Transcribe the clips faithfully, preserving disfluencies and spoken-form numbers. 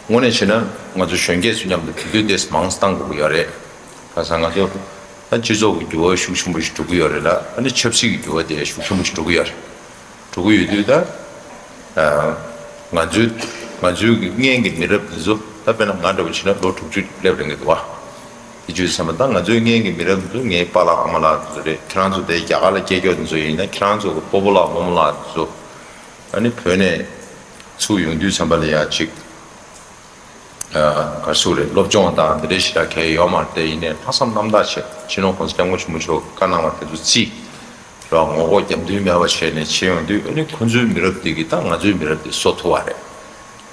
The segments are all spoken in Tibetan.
དངོས་གནས་བྱས་ན་ང་ཚོ་གཞོན་སྐྱེས་ཚོ་མཉམ་དུ་དུས་ཚོད་དེ་མང་ཙམ་བཏང་དགོས་ཀྱི་ཡོད་རེད། ཁ་སང་ང་ཚོ་ད་སྤྱི་ཚོགས་ཀྱི་འགྱུར་བ་ཤུགས་ཆེན་པོ་ཞིག་འགྲོ་གི་ཡོད་རེད་ལ། ཨ་ནི་ཆབ་སྲིད་ཀྱི་འགྱུར་བ་དེ་ཤུགས་ཆེན་པོ་ཞིག་འགྲོ་གི་ཡོད་རེད། འགྲོ་གི་ཡོད་དུས་ད་ང་ཚོའི་ང་ཚོའི་གི་སྔན་གྱི་མི་རབས་འདི་ཚོ་ད་དཔེར་ན་ང་འདྲ་བོ་བྱས་ན་ལོ་དྲུག་ཅུ་སླེབས་རན་གྱི་འདུག་བ། དེ་བྱས་ཙང་ད་ང་ཚོའི་སྔན་གྱི་མི་རབས་འདི་ཚོ་ངའི་པཱ་ལགས་ཨ་མ་ལགས་འདི་ཚོ་རེད། ཁྱེད་རང་ཚོ་དེ་རྒྱ་གར་ལ་སྐྱེས་མཁན་འདི་ཚོ་ཡིན་ན་ཁྱེད་རང་ཚོ་གི་སྤོ་བོ་ལགས་རྨོ་མོ་ལགས་འདི་ཚོ་ཨ་ནི་བོད་ནས་ཚུར་ཡོང་དུས་ཙམ་པ་ལ་ཡ་ཅིག་ག་རེ་ཟེར་དགོས་རེད། སློབ་སྦྱོང་དང་འདི་འདྲའི་ཞེ་དྲག་གང་ཡང་ཡོད་མ་རེད། དེ་ཡིན་ནའི་ལྷག་བསམ་རྣམ་དག་བྱས་སྤྱི་ནོར་༸གོང་ས་༸སྐྱབས་མགོན་ཆེན་པོ་མཆོག་གི་བཀའ་གནང་བ་དེ་ཚོ་བརྩིས་རོགས། ངོ་ལྐོག་རྒྱབ་མདུན་མེད་པ་བྱས་ནས་བྱས་ཡོང་དུས་ཨ་ནི་ཁོ་ཚོའི་མི་རབས་འདི་གིས་ད་ང་ཚོའི་མི་རབས་འདི་བཟོ་ཐུབ་པ་རེད།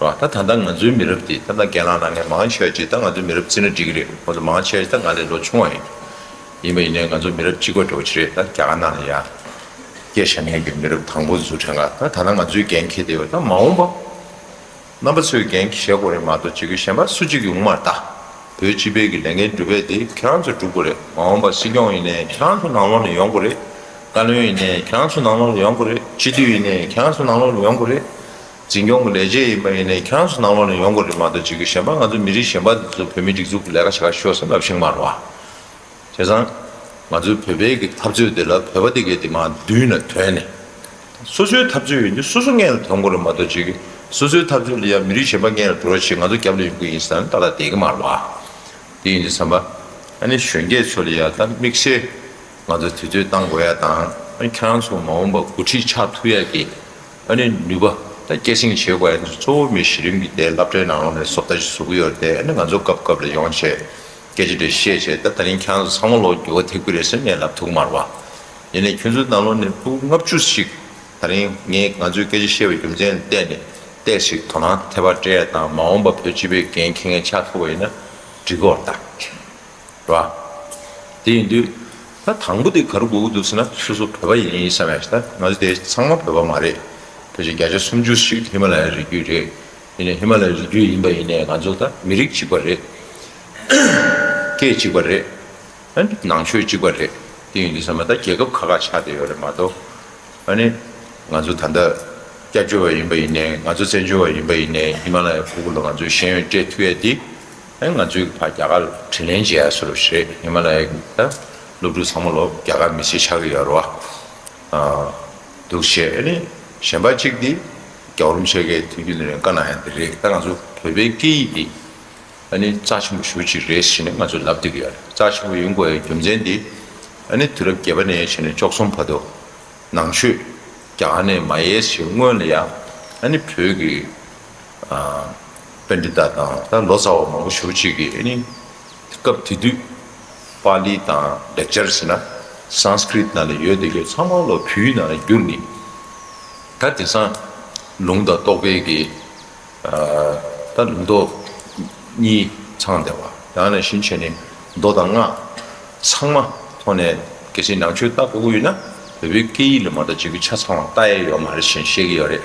རོགས། ད་ད་ལྟ་ང་ཚོའི་མི་རབས་འདི་ད་ལྟ་རྒན་ལགས་ལ་ངས་མང་ཆེ་བ་ཅིག་ད་ང་ཚོའི་མི་རབས་བརྩིས་ན་འགྲིག་གི་རེད། ཁོ་ཚོ་མང་ཆེ་བ་ཅིག་ད་ང་ལས་ལོ་ཆུང་བ་ཡིན། ཡིན་པ་ཡིན་ནའི་ང་ཚོ་མི་རབས་གཅིག་པ་འདྲ་བོ་ཅིག་རེད། ད་རྒྱ་གར་ནང་ལ་ཡ་སྐད་ཆ་ནས་ཀྱི་མི་རབས་དང་པོ་འཛུགས་དྲན་ག་ད་ད་ལྟ་ང་ཚོའི་འགན་འཁྱེར་བསྡད་ཡོད། ད་མ་འོངས་པ་རྣམ་པ་ཚོས་འགན་འཁྱེར་དགོས་རེད་མ་གཏོགས་ཅིག་གི་གཞན་པ་སུ་གཅིག་ཡོང་མ་རེད། ད་བོད་སྤྱི་པའི་གི་ལས་འགན་སྒྲུབ་པ་དེ་ཁྱེད་རང་ཚོས་སྒྲུབ་དགོས་རེད། མ་འོངས་པ་སྲིད་སྐྱོང་ཡིན་ནའི་ཁྱེད་རང་ཚོ་ནང་ལོགས་ནས་ཡོང་དགོས་རེད། བཀའ་བློན་ཡིན་ནའི་ཁྱེད་རང་ཚོ་ནང་ལོགས་ནས་ཡོང་དགོས་རེད། སྤྱི་འཐུས་ཡིན་ནའི་ཁྱེད་རང་ཚོ་ནང་ལོགས་ནས་ཡོང་དགོས་རེད། འཛིན་སྐྱོང་གི་ལས་བྱེད་ཡིན་པ་ཡིན་ནའི་ཁྱེད་རང་ཚོ་ནང་ལོགས་ནས་ཡོང་དགོས་རེད་མ་གཏོགས་ཅིག་གི་གཞན་པ་ང་ཚོ་མི་རིགས་གཞན་པ་འདི་ཚོ་བོད་མིའི་སྒྲིག་འཛུགས་ཀྱི་ལས་ཀ་བྱེད་ག་ཤོག་ཟེར་ལབ་ཤེས་ཀྱི་མ་རེད་བ། བྱས་ཙང་ང་ཚོའི་བོད་པའི་གི་འཐབ་རྩོད་དེ་ལ་བོད་པ་དེ་གས་དེ་མར་མདུན་ལ་དོན་ནས་སོ་སོའི་འཐབ་རྩོད་ཡིན་དུས་སོ་སོ་སྔོན་ལ་ཐོན་དགོས་རེད་མ་གཏོགས་ཅིག་གི་སོ་སོའི་འཐབ་རྩོད་ལ་ཡང་མི་རིགས་གཞན་པ་སྔོན་ལ་འགྲོ་རོགས་བྱེད། ང་ཚོ་རྒྱབ་ལ་ཡོང་གི་ཡིན་ཟེར་ན་ཏག་ཏག་བསྡད་ཀྱི་མ་རེད་བ། དེ་ཡིན་དུས་ཙམ་པ་ཨ་ནི་གཞོན་སྐྱེས་ཚོ་ལ་ཡ་ད་དམིགས་བསལ་ང་ཚོ་དུས་ཚོད་བཏང་དགོས་ཡ་དང་། ཨ་ནི་ཁྱེད་རང་ཚོ་མ་འོངས་པ་འགོ་ཁྲིད་ཆགས་ཐུབ་ཡ་གི་ཨ་ནི་ནུས་པ་ད་སྐྱེད་སྲིང་བྱེད་དགོས་ཡ་གཙོ་བོ་མི་གཞི་རིམ་གྱི་དེ་སློབ་གྲྭའི་ནང་ལོགས་ནས་བཟོ་ལྟ་ཞིག་བཟོ་གི་ཡོད་རེད་དེ། ཨ་ནི་ང་ཚོ་སྐབས་སྐབས་ལ་ཡོང་བྱས་སྐད་ཆ་དེ་བཤད་བྱས། ད་ད་རིང་ཁྱེད་རང་ཚོ་ཚང་མ་ལོག་འགྱུར་བ་ཐེབས་ཀྱི་རེད་ཟེར་ངས་ལབ་ཐུབ་ཀྱི་མ་རེད་བ། ཡིན་ནའི་ཁྱོད་ཚོའི་ནང་ལོགས་ནས་ཕྲུ་གུ་ལྔ་བཅུ་ཞིག་ད་རིང་ངས་ང་ཚོའི་སྐད་ཆ་བཤད་པའི་རྒྱུ་མཚན་ལ་བརྟེན་ནས་ཏོག་ཙམ་དོ་སྣང་ཐེབས་པ་སྤྲད་ཡ་དང་། མ་འོངས་པ་བོད་སྤྱི་པའི་འགན་འཁྱེར་མཁན་ཆགས་ཐུབ་པ་ཡིན་ན་འགྲིག་གི་རེད་ད། རེད་བ། དེ་ཡིན་དུས་ད་དང་པོ་དེ་ག་རེ་དགོས་ཀྱི་འདུག་ཟེར་ན་སོ་སོ་བོད་པ་ཡིན་བསམ་ཡ་ཞིག་ད་ང་ཚོ་དེ་ཚང་མ་བོད་པ་མ་རེད། ཕལ་ཆེར་བརྒྱ་ཆ་སུམ་ཅུ་ཞིག་ཧི་མ་ལ་ཡའི་རི་རྒྱུད་རེད། ཡིན་ནའི་ཧི་མ་ལ་ཡའི་རི་རྒྱུད་ཡིན་པ་ཡིན་ནའི་ང་ཚོ་ད་མི་རིགས་གཅིག་པ་རེད། སྐད་གཅིག་པ་རེད། ཨ་ནི་ནང་ཆོས་གཅིག་པ་རེད། དེ་ཡིན་དུས་ཙམ་པ་ད་རྒྱལ་ཁབ་ཁག་ཁག་ཆགས་བསྡད་ཡོད་རེད་མ་གཏོགས། ཨ་ནི་ང་ཚོ་ད་ལྟ་སྐྱབས་བཅོལ་བ་ཡིན་པ་ཡིན་ནའི་ང་ཚོ་བཙན་བྱོལ་བ་ཡིན་པ་ཡིན་ནའི་ཧི་མ་ལ་ཡའི་ཕྲུ་གུ་ལ་ང་ཚོས་ཤེས་ཡོན་སྤྲད་ཐུབ་ཡ་དེ། ཨ་ནི་ང་ཚོས་ཕར་རྒྱ་གར་དྲིན་ལན་འཇལ་ཡ་བཟོ་འདྲ་ཞིག་རེད། ཧི་མ་ལ་ཡའི་ད་སློབ་ཕྲུག་ཚང་མ་ལོ་རྒྱ་གར་མི་སེར་ཆགས་ཀྱི་ཡོད་རེད་བ། ཨ། འདུག་བྱས། ཨ་ནི་གཞན་པ་གཅིག་དེ་རྒྱལ་བ་རིན་པོ་ཆེ་གིས་དུས་རྒྱུན་ནས་བཀའ་གནང་ཡ་དེ་རེད། ད་ང་ཚོ་བོད་པའི་སྐད་ཡིག་དེ་ཨ་ནི་རྩ་ཆེན་པོ་ཞེ་པོ་ཅིག་རེད་ཟེར་ནས་ང་ཚོས་ལབ་བསྡད་ཀྱི་ཡོད་རེད། རྩ་ཆེན་པོ་ཡིན་དགོས་ཡའི་རྒྱུ་མཚན་དེ་ཨ་ནི་དུས་རབས་བརྒྱད་པ་ནས་བྱས་ནས་བཅུ་གསུམ་བར་དུ་ནང་ཆོས་རྒྱ་གར་ནས་མ་ཡལ་ཞིག་སྔོན་ལ་ཡ་ཨ་ནི་བོད་ཀྱི་ཨ་པཎྜི་ཏ་དང་ད་ལོ་ཙཱ་བ་མང་པོ་ཞེ་པོ་ཅིག་གིས་ཨ་ནི་སྐབས་དེ་དུས་པཱ་ལི་དང་ལེགས་སྦྱར་ཟེར་ན་སཾ་སྐྲྀཏ་ནང་ལ་ཡོད་དེ་གའི་ཚང་མ་ལོ་བོད་ཡིག་ནང་ལ་བསྒྱུར་ནས། ད་དེང་སང་ལུང་དང་རྟོགས་པའི་གི་ཨ་ད་ལུང་རྟོགས་གཉིས་ཚང་བསྡད་པ། ཡང་ན་གཞི་བྱས་ནས་མདོ་དང་སྔགས་ཚང་མ་ཐོག་ནས་གལ་སྲིད་ནང་ཆོས་ལྟ་དགོས་ཀྱི་ཡོད་ན་བོད་པའི་སྐད་ཡིག་ལ་མ་གཏོགས་ཅིག་གི་ཆ་ཚང་བ་ལྟ་ཡས་ཡོད་མ་རེད་ཞེས་བཤད་ཀྱི་ཡོད་རེད།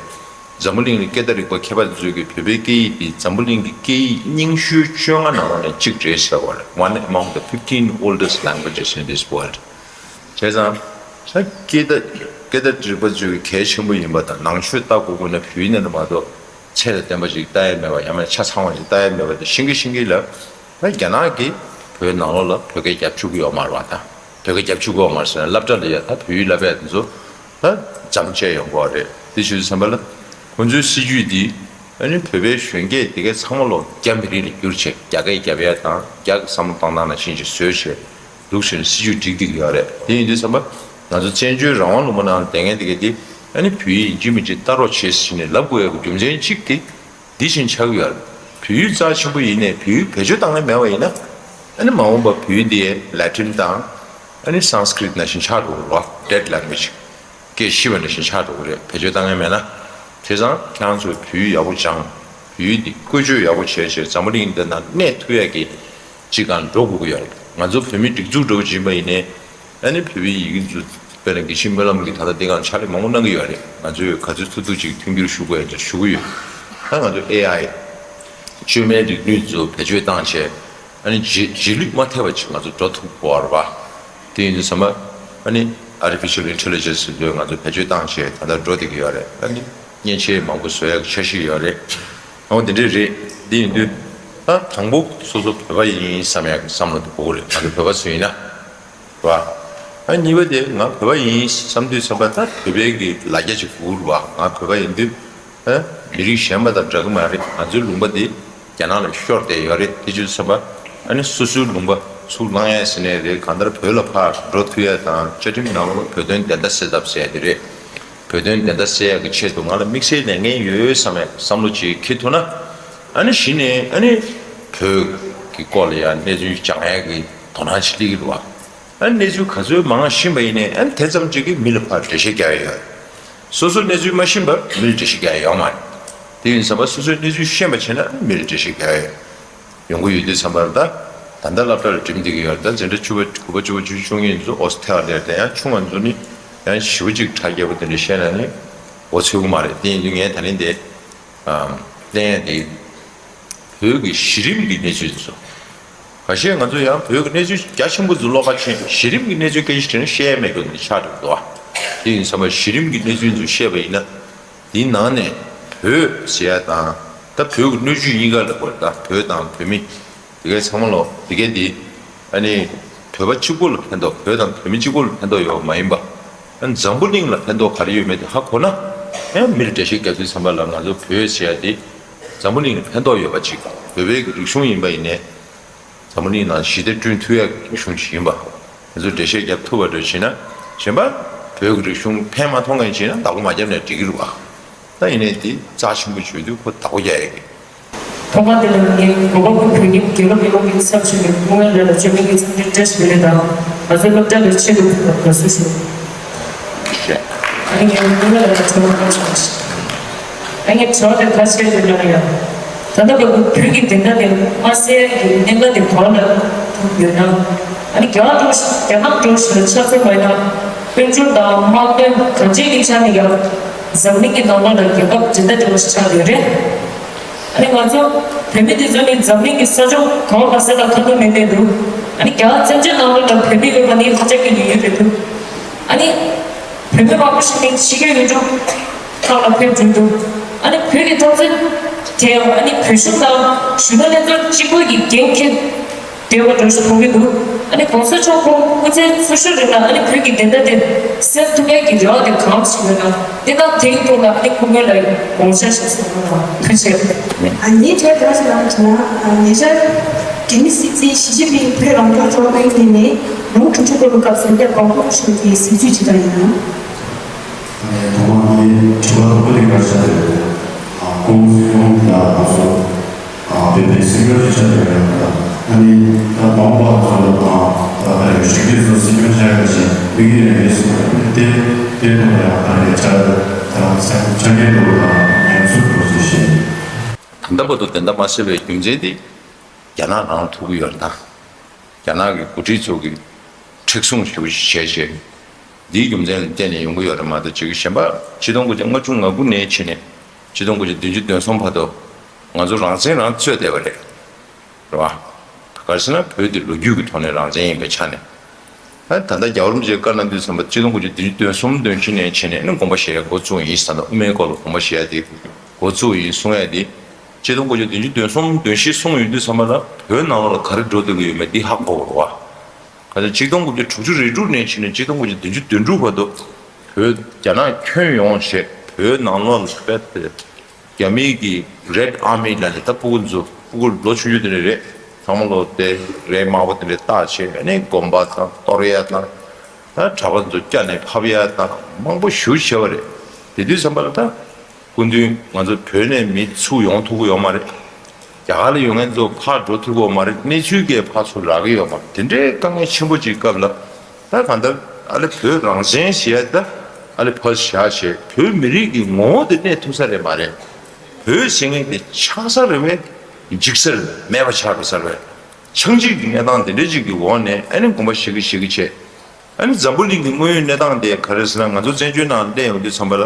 འཛམ་བུ་གླིང་ལ་སྐད་བརྡ་རིག་པ་མཁས་པ་དེ་ཚོས་ཀྱིས་བོད་པའི་སྐད་ཡིག་འདི་འཛམ་བུ་གླིང་གི་སྐད་ཡིག་རྙིང་ཤོས་བཅོ་ལྔ་ནང་ལོགས་ནས་གཅིག་རེད་ཟེར་བ་རེད། One among the fifteen oldest languages in this world། བྱས་ཙང་ད་སྐད་བརྡ་སྐད་བརྡ་རིག་པ་ཚོས་ཀྱི་གལ་ཆེན་པོ་ཡིན་པ་དང་ནང་ཆོས་ལྟ་དགོས་ཀྱི་ན་བོད་ཡིག་ནང་དུ་མ་གཏོགས་ཚད་ལ་ལྡན་པ་ཅིག་ལྟ་ཡས་མེད་པ། ཡང་མིན་ཆ་ཚང་བ་ཅིག་ལྟ་ཡས་མེད་པ་དེ་ཤེས་ཀྱི་ཤེས་ཀྱི་ལ། ད་རྒྱ་ནག་གིས་བོད་ནང་ལོགས་ལ་བོད་སྐད་རྒྱབ་བཅུག་གི་ཡོད་མ་རེད་བ། ད་བོད་སྐད་རྒྱབ་བཅུག་གི་ཡོད་མ་རེད་ཟེར་ན་སློབ་གྲྭ་ལ་ཡ་ད་བོད་ཡིག་བསླབ་ཡ་དེ་ཚོ་ད་འཇམ་བཅད་ཡོང་གི་ཡོད་རེད། དེ་བྱས་ཙང་ཙམ་པ་ལ་ཁོང་ཚོའི་སྲིད་ཇུས་འདི་ཨ་ནི་བོད་པའི་གཞོན་སྐྱེས་དེ་གའི་ཚང་མ་ལོ་རྒྱ་མི་རིགས་ལ་བསྒྱུར་བྱས་རྒྱ་སྐད་རྒྱབ་ཡ་དང་རྒྱ་གི་བསམ་བློ་གཏོང་སྟངས་ནང་བཞིན་ཅིག་བཟོས་བྱས་འདུག་ཟེར་ནས་སྲིད་ཇུས་སྒྲིག་བསྡད་ཀྱི་ཡོད་རེད། དེ་ཡིན་དུས་ཙམ་པ་ང་ཚོ་བཙན་བྱོལ་རང་དབང་ལུང་པ་ནང་ལ་བསྡད་མཁན་དེ་གའི་དེ་ཨ་ནི་བོད་ཡིག་ཡིན་གཅིག་མིན་གཅིག་ལྟ་རོགས་བྱེད་ཟེར་ནས་ལབ་དགོས་ཡ་གི་རྒྱུ་མཚན་གཅིག་དེ་འདི་བཞིན་ཆགས་ཀྱི་ཡོད་རེད། བོད་ཡིག་རྩ་ཆེན་པོ་ཡིན་ནའི་བོད་ཡིག་བེད་སྤྱོད་བཏང་མཁན་མེད་པ་ཡིན་ན་ཨ་ནི་མ་འོངས་པ་བོད་ཡིག་འདི་ལེ་ཊིན་དང་ཨ་ནི་སཾ་སྐྲྀཏ་ནང་བཞིན་ཆགས་འགྲོ་གི་རེད་བ། Dead language། སྐད་ཤི་བ་ནང་བཞིན་ཆགས་འགྲོ་གི་རེད། བེད་སྤྱོད་བཏང་མཁན་མེད་ན། བྱས་ཙང་ཁྱེད་རང་ཚོས་བོད་ཡིག་ཡག་པོ་སྦྱངས། བོད་ཡིག་འདི་བཀོལ་སྤྱོད་ཡག་པོ་བྱས་བྱས་འཛམ་བུ་གླིང་འདི་ནང་གནས་ཐུབ་ཡག་གི་ཅིག་སྒང་འགྲོ་དགོས་ཀྱི་ཡོད་རེད། ང་ཚོ་བོད་མིའི་སྒྲིག་འཛུགས་འདྲ་བོ་ཅིག་ཡིན་པ་ཡིན་ནའི་ཨ་ནི་བོད་པའི་ཡི་གེ་ཚོ་དཔེར་ན་དགེ་བཤེས་སྨོན་ལམ་གྱིས་ད་ལྟ་འདི་སྒང་ཕྱག་ལས་མང་པོ་གནང་གི་ཡོད་རེད། ང་ཚོས་ག་ཚོད་ཐུབ་ཐུབ་ཅིག་མཐུན་འགྱུར་ཞུ་དགོས་ཡ་ཅིག་ཞུ་གི་ཡོད། ད་ང་ཚོ་ཨེ་ཨའི་བཅོས་མའི་རིག་ནུས་ཚོ་བེད་སྤྱོད་བཏང་བྱས་ཨ་ནི་རྗེས་རྗེས་ལུས་མ་ཐེབས་པ་ཅིག་ང་ཚོ་འགྲོ་ཐུབ་དགོས་པ་རེད་བ། དེ་ཡིན་དུས་ཙམ་པ་ཨ་ནི་Artificial Intelligence་ཚོ་ང་ཚོ་བེད་སྤྱོད་བཏང་བྱས་ད་ལྟ་འགྲོ་བསྡད་ཀྱི་ཡོད་རེད། ཨ་ནི་མཉེན་ཆས་མང་པོ་བཟོ་ཡག་འཆར་གཞི་ཡོད་རེད། འོ་དེ་འདྲས་རེད། འདི་ཡིན་དུས་ད་དང་པོ་སོ་སོ་བོད་པ་ཡིན་བསམ་ཡག་གི་བསམ་བློ་དེ་དགོས་རེད། ང་ཚོ་བོད་པ་ཚོ་ཡིན་ན་རེད་བ། ཨ་གཉིས་པ་དེ་ང་བོད་པ་ཡིན་བསམ་དུས་ཙམ་པ་ད་བོད་པའི་གི་ལ་རྒྱ་ཅིག་དགོས་རེད་བ། ང་བོད་པ་ཡིན་དུས་ཨ་མི་རིགས་གཞན་པ་དང་འདྲ་གི་མ་རེད། ང་ཚོའི་ལུང་པ་འདི་རྒྱ་ནག་ལ་ཤོར་བསྡད་ཡོད་རེད། དེ་བྱས་ཙམ་པ་ཨ་ནི་སོ་སོའི་ལུང་པ་ཚུར་བླང་ཡག་ཟེར་ནའི་རེད། གང་ལྟར་བོད་ལ་ཕར་འགྲོ་ཐུབ་ཡག་དང་བཅའ་ཁྲིམས་ནང་ལོགས་ལ་བོད་དོན་བདེན་མཐའ་གསལ་ཐབས་ཟེར་ཡག་དེ་རེད། བོད་དོན་བདེན་མཐའ་གསལ་ཡག་གི་ཆེད་དུ་ང་ལ་དམིགས་བསལ་ལས་འགན་ཡོད་བསམ་ཡག་བསམ་བློ་ཅིག་འཁྱེར་ཐུབ་ན། ཨ་ནི་གཞི་ནས་ཨ་ནི་བོད་ཀྱི་སྐོར་ལ་ཡང་གནས་ཚུལ་སྦྱང་ཡག་གི་དོ་སྣང་ཅིག་སླེབས་ཀྱི་རེད་བ། ཨ་ནི་གནས་ཚུལ་ག་ཚོད་མང་ཤེས་པ་ཡིན་ནའི་ཨ་ནི་དེ་ཙམ་ཅིག་གིས་མི་ལ་ཕར་འགྲེལ་བཤད་རྒྱག་ཡག་ཡོད། སོ་སོ་གནས་ཚུལ་མ་ཤེས་པར་མི་ལ་འགྲེལ་བཤད་རྒྱག་ཡག་ཡོད་མ་རེད། དེ་ཡིན་ཙམ་པ་སོ་སོའི་གནས་ཚུལ་ཤེས་པ་བྱས་ན་ཨ་ནི་མི་ལ་འགྲེལ་བཤད་རྒྱག་ཡག་ཡོད། ཡོང་གི་ཡོད་དུས་ཙམ་པར་ད་ད་ལྟ་སློབ་གྲྭ་ལ་འགྲིམ་བསྡད་ཀྱི་ཡོད་རེད། ད་འཛིན་གྲྭ་བཅུ་པ་དགུ་པ་བཅུ་པ་བཅུ་བཅུ་གཉིས་ཚོ་ཨོ་སི་ཐེ་ཨ་ལེ་དེ་ཡང་ཆུང་བ་ཚོ་ནི་ཡང་ཞེ་པོ་ཅིག་གྲ་རྒྱས་པོ་དེ་འདྲ་བཤད་ན་ནི་འོ་ཚོད་ཀྱི་མ་རེད། དེ་ཡིན་དུས་ངས་ད་ནི་དེ་ཨམ་གླེང་ཡག་དེ་བོད་ཀྱི་གཞི་རིམ་གྱི་གནས་ཚུལ་ཚོ། ཁ་ཤས་ང་ཚོ་ཡང་བོད་ཀྱི་གནས་ཚུལ་རྒྱ་ཆེན་པོ་ཚོ་བློ་ཁ་ཕྱིན། གཞི་རིམ་གྱི་གནས་ཚུལ་སྐད་ཆ་དྲིས་ན་བཤད་ཡག་མེད་དགོས་འདི་ཆགས་འགྲོ་འདུག་ཨ། དེ་ཡིན་ཙམ་པ་གཞི་རིམ་གྱི་གནས་ཚུལ་ཚོ་བཤད་པ་ཡིན་ན། དེའི་ནང་ནས་བོད་ཟེར་ཡག་དང་ད་བོད་ཀྱི་སྣོད་བཅུད་གཉིས་ཀ་ལ་གོ་ད་བོད་དང་བོད་མི་དེ་གའི་ཚང་མ་ལོ་དེ་གའི་དེ་ཨ་ནི་བོད་པ་གཅིག་པོ་ལ་ཕན་ཐོགས། བོད་དང་བོད་མི་གཅིག་པོ་ལ་ཕན་ཐོགས་ཡོད་པ་མ་ཡིན་པ། ཨ་ནི་འཛམ་བུ་གླིང་ལ་ཕན་ཐོགས་ག་རེ་ཡོད་མེད་དེ་ཧ་གོ་ན། ཨ་མིར་འགྲེལ་བཤད་རྒྱག་དུས་ཙམ་པ་ལ་ང་ཚོ་བོད་ཟེར་ཡག་དེ་འཛམ་བུ་གླིང་ལ་ཕན་ཐོགས་ཡོད་པ་ཅིག་བོད་པའི་རིག་གཞུང་ཡིན་པ་ཡིན་ནའི། འཛམ་བུ་གླིང་ནང་ཞི་བདེ་བསྐྲུན་ཐུབ་ཡག་གི་རིག་གཞུང་ཞིག་ཡིན་པ། དེ་ཚོ་འགྲེལ་བཤད་རྒྱབ་ཐུབ་པ་འདྲ་བྱས་ན། གཞན་པ་བོད་ཀྱི་རིག་གཞུང་ཕན་མ་ཐོགས་མཁན་བྱས་ན་བདག་པོ་མ་བརྒྱབ་ནས་འགྲིག་གི་རེད་བ། ད་ཡིན་ནའི་དེ་རྩ་ཆེན་པོ་བརྗོད་དུས་ཁོ་བདག་པོ་རྒྱག་ཡག་གི། ཐོག་མ་དེ་ལ་ངས་གོ་སྐབས་བོད་ཀྱི་རྒྱལ་ཁབ་ཡོངས་ཀྱི་ཚབ་ཞུས་ནས་སྐུ་ངལ་རེ་ལ་བཅོས་མིན་གྱི་འཚམས་འདྲི་བཀྲ་ཤིས་བདེ་ལེགས་དང་། ང་ཚོའི་སློབ་གྲྭ་ལ་ཆེད་དུ་ཕེབས་པར་དགའ་བསུ་ཞུ། ཨ་ནི་ངས་སྐུ་ངལ་རེ་ལ་དྲི་བ་ཁག་ཅིག་ཞུ། ཨ་ངས་དྲི་བ་དེ་ཁ་ཤས་ཞུ་ན་ཡང་། ད་ལྟ་བར་དུ་བོད་ཀྱི་བདེན་མཐའ་དེ་མ་གསལ་ཡག་གི་གནད་འགག་དེ་ག་ལ་ཐུག་ཡོད་ན། ཨ་ནི་རྒྱ་གར་འགྲོ་རྒྱ་གར་འགྲོ་བཞིན་ལ་ཆ་མཚོན་པ་ཡིན་ན། དཔལ་འབྱོར་དང་དམག་དོན་གང་ཅིའི་གི་ཆ་ནས་ཡང་འཛམ་གླིང་གི་ནང་ལོགས་ལ་རྒྱལ་ཁབ་འཛིན་གྲྭ་འདྲ་བོ་ཞིག་ཆགས་ཡོད་རེད། ཨ་ནི་ང་ཚོ་བོད་མི་དེ་ཚོ་ནི་འཛམ་གླིང་གི་ས་ཕྱོགས་གང་ག་ས་ལ་ཁ་ཐུག་མེད་མེད་འདུག་ཨ་ནི་རྒྱ་གར་བཙན་བྱོལ་ནང་ལོགས་ལ་བོད་མི་ཡོད་པ་ནི་ཧ་ཅང་གི་ཡོད་ཡོད་རེད་འདུག་ཨ་ནི་བོད་མི་མང་པོ་ཞིག་ནི་ཕྱི་རྒྱལ་ཡུལ་གྲུ་ཁག་ལ་ཕེབས་འགྲོ་འདུག་ཨ་ནི་བོད་ཀྱི་འཐབ་རྩོད་དེ་ཡང་ཨ་ནི་བོད་གཞུང་དང་གཞོན་ནུ་ལྷན་ཚོགས་གཅིག་པུ་ཡི་འགན་འཁྱེར་བསྡད་པ་འདྲ་ཞིག་མཐོང་གི་འདུག་ཨ་ནི་༸གོང་ས་མཆོག་ཁོང་སྐུ་ཚེ་འཚོ་བཞུགས་རིང་ལ་ཨ་ནི་བོད་ཀྱི་བདེན་མཐའ་དེ་གསལ་ཐུབ་ཡག་གི་རེ་བ་དེ་གང་ཞིག་ཡོད་ན། དེ་དང་དེའི་ཐོག་ལ་ཨ་ནི་སྐུ་ངལ་ལ་དགོངས་འཆར་ཞིག་གསུངས་གནང་། ཐུགས་རྗེ་ཆེ། ཨ་ནི་དྲན་གསོ་ཞིག་གནང་བྱུང་ན། ཉེ་ཆར་རྒྱ་མི་སྲིད་འཛིན་ཞི་ཅིན་ཕིང་བོད་རང་སྐྱོང་ལྗོངས་ཨུ་ཡོན་ནས་ལུང་དྲུག་ཅུ་གོ་ལོ་སྐབས་སུ་རྒྱ་གོང་གོང་ཞུ་གི་གཟིགས་ཚུལ་ཇི་ལྟར་ཡིན་ནམ། ཨ་ནི་ཐོག་མར་ངའི་དྲི་བ་དང་པོ་དེ་ག་རེ་ཆགས་ཡོད་རེད། ཨ་ཁོང་ཁོང་ལ་ང་ཚོ་ཨ་བོད་པའི་སེམས་ཁྲལ་ཆེ་ཆགས་ཡོད་རེད། ཨ་ནི་ད་མ་འོངས་པ་ཚོ་ལ་ད་ད་ཡོད་ཤུགས་རྒྱས་ཚོ་སེམས་ཁྲལ་ཆགས་ཡོད་ཅིང་དམིགས་ཡུལ་ཡང་ཡོད་ཟེར་བ་རེད། དེ་དེ་ཐོག་ལ་ཡང་ད་ལས་ཆ་ད་ཆ་ཆ་རྐྱེན་འདུག་ད་ཡང་ཚུར་འགྲོ་ཚུལ་བཤད། ད་ལྟ་བར་དུ་བདེན་མཐའ་མ་གསལ་བའི་རྒྱུ་མཚན་དེ་རྒྱ་ནག་རང་ཐུག་གི་ཡོད་རེད་ད། རྒྱ་ནག་གི་འགོ་ཁྲིད་ཚོ་གིས་མཁྲེགས་བཟུང་ཞེ་པོ་ཞིག་བྱས་བྱས། འདིའི་རྒྱུ་མཚན་ལ་བརྟེན་ནས་ཡོང་གི་ཡོད་རེད་མ་གཏོགས་ཅིག་གཞན་པ་ཆིག་སྟོང་དགུ་བརྒྱ་ལྔ་བཅུ་ང་དགུ་ནས་ཕྱིན་ནས་ཆིག་སྟོང་དགུ་བརྒྱ་བདུན་ཅུ་དོན་གསུམ་བར་དུ་ང་ཚོ་རང་བཙན་རང་རྩོད་བསྡད་པ་རེད། རེད་བ། ག་རེ་ཟེར་ན་བོད་དེ་ལོ་རྒྱུས་ཀྱི་ཐོག་ནས་རང་བཙན་ཡིན་པའི་ཆ་ནས། ཨ་ད་ལྟ་རྒྱལ་བ་རིན་པོ་ཆེས་བཀའ་གནང་དུས་ཙམ་པ་ཆིག་སྟོང་དགུ་བརྒྱ་བདུན་ཅུ་དོན་གསུམ་དོན་བཞི་ནས་ཕྱིན་ནས་ནི་དགོངས་པ་བཞེས་ཡ་འགོ་བཙུགས་ཡིན་ཟེར་ན། དབུ་མའི་སྐོར་ལ་དགོངས་པ་བཞེས་ཡ་དེ་འགོ་བཙུགས་ཡིན་གསུང་ཡ་དེ། ཆིག་སྟོང་དགུ་བརྒྱ་བདུན་ཅུ་དོན་གསུམ་དོན་བཞི་གསུངས་ཡོང་དུས་ཙམ་པ་ལ་བོད་ནང་ལོགས་ལ་ག་རེ་འགྲོ་སྡོད་ཀྱི་ཡོད་མེད་འདི་ཧ་གོ་དགོས་རེད་བ། ག་ཚོད་ཆིག་སྟོང་དགུ་བརྒྱ་དྲུག་ཅུ་རེ་དྲུག་ནས་ཕྱིན་ནས་ཆིག་སྟོང་དགུ་བརྒྱ་བདུན་ཅུ་དོན་དྲུག་བར་དུ་བོད་རྒྱ་ནག་ཁྱོན་ཡོངས་བྱས་བོད་ནང་ལོགས་ལ་རྦད་དེ་རྒྱ་མིའི་གི་Red Army་ལ་ནི་ད་ཕྲུ་གུ་ཚོ་ཕྲུ་གུ་ལོ་ཆུང་ཆུང་དེ་འདྲ་རེད། ཚང་མ་ལོ་དེ་རས་དམར་པོ་དེ་འདྲ་བཏགས་བྱས་ནས་དགོན་པ་དང་གཏོར་ཡ་དང་། ད་གྲྭ་པ་ཚོ་བསྐྱལ་ནས་ཕབ་ཡ་དང་མང་པོ་ཞེ་པོ་བྱས་པ་རེད། དེ་དུས་ཙམ་པ་ལ་ད། སྐུ་མདུན་ང་ཚོ་བོད་ནས་མི་ཚུར་ཡོང་ཐུབ་ཀྱི་ཡོད་མ་རེད། རྒྱ་གར་ལ་ཡོད་མཁན་ཚོ་ཕར་འགྲོ་ཐུབ་ཀྱི་ཡོད་མ་རེད། གནས་ཚུལ་གྱིས་ཕར་ཚུར་རག་གི་ཡོད་མ་རེད། དེ་འདྲའི་དཀའ་ངལ་ཆེན་པོ་ཅིག་སྐབས་ལ། ད་གང་ལྟར་ཨ་ལེ་བོད་རང་བཙན་ཞེས་ད་ཨ་ལེ་ཕར་བཞག་བྱས་བོད་མི་རིགས་ཀྱི་ངོ་བོ་དེ་གནས་ཐུབ་ས་རེད་མ་རེད། བོད་ཟེར་མཁན་དེ་ཆགས་ས་རེད་པས། འཇིག་ས་རེད་པས། མེད་པ་ཆགས་འགྲོ་ས་རེད་པས། ཆགས་འཇིག་གི་གནས་སྟངས་དེ་འདྲ་ཅིག་གི་འོག་ནས་ཨ་ནི་དགོངས་པ་བཞེས་གི་བཞེས་གི་བྱས། ཨ་ནི་འཛམ་བུ་གླིང་གི་དངོས་ཡོད་གནས་སྟངས་དེ་ག་རེ་ཟེར་ན། ང་ཚོ་བཙན་བྱོལ་ནང་སླེབས་ཡོང་དུས་ཙམ་པ་ལ།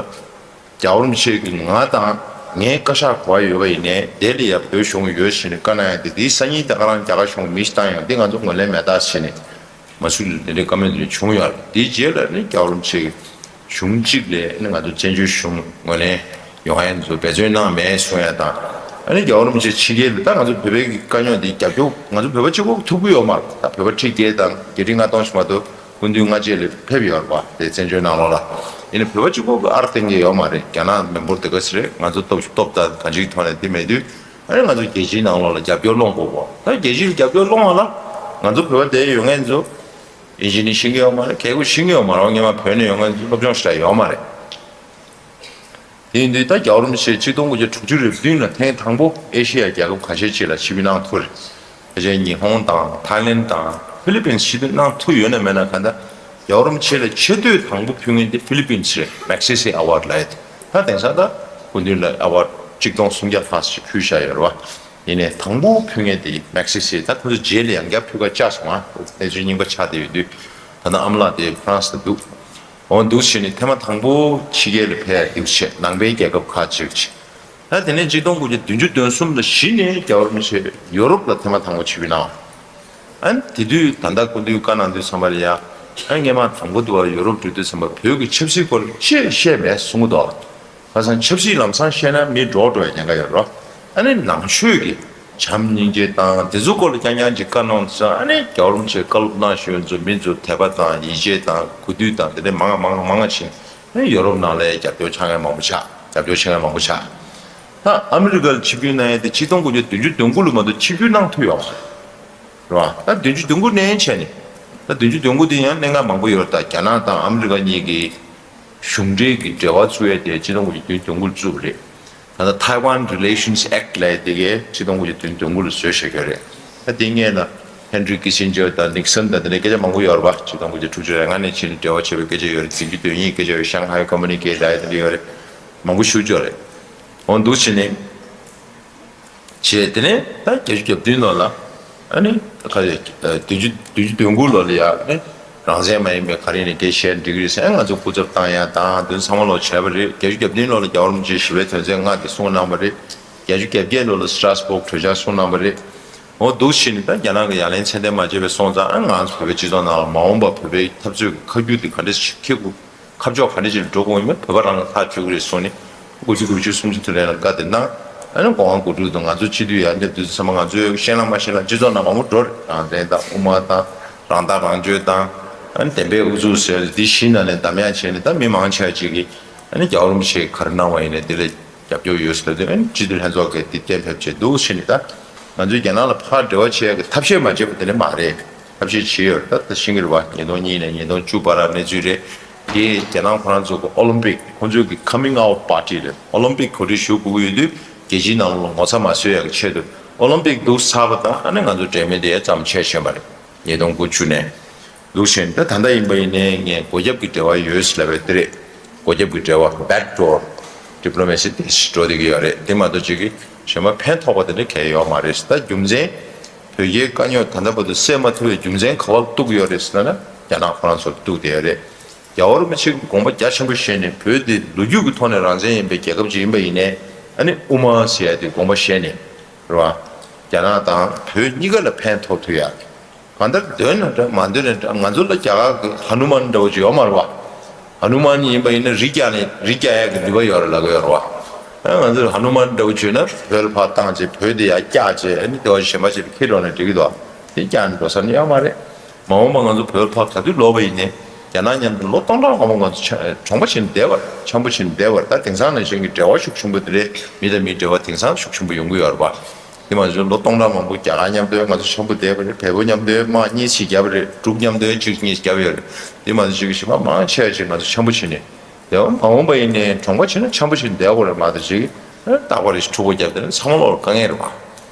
རྒྱལ་བ་རིན་པོ་ཆེ་གིས་ང་དང་ངའི་བཀའ་ཤག་ག་པར་ཡོད་པ་ཡིན་ནའི་དེ་ལ་ཡ་བོད་གཞུང་ཡོད་ཟེར་ནས་བཀའ་གནང་ཡ་དེ། དེའི་སང་ཉིན་དེ་ག་རང་རྒྱ་གར་གཞུང་མི་ཞིག་བཏང་ཡོང་། འདི་ང་ཚོ་ངོས་ལེན་མེད་ད་ཟེར་ནས་མ་སུ་རི་ལ་དེ་འདྲའི་བཀའ་མོལ་དེ་འདྲ་བྱུང་ཡོད་རེད། དེའི་རྗེས་ལ་ནི་རྒྱལ་བ་རིན་པོ་ཆེ་གིས་གཞུང་གཅིག་ལ་ནི་ང་ཚོ་བཙན་བྱོལ་གཞུང་ངོས་ལེན་ཡོང་ཡ་ཚོ་འབད་བརྩོན་གནང་མེད་གསུང་ཡ་དང་། ཨ་ནི་རྒྱལ་བ་རིན་པོ་ཆེ་ཕྱི་རྒྱལ་ལ། ད་ང་ཚོ་བོད་པའི་གི་དཀའ་རྙོག་འདི་རྒྱབ་སྐྱོར་ང་ཚོ་བོད་པ་གཅིག་པོ་ཐུབ་ཀྱི་ཡོད་མ་རེད། ད་བོད་པ་ཁྲི་བརྒྱད་དང་བརྒྱད་ཁྲི་ལྔ་སྟོང་ཞིག་མ་གཏོགས་སྐུ་མདུན་སྔ་རྗེས་ལ་ཕེབས་ཡོད་རེད་པ། དེ་བཙན་བྱོལ་ནང་ལོགས་ལ། ཡིན་ནའི་བོད་པ་གཅིག་པོ་གི་ཨར་གཏན་གྱི་ཡོད་མ་རེད། རྒྱ་ནག་མི་འབོར་དེ་ག་ཚོད་རེད། ང་ཚོ་སྟོབས་སྟོབས་དང་གང་ཅིའི་ཐོག་ནས་དེ་མེད་དུས། ཨ་ནི་ང་ཚོ་རྒྱལ་སྤྱིའི་ནང་ལོགས་ལ་རྒྱབ་སྐྱོར་སློང་དགོས་གོ། ད་རྒྱལ་སྤྱིའི་རྒྱབ་སྐྱོར་སློང་བ་ལ་ང་ཚོ་བོད་པ་དེ་ཡོད་མཁན་ཚོ་ཨིན་ཇི་ནི་ཤེས་ཀྱི་ཡོད་མ་རེད། གལ་ཏེ་ཤེས་ཀྱི་ཡོད་མ་རེད། སྔོན་མ་བོད་ནས་ཡོང་མཁན་ཚོ་སློབ་སྦྱོང་ཞེ་དྲག་ཡོད་མ་རེད། དེ་ཡིན་དུས་ད་རྒྱལ་བ་རིན་པོ་ཆེ་ཆིག་སྟོང་དགུ་བརྒྱ་དྲུག་ཅུ་རེ་བདུན་ལ་ཐེངས་དང་པོ་ཨེ་ཤེ་ཡ་རྒྱལ་ཁབ་ཁ་ཤས་ཅིག་ལ་ཆིབས་བསྒྱུར་གནང་ཐུབ་རེད། ཕལ་ཆེར་ཉི་ཧོང་དང་ཐའི་ལེན་དང་ཧྥི་ལི་པིན་ཆིབས་བསྒྱུར་གནང་ཐུབ་ཡོད་ན་མེད་ན་གང་ལྟར་རྒྱལ་བ་རིན་པོ་ཆེ་ལ་ཆེ་བསྟོད་དང་པོ་ཕུལ་མཁན་དེ་ཧྥི་ལི་པིན་རེད། མེག་སེ་སེ་ཨ་ཝར་ལབ་ཡ་དེ། ད་དེང་སང་ད་སྐུ་མདུན་ལ་ཨ་ཝར་ཆིག་སྟོང་སུམ་བརྒྱ་ལྷག་ཞིག་ཕུལ་བཞག་ཡོད་རེད་པ། ཡིན་ནའི་དང་པོ་ཕུལ་མཁན་དེ་མེག་སེ་སེ། ད་ཁོ་ཚོ་རྗེས་ལ་ཡང་བསྐྱར་ཕུལ་ཁ་བཅག་སོང་ང་། གནས་ཚུལ་རྙིང་པ་ཆགས་བསྡད་ཡོད་དུས། ད་ལྟ་ཨ་མ་ལགས་དེ་ཧྥ་རན་སི་ལ་འདུག་འོ་འདུག་བྱས་ནས་ཐེངས་མ་དང་པོ་ཕྱི་རྒྱལ་ལ་ཕེབས་ཡ་འདུག་བྱས། ནང་པའི་རྒྱལ་ཁབ་ཁག་ཅིག་བྱས། ད་དེ་ནས་ཆིག་སྟོང་དགུ་བརྒྱ་བདུན་ཅུ་དོན་གསུམ་ལ་གཞི་ནས་རྒྱལ་བ་རིན་པོ་ཆེ་ཡོ་རོབ་ལ་ཐེངས་མ་དང་པོ་ཆིབས་བསྒྱུར་གནང་། ཨ་ནི་དེ་དུས་ད་ལྟ་སྐུ་མདུན་བཀའ་གནང་དུས་ཙམ་པ་ལ་ཡ། ཨ་ནི་སྔོན་མ་དང་པོ་དུ་བ་ཡོ་རོབ་འགྲོ་དུས་ཙམ་པ་བོད་ཀྱི་ཆབ་སྲིད་སྐོར་ཅི་བཤད་མེད་གསུང་གི་འདུག་ཁ་སང་ཆབ་སྲིད་ལམ་སང་བཤད་ན་མི་འདྲོག་འགྲོ་བའི་ཉེན་ཁ་ཡོད་རེད། ཨ་ནི་ནང་ཆོས་ཀྱི་བྱམས་སྙིང་རྗེ་དང་དེ་ཚོ་སྐོར་ལ་རྐྱང་རྐྱང་ཅིག་བཀའ་གནང་དུས་ཙམ། ཨ་ནི་རྒྱལ་བ་རིན་པོ་ཆེ་བཀའ་སློབ་གནང་བཞིན་ཚོ་མི་ཚོ་དད་པ་དང་ཡིད་ཆེས་དང་གུས་འདུད་དང་དེ་འདྲ་མང་མང་མང་ཕྱིན། ཨ་ནི་ཡོ་རོབ་ནང་ལ་རྒྱབ་སྐྱོར་བྱེད་མཁན་མང་པོ་ཆགས། རྒྱབ་སྐྱོར་བྱེད་མཁན་མང་པོ་ཆགས། ད་ཨ་མི་རི་ཀར་ཆིབས་བསྒྱུར་གནང་ཡས་དེ་ཆིག་སྟོང་དགུ་བརྒྱ་བདུན་ཅུ་དོན་དགུ་ལོ་མ་གཏོགས་ཆིབས་བསྒྱུར་གནང་ཐུབ་ཡོད་མ་རེད། རེད་བ། ད་བདུན་ཅུ་དོན་དགུ་ནས་བྱས་ནས། ད་བདུན་ཅུ་དོན་དགུ་དེ་ཡང་གནད་འགག་མང་པོ་ཡོད་རེད། ད་རྒྱ་ནག་དང་ཨ་མི་རི་ཀ་གཉིས་ཀྱི་གཞུང་འབྲེལ་གྱི་འབྲེལ་བ་བཙུགས་ཡས་དེ་ཆིག་སྟོང་དགུ་བརྒྱ་བདུན་ཅུ་དོན་དགུ་ལ་བཙུགས་པ་རེད། ད་ལྟ་Taiwan Relations Act ལབ་ཡས་དེ་གས་ཆིག་སྟོང་དགུ་བརྒྱ་བདུན་ཅུ་དོན་དགུ་ལ་བཟོས་བཞག་ཡོད་རེད། ད་དེ་སྔོན་ལ་ཧེན་རི་ཀི་སིན་ཇར་དང་ནིག་སན་དང་དེ་འདྲའི་སྐད་ཆ་མང་པོ་ཡོད་རེད་པ། ཆིག་སྟོང་དགུ་བརྒྱ་དྲུག་ཅུ་རེ་ལྔ་ནས་ཕྱིན་ནས་འབྲེལ་བ་བྱས་པའི་སྐད་ཆ་ཡོད་རེད། བདུན་ཅུ་དོན་གཉིས་སྐད་ཆ་ཡོད། ཤང་ཧའེ་ཀོ་མུ་ནི་ཀེ་ཊི་ལབ་ཡས་དེ་འདྲ་ཡོད་རེད། མང་པོ་ཞེ་པོ་ཅིག་ཡོད་རེད། འོ་འདུག་བྱས་ནས། བྱས་དེ་ནས་ད་བརྒྱད་ཅུ་གྱ་བདུན་ལོ་ལ། ཨ་ནི་ཁ་ཡ་བདུན་ཅུ་བདུན་ཅུ་དོན་དགུ་ལོ་ལ་ཡ་ནི་རང་བཙན་མ་ཡིན་པའི་ག་རེ་ནས་དེ་བཤད་འགྲིག་གི་རེད་ཟེར། ང་ཚོ་སྐུ་ཚབ་བཏང་ཡ་དང་དོན་ཚང་མ་ལོ་བྱས་པ་རེད། བརྒྱད་ཅུ་གྱ་བདུན་ལོ་ལ་རྒྱལ་བ་རིན་པོ་ཆེ་ཞི་བའི་དོན་ཚན་ལྔ་དེ་གསུངས་གནང་བ་རེད། བརྒྱད་ཅུ་གྱ་བརྒྱད་ལོ་ལ་སི་ཊ་ར་སི་སྦུག་གྲོས་འཆར་གསུངས་གནང་བ་རེད། འོ་འདུག་བྱས་ནས་ད་རྒྱ་ནག་གི་ཡ་ལན་ཚད་ལྡན་མ་བྱས་པའི་སོང་ཙང་། ཨ་ང་ཚོ་བོད་པའི་སྤྱི་ཚོགས་ནང་ལ་མ་འོངས་པ་བོད་པའི་འཐབ་རྩོད་ཀྱི་ཁ་རྒྱུན་དེ་ག་འདྲ་ཞིག་འཁྱེར་དགོས། ཁ་ཕྱོགས་ག་འདྲ་ཅིག་འགྲོ་དགོས་ཡིན་མིན་བོད་པ་རང་ལ་ཐག་གཅོད་ཀྱི་རེད་གསུངས་ནས། དགུ་བཅུ་དགུ་བཅུ་སུམ་ཅུ་དེ་རིང་ལ་བཀའ་དེ་གནང་། ཨ་ནི་གོང་དགུ་ཕྲུག་དང་ང་ཚོ་སྤྱི་འཐུས་ཡར་འདེབས་དུས་ཚང་མ་ང་ཚོའི་ཤེས་ལ་མ་ཤེས་ལ་སྤྱི་ཚོགས་ནང་མང་པོ་འགྲོ་རེད། རང་བཙན་དང་དབུ་མ་དང་རང་ཐག་རང་གཅོད་དང་། ཨ་ནི་བདེན་པའི་ཨུ་ཚུགས་ཟེར་འདི་བཞི་ནང་ནས་འདམ་ཡག་བྱས་ནས་ད་མི་མང་ཆེ་བ་ཅིག་གིས་ཨ་ནི་རྒྱལ་བ་རིན་པོ་ཆེས་ག་རེ་གནང་བ་ཡིན་ནའི་དེ་ལ་རྒྱབ་སྐྱོར་ཡོད་ཟེར་དུས། ཨ་ནི་སྤྱི་འཐུས་ལྷན་ཚོགས་ཀྱིས་འདི་གཏན་འབེབས་བྱས་འདུག་བྱས་ནས། ད་ང་ཚོས་རྒྱ་ནག་ལ་ཕར་འབྲེལ་བ་བྱེད་ཡག་གི་ཐབས་ཤེས་མ་བྱས་པ་དེ་འདྲ་མ་རེད། ཐབས་ཤེས་བྱས་ཡོད་རེད། ད་ད་ཤེས་ཀྱི་རེད་པ། ཉིས་སྟོང་གཉིས་ནས་ཉིས་སྟོང་བཅུ་བར་གནས་ཚུལ་རེད། དེ་རྒྱ་ནག་ཁོ་རང་ཚོ་གི་ཨོ་ལིམ་པིག་ཁོང་ཚོའི་གི་coming out party རེད། ཨོ་ལིམ་པིག་གོ་སྒྲིག་ཞུ་དགོས་ཀྱི་ཡོད་དུས་རྒྱལ་སྤྱིའི་ནང་ལོགས་ངོ་ཚ་མ་བཟོ་ཡག་གི་ཆེད་དུ་ཨོ་ལིམ་པིག་འདུག་ཚར་བ་དང་། ཨ་ནི་ང་ཚོ་འབྲེལ་མོལ་དེ་མཚམས་ཆད་ཕྱིན་པ་རེད། ཉིས་སྟོང་དགུ་བཅུ་ནས། འདུག་བྱས་ནས་ད་ད་ལྟ་ཡིན་པ་ཡིན་ནའི་ངས་སྒོ་རྒྱབ་ཀྱི་འབྲེལ་བ་ཡོད་ཟེར་ལབ་པ་དེ་རེད། སྒོ་རྒྱབ་ཀྱི་འབྲེལ་བ། back door diplomacy དེ་འགྲོ་བསྡད་ཀྱི་ཡོད་རེད། དེ་མ་གཏོགས་ཅིག་གིས་གཞན་པ་ཕན་ཐོགས་པ་དེ་འདྲ་གང་ཡང་ཡོད་མ་རེད། ད་རྒྱུ་མཚན། བོད་རྒྱའི་དཀའ་རྙོག་ད་ལྟ་བར་དུ་སེལ་མ་ཐུབ་པའི་རྒྱུ་མཚན་ག་པར་གཏུགས་ཡོད་རེད་ཟེར་ན། རྒྱ་ནག་ཁོ་རང་ཚོར་གཏུགས་བསྡད་ཡོད་རེད། རྒྱལ་བ་རིན་པོ་ཆེ་གིས་དགོངས་པ་རྒྱ་ཆེན་པོ་བཞེས་ནས། བོད་འདི་ལོ་རྒྱུས་ཀྱི་ཐོག་ནས་རང་བཙན་ཡིན་པའི་རྒྱལ་ཁབ་ཅིག་ཡིན་པ་ཡིན་ནའི། ཨ་ནི་དབུ་མ་ཟེར་ཡ་དེ་དགོངས་པ་བཞེས་ནས། རེད་བ། རྒྱ་ནག་དང་བོད་གཉིས་ཀ་ལ་ཕན་ཐོགས་ཐུབ་ཡ། གང་ལྟར་འདོད་ན་འདྲ་མ་འདོད་ན་འདྲ། ང་ཚོ་ལ་རྒྱ་གར་གྱི་ཧ་ནུ་མན་འདྲ་བོ་ཅིག་ཡོད་མ་རེད་བ། ཧ་ནུ་མན་ཡིན་པ་ཡིན་ན་རི་བཀྱག་ནས་རི་བཀྱག་ཡག་གི་ནུས་པ་ཡོད་རེད་ལབ་ཀྱི་ཡོད་རེད་བ། ཨ་ང་ཚོ་ཧ་ནུ་མན་འདྲ་བོ་བྱུང་ན་བོད་ལ་ཕར་བཏང་བྱས། བོད་དེ་ཡར་བཀྱག་བྱས། ཨ་ནི་སྡེ་བ་གཞན་པ་ཅིག་ལ་འཁྱེར་འགྲོ་ན་འགྲིག་གི་འདུག་དེ་བཀྱག་ནས་འགྲོ་ས་ནི་ཡོད་མ་རེད། མ་འོངས་པ་ང་ཚོ་བོད་ལ་ཕར་ག་དུས་ལོག་པ་ཡིན་ནའི། རྒྱ་ནག་མཉམ་དུ་ལོ་སྟོང་ཕྲག་མང་པོ་ང་ཚོ་ཆ་གྲོང་པ་བྱས་ནས་བསྡད་པ་རེད། འཆམ་པོ་བྱས་ནས་བསྡད་པ་རེད། ད་དེང་སང་ནང་བཞིན་གྱི་འབྲེལ་བ་ཤུགས་ཆེན་པོ་དེ་འདྲའི། མི་དང་མིའི་འབྲེལ་བ་དེང་སང་ཤུགས་ཆེན་པོ་ཡོང་གི་ཡོད་རེད་པ། དེ་མ་ཟད་ལོ་སྟོང་ཕྲག་མང་པོ་རྒྱ་གར་མཉམ་དུ་ང་ཚོ་འཆམ་པོ་བསྡད་པ་རེད། བལ་པོ་མཉམ་དུ་དམག་གཉིས་ཤིག་བརྒྱབ་པ་རེད། འབྲུག་མཉམ་དུ་གཅིག་གཉིས་བརྒྱབ་ཡོད་རེད། དེ་མ་ཟད་གཅིག་གི་གཞན་པ་མང་ཆེ་བ་ཅིག་ང་ཚོ་འཆམ་པོ་བྱས་ནས་བསྡད་པ། མ་འོངས་པ་ཡིན་ནའི་གྲོང་པ་བྱས་ན་འཆམ་པོ་བྱས་ནས་བསྡད་དགོས་རེད་མ་གཏོགས་ཅིག་རྟག་པར་འཁྲུག་པ་བརྒྱབ་བསྡད་ན་ཚང་མ་ལོག་ལ་དཀའ་ངལ་རེད་པ།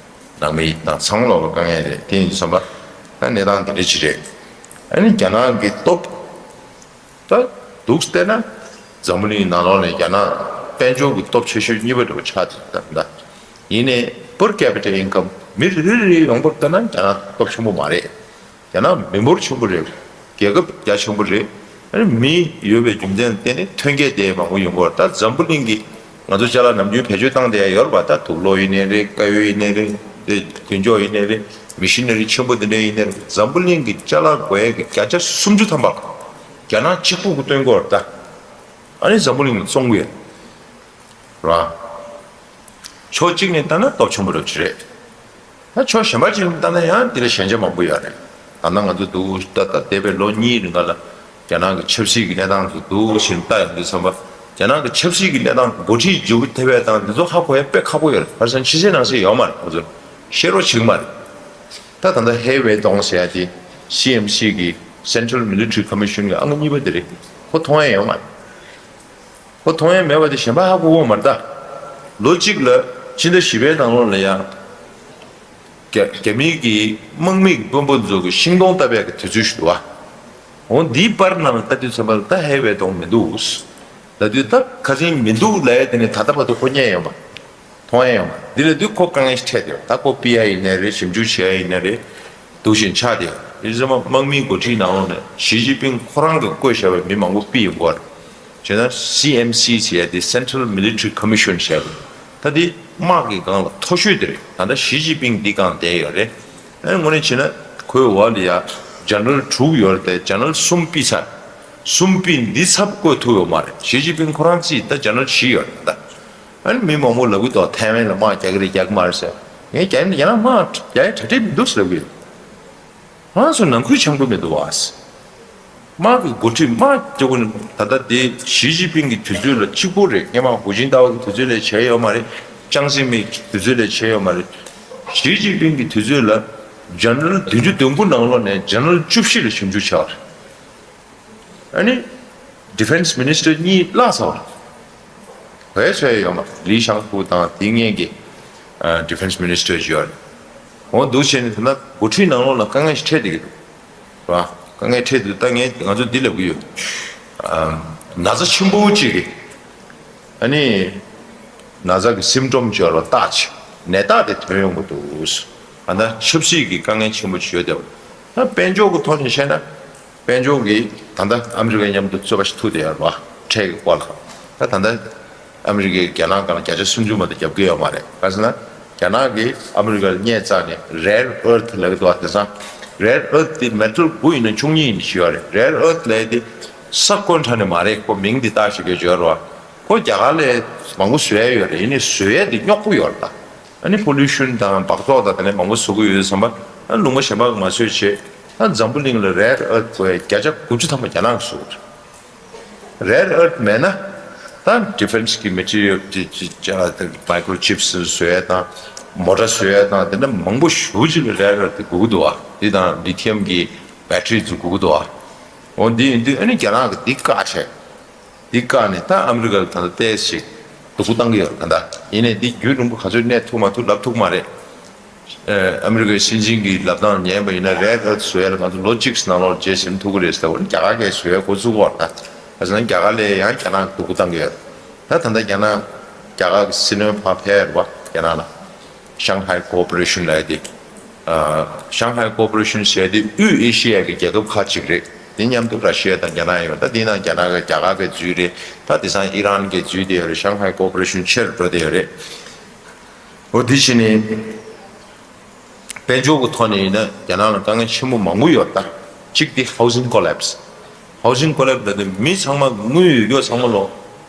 ནང་མི་དང་ཚང་མ་ལོག་ལ་དཀའ་ངལ་རེད། དེ་ཡིན་དུས་ཙམ་པ་ད་གནས་སྟངས་དེ་འདྲ་ཅིག་རེད། ཨ་ནི་རྒྱ་ནག་གི་སྟོབས། ད་འདུག་བལྟས་ན་འཛམ་བུ་གླིང་ནང་ལོགས་ནས་རྒྱ་ནག་དཔལ་འབྱོར་གྱི་སྟོབས་ཆེ་ཤོས་གཉིས་པ་འདྲ་བོ་ཆགས་ཏེ་ད་ལྟ། ཡིན་ནའི་per capita income མི་རེ་རེ་ཡོང་བར་བལྟས་ན་རྒྱ་ནག་སྟོབས་ཆེན་པོ་མ་རེད། རྒྱ་ནག་མི་འབོར་ཆེན་པོ་རེད། རྒྱལ་ཁབ་རྒྱ་ཆེན་པོ་རེད། ཨ་ནི་མི་ཡོད་པའི་རྒྱུ་མཚན་བརྟེན་ནས་ཐོན་སྐྱེད་དེ་མང་པོ་ཡོང་གི་ཡོད་རེད། ད་འཛམ་བུ་གླིང་གི་ང་ཚོ་ཅ་ལག་ནམ་རྒྱུན་བེད་སྤྱོད་བཏང་བསྡད་ཡ་ཡོད་རེད་པ། ད་དུག་ལོག་ཡིན་ནའི་རེད། དཀར་ཡོལ་ཡིན་ནའི་རེད། དེ་མདུན་ཅོག་ཡིན་ནའི་རེད། མི་ཤི་ན་རི་ཆེན་པོ་འདི་འདྲ་ཡིན་ནའི་རེད། འཛམ་བུ་གླིང་གི་ཅ་ལག་དགོས་ཡ་གི་བརྒྱ་ཆ་སུམ་ཅུ་ཐམ་པ་རྒྱ་ནག་གཅིག་པུ་གིས་བཏོན་གྱི་ཡོད་རེད་ད། ཨ་ནི་འཛམ་བུ་གླིང་ལ་བཙོང་གི་ཡོད་རེད། ཕྱོགས་གཅིག་ནས་བལྟས་ན་སྟོབས་ཆེན་པོ་རབ་ཅིག་རེད། ད་ཕྱོགས་གཞན་པ་ཅིག་ནས་བལྟས་ན་ཡང་དེ་ལ་ཞན་ཆ་མང་པོ་ཡོད་རེད། ད་ལྟ་ང་ཚོ་འདུག་ད་ད་འདས་པའི་ལོ་གཉིས་རིང་ག་ལ་རྒྱ་ནག་གི་ཆབ་སྲིད་ཀྱི་གནས་སྟངས་དེ་འདུག་ཞིག་ལྟ་ཡོང་དུས་ཙམ་པ། རྒྱ་ནག་གི་ཆབ་སྲིད་ཀྱི་གནས་སྟངས་འགོ་ཁྲིད་འཇུག་ཐེབས་པའི་སྟངས་འདི་ཚོ་ཧ་གོ་ཡ་དཔེ་ཁག་པོ་ཡོད་རེད། ཁ་སང་ཕྱི་གསལ་ནང་གསལ་ཡོད་མ་རེད། ཁོ་ཚོ་ཤེས་རོགས་བྱེད་ཀྱི་མ་རེད། ད་ད་ལྟ་ཧེ་ཝེ་ཏོང་ཟེར་ཡ་དེ་སི་ཨེམ་སི་གི་Central Military Commission གི་ཨང་གཉིས་པ་དེ་རེད། ཁོ་མཐོང་ཡ་ཡོད་མ་རེད། ཁོ་མཐོང་ཡ་མེད་པ་དེ་གཞན་པ་ཧ་གོ་གི་མ་རེད་ད། ལོ་གཅིག་ལ་ཕྱི་ཟླ་བཞི་པའི་ནང་ལོགས་ལ་ཡ། རྒྱ་རྒྱ་མི་གི་དམག་མི་གི་དཔོན་པོ་ཚོ་གི་ཤིང་སྡོང་བཏབ་པའི་གི་དུས་ཚོད་ཞིག་འདུག་བ། འོ་འདིའི་བར་ནང་ལ་ལྟ་དུས་ཙམ་པ་ལ་ད་ཧེ་ཝེ་ཏོང་མི་འདུག་ལབ་དུས་ད་ཁ་སང་མི་འདུག་ལབ་ཡ་དེ་ནི་ད་ལྟ་བར་དུ་ཁོ་རྙེད་ཡོང་བ། མཐོང་ཡ་ཡོང་བ། འདི་ལབ་དུས་ཁོ་དཀའ་ངལ་ཞིག་འཕྲད་དེ་ད་ཁོ་ཕུད་ཡ་ཡིན་ན་རེད། ཞིབ་འཇུག་བྱེད་ཡ་ཡིན་ན་རེད། འདུག་བཞིན་ཆགས་དེ། ཡིན་ཙམ་པ་དམག་མིའི་འགོ་ཁྲིད་ནང་ལོགས་ནས་ཞི་ཅིན་ཕིང་ཁོ་རང་གིས་བསྐོས་བཞག་པའི་མི་མང་པོ་ཕུད་ཡོང་གི་ཡོད་རེད། བྱས་ན་སི་ཨེམ་སི་ཟེར་ཡ་དེ་Central Military Commission ཟེར་ཡ་དེ། ད་དེ་དམག་གི་སྒང་ལ་མཐོ་ཤོས་དེ་རེད། ད་ལྟ་ཞི་ཅིན་ཕིང་འདི་སྒང་བསྡད་ཡོད་རེད། ཨ་ནི་དངོས་གནས་བྱས་ན་ཁོའི་འོག་ལ་ཡ་ཇེ་ནེ་རལ་དྲུག་ཡོད་རེད་དེ། ཇེ་ནེ་རལ་གསུམ་ཕུད་ཚར། གསུམ་ཕུད་འདི་ཚབ་བསྐོས་ཐུབ་ཡོད་མ་རེད། ཞི་ཅིན་ཕིང་ཁོ་རང་རྩིས་ད་ཇེ་ནེ་རལ་བཞི་ཡོད་རེད་ད། ཨ་ནི་མི་མང་པོ་ལབ་གི་འདུག་ཐའེ་ཝན་ལ་དམག་རྒྱག་གི་རེད་རྒྱག་གི་མ་རེད་ཟེར། ངས་རྒྱ་ཡིན་ན་རྒྱ་ནག་དམག་རྒྱག་ཡ་གྲ་སྒྲིག་མི་འདུག་ཟེར་ལབ་གི་ཡོད། ང་ཚོ་ནང་ཁུལ་འཆམ་པོ་མི་འདུག་བ། དམག་གི་འགོ་ཁྲིད་དམག་སྐྱོ་པོ་ནི་ད་ལྟ་དེ་ཞི་ཅིན་ཕིང་གི་དུས་ཚོད་ལ་གཅིག་པོ་རེད། སྔོན་མ་ཧུའུ་ཅིན་ཏའོ་གི་དུས་ཚོད་ལས་བྱས་ཡོད་མ་རེད། ཅང་ཙེ་མིན་གྱི་དུས་ཚོད་ལས་བྱས་ཡོད་མ་རེད། ཞི་ཅིན་ཕིང་གི་དུས་ཚོད་ལ་ཇེ་ནེ་རལ་བདུན་ཅུ་དོན་དགུ་ནང་ལོགས་ནས་ཇེ་ནེ་རལ་བཅུ་བཞི་ལ་ཞིབ་འཇུག་བྱས་པ་རེད། ཨ་ནི་Defence Minister གཉིས་བརླགས་ཚར་བ་རེད། བས་ཚོད་ཡོད་མ་རེད། ལི་ཤང་ཧུ་དང་དེ་སྔོན་གྱི་ཨ་Defence Minister ཅིག་ཡོད་རེད། འོ་འདུག་བྱས་ནས་ད་ལྟ་འགོ་ཁྲིད་ནང་ལོགས་ལ་དཀའ་ངལ་ཞིག་འཕྲད་བསྡད་ཀྱི་འདུག་རེད་བ། དཀའ་ངལ་འཕྲད་དུས་ད་ངས་ང་ཚོ་འདི་ལབ་ཀྱི་ཡོད། ཨ་ན་ཚ་ཆེན་པོ་གཅིག་གིས་ཨ་ནི་ན་ཚ་གི་སིམ་ཊོམ་ཅིག་ཡོད་རེད་བ། རྟགས་ཅིག་ནད་རྟགས་དེ་ཐོན་ཡོང་གི་འདུག་ཨ་ད་ཆབ་སྲིད་ཀྱི་དཀའ་ངལ་ཆེན་པོ་ཅིག་ཡོད་བསྡད་པ། ད་དཔལ་འབྱོར་གྱི་ཐོག་ནས་བཤད་ན། དཔལ་འབྱོར་གྱིས་ད་ལྟ་ཨ་མི་རི་ཀའི་མཉམ་དུ་རྩོད་པ་ཞིག་ཐུག་བསྡད་ཡོད་རེད་བ། ཁྲལ་གྱི་སྐོར་ལ། ད་ད་ལྟ་ཨ་མི་རི་ཀས་རྒྱ་ནག་སྒང་ལ་བརྒྱ་ཆ་སུམ་ཅུ་མ་གཏོགས་རྒྱབ་ཀྱི་ཡོད་མ་རེད། ག་ཟེར་ན། རྒྱ་ནག་གིས་ཨ་མི་རི་ཀ་ལ་བརྙས་བཙགས་ནས་rare earth ལབ་ཀྱི་འདུག་བ། དེང་སང་rare earth དེ་མེ་ཊལ་དགུ་ཡིན་ན་བཅུ་གཉིས་ཡིན་ཞུ་ཡོད་རེད། rare earth ལབ་དེ་ས་བཀོད་འདྲ་ནི་མ་རེད། ཁོ་མིང་དེ་བཏགས་ཤིག་གི་བརྗོད་རེད་བ། ཁོ་རྒྱ་གར་ལས་མང་པོ་བཟོ་ཡ་ཡོད་རེད། ཡིན་ནའི་བཟོ་ཡ་དེ་རྙོག་པོ་ཡོད་རེད་ད། ཨ་ནི་pollution དང་སྦགས་བཙོག་དང་དེ་ནས་མང་པོ་བཟོ་གི་ཡོད་བསམ་པ། ཨ་ལུང་པ་གཞན་པ་གིས་མ་བཟོས་བྱས། ཨ་འཛམ་བུ་གླིང་ལ་rare earth དགོས་ཡ་བརྒྱ་ཆ་དགུ་བཅུ་ཐམ་པ་རྒྱ་ནག་གིས་བཟོ་གི་རེད། rare earth མེད་ན་ད་defence གི་material ཅི་ཅི་ཅ་microchips བཟོ་ཡ་དང་མོ་ཊ་བཟོ་ཡ་དང་དེ་འདྲ་མང་པོ་ཞེ་པོ་ཅིག་ལ་rare earth དེ་དགོས་ཀྱི་འདུག་བ། དེ་དང་lithium གི་battery ཚོ་དགོས་ཀྱི་འདུག་བ། འོ་འདི་ཡིན་དུས་ཨ་ནི་རྒྱ་ནག་གིས་འདི་བཀག་བྱས། འདི་བཀག་ནས་ད་ཨ་མི་རི་ཀ་ལ་ད་ལྟ་ཏོག་ཙམ་ཞིག་སྡུག་པོ་བཏང་གི་ཡོད་རེད་ག་ད། ཡིན་ནའི་འདི་རྒྱུན་རིང་པོ་ག་ཚོད་གནས་ཐུབ་མ་ཐུབ་ལབ་ཐུབ་མ་རེད། ཨ་མི་རི་ཀའི་སྲིད་འཛིན་གྱི་ལབ་སྟངས་ཉན་པ་ཡིན་ན་rare earth བཟོ་ཡ་ལ་ང་ཚོ་ལོ་གཅིག་ནང་ལོགས་རྗེས་ཟིན་ཐུབ་ཀྱི་རེད་ཟེར་བ་ནི་རྒྱ་གར་གས་བཟོ་ཡ་འགོ་བཙུགས་པ་རེད་ད། ག་ཟེར་ན་རྒྱ་གར་ལས་ཡང་རྒྱ་ནག་སྡུག་པོ་བཏང་གི་ཡོད་རེད། ད་ད་ལྟ་རྒྱ་ནག་རྒྱ་གར་གྱི་སྲིད་བློན་ཕར་ཕེབས་རེད་བ་རྒྱ་ནག་ལ། Shanghai Cooperation ལབ་ཡ་དེ། ཨ་Shanghai Cooperation ཟེར་ཡ་དེ་དབུས་ཨེ་ཤི་ཡ་གི་རྒྱལ་ཁབ་ཁག་ཅིག་རེད། དེ་མཉམ་དུ་ར་ཤི་ཡ་དང་རྒྱ་ནག་ཡོད། ད་དེའི་ནང་རྒྱ་ནག་གི་རྒྱ་གར་གི་འཛུལ་རེད། ད་དེང་སང་ཨི་རན་གི་འཛུལ་བསྡད་ཡོད་རེད། Shanghai Cooperation ཆེ་རུ་འགྲོ་བསྡད་ཡོད་རེད། འོ་དེ་བྱས་ནས་དཔལ་འབྱོར་གྱི་ཐོག་ནས་ཡིན་ན་རྒྱ་ནག་ལ་དཀའ་ངལ་ཆེན་པོ་མང་པོ་ཡོད་ད། གཅིག་དེ་housing collapse། Housing collapse ལབ་དུས་མི་ཚང་མ་དངུལ་ཡོད་རྒྱུ་ཚང་མ་ལོ་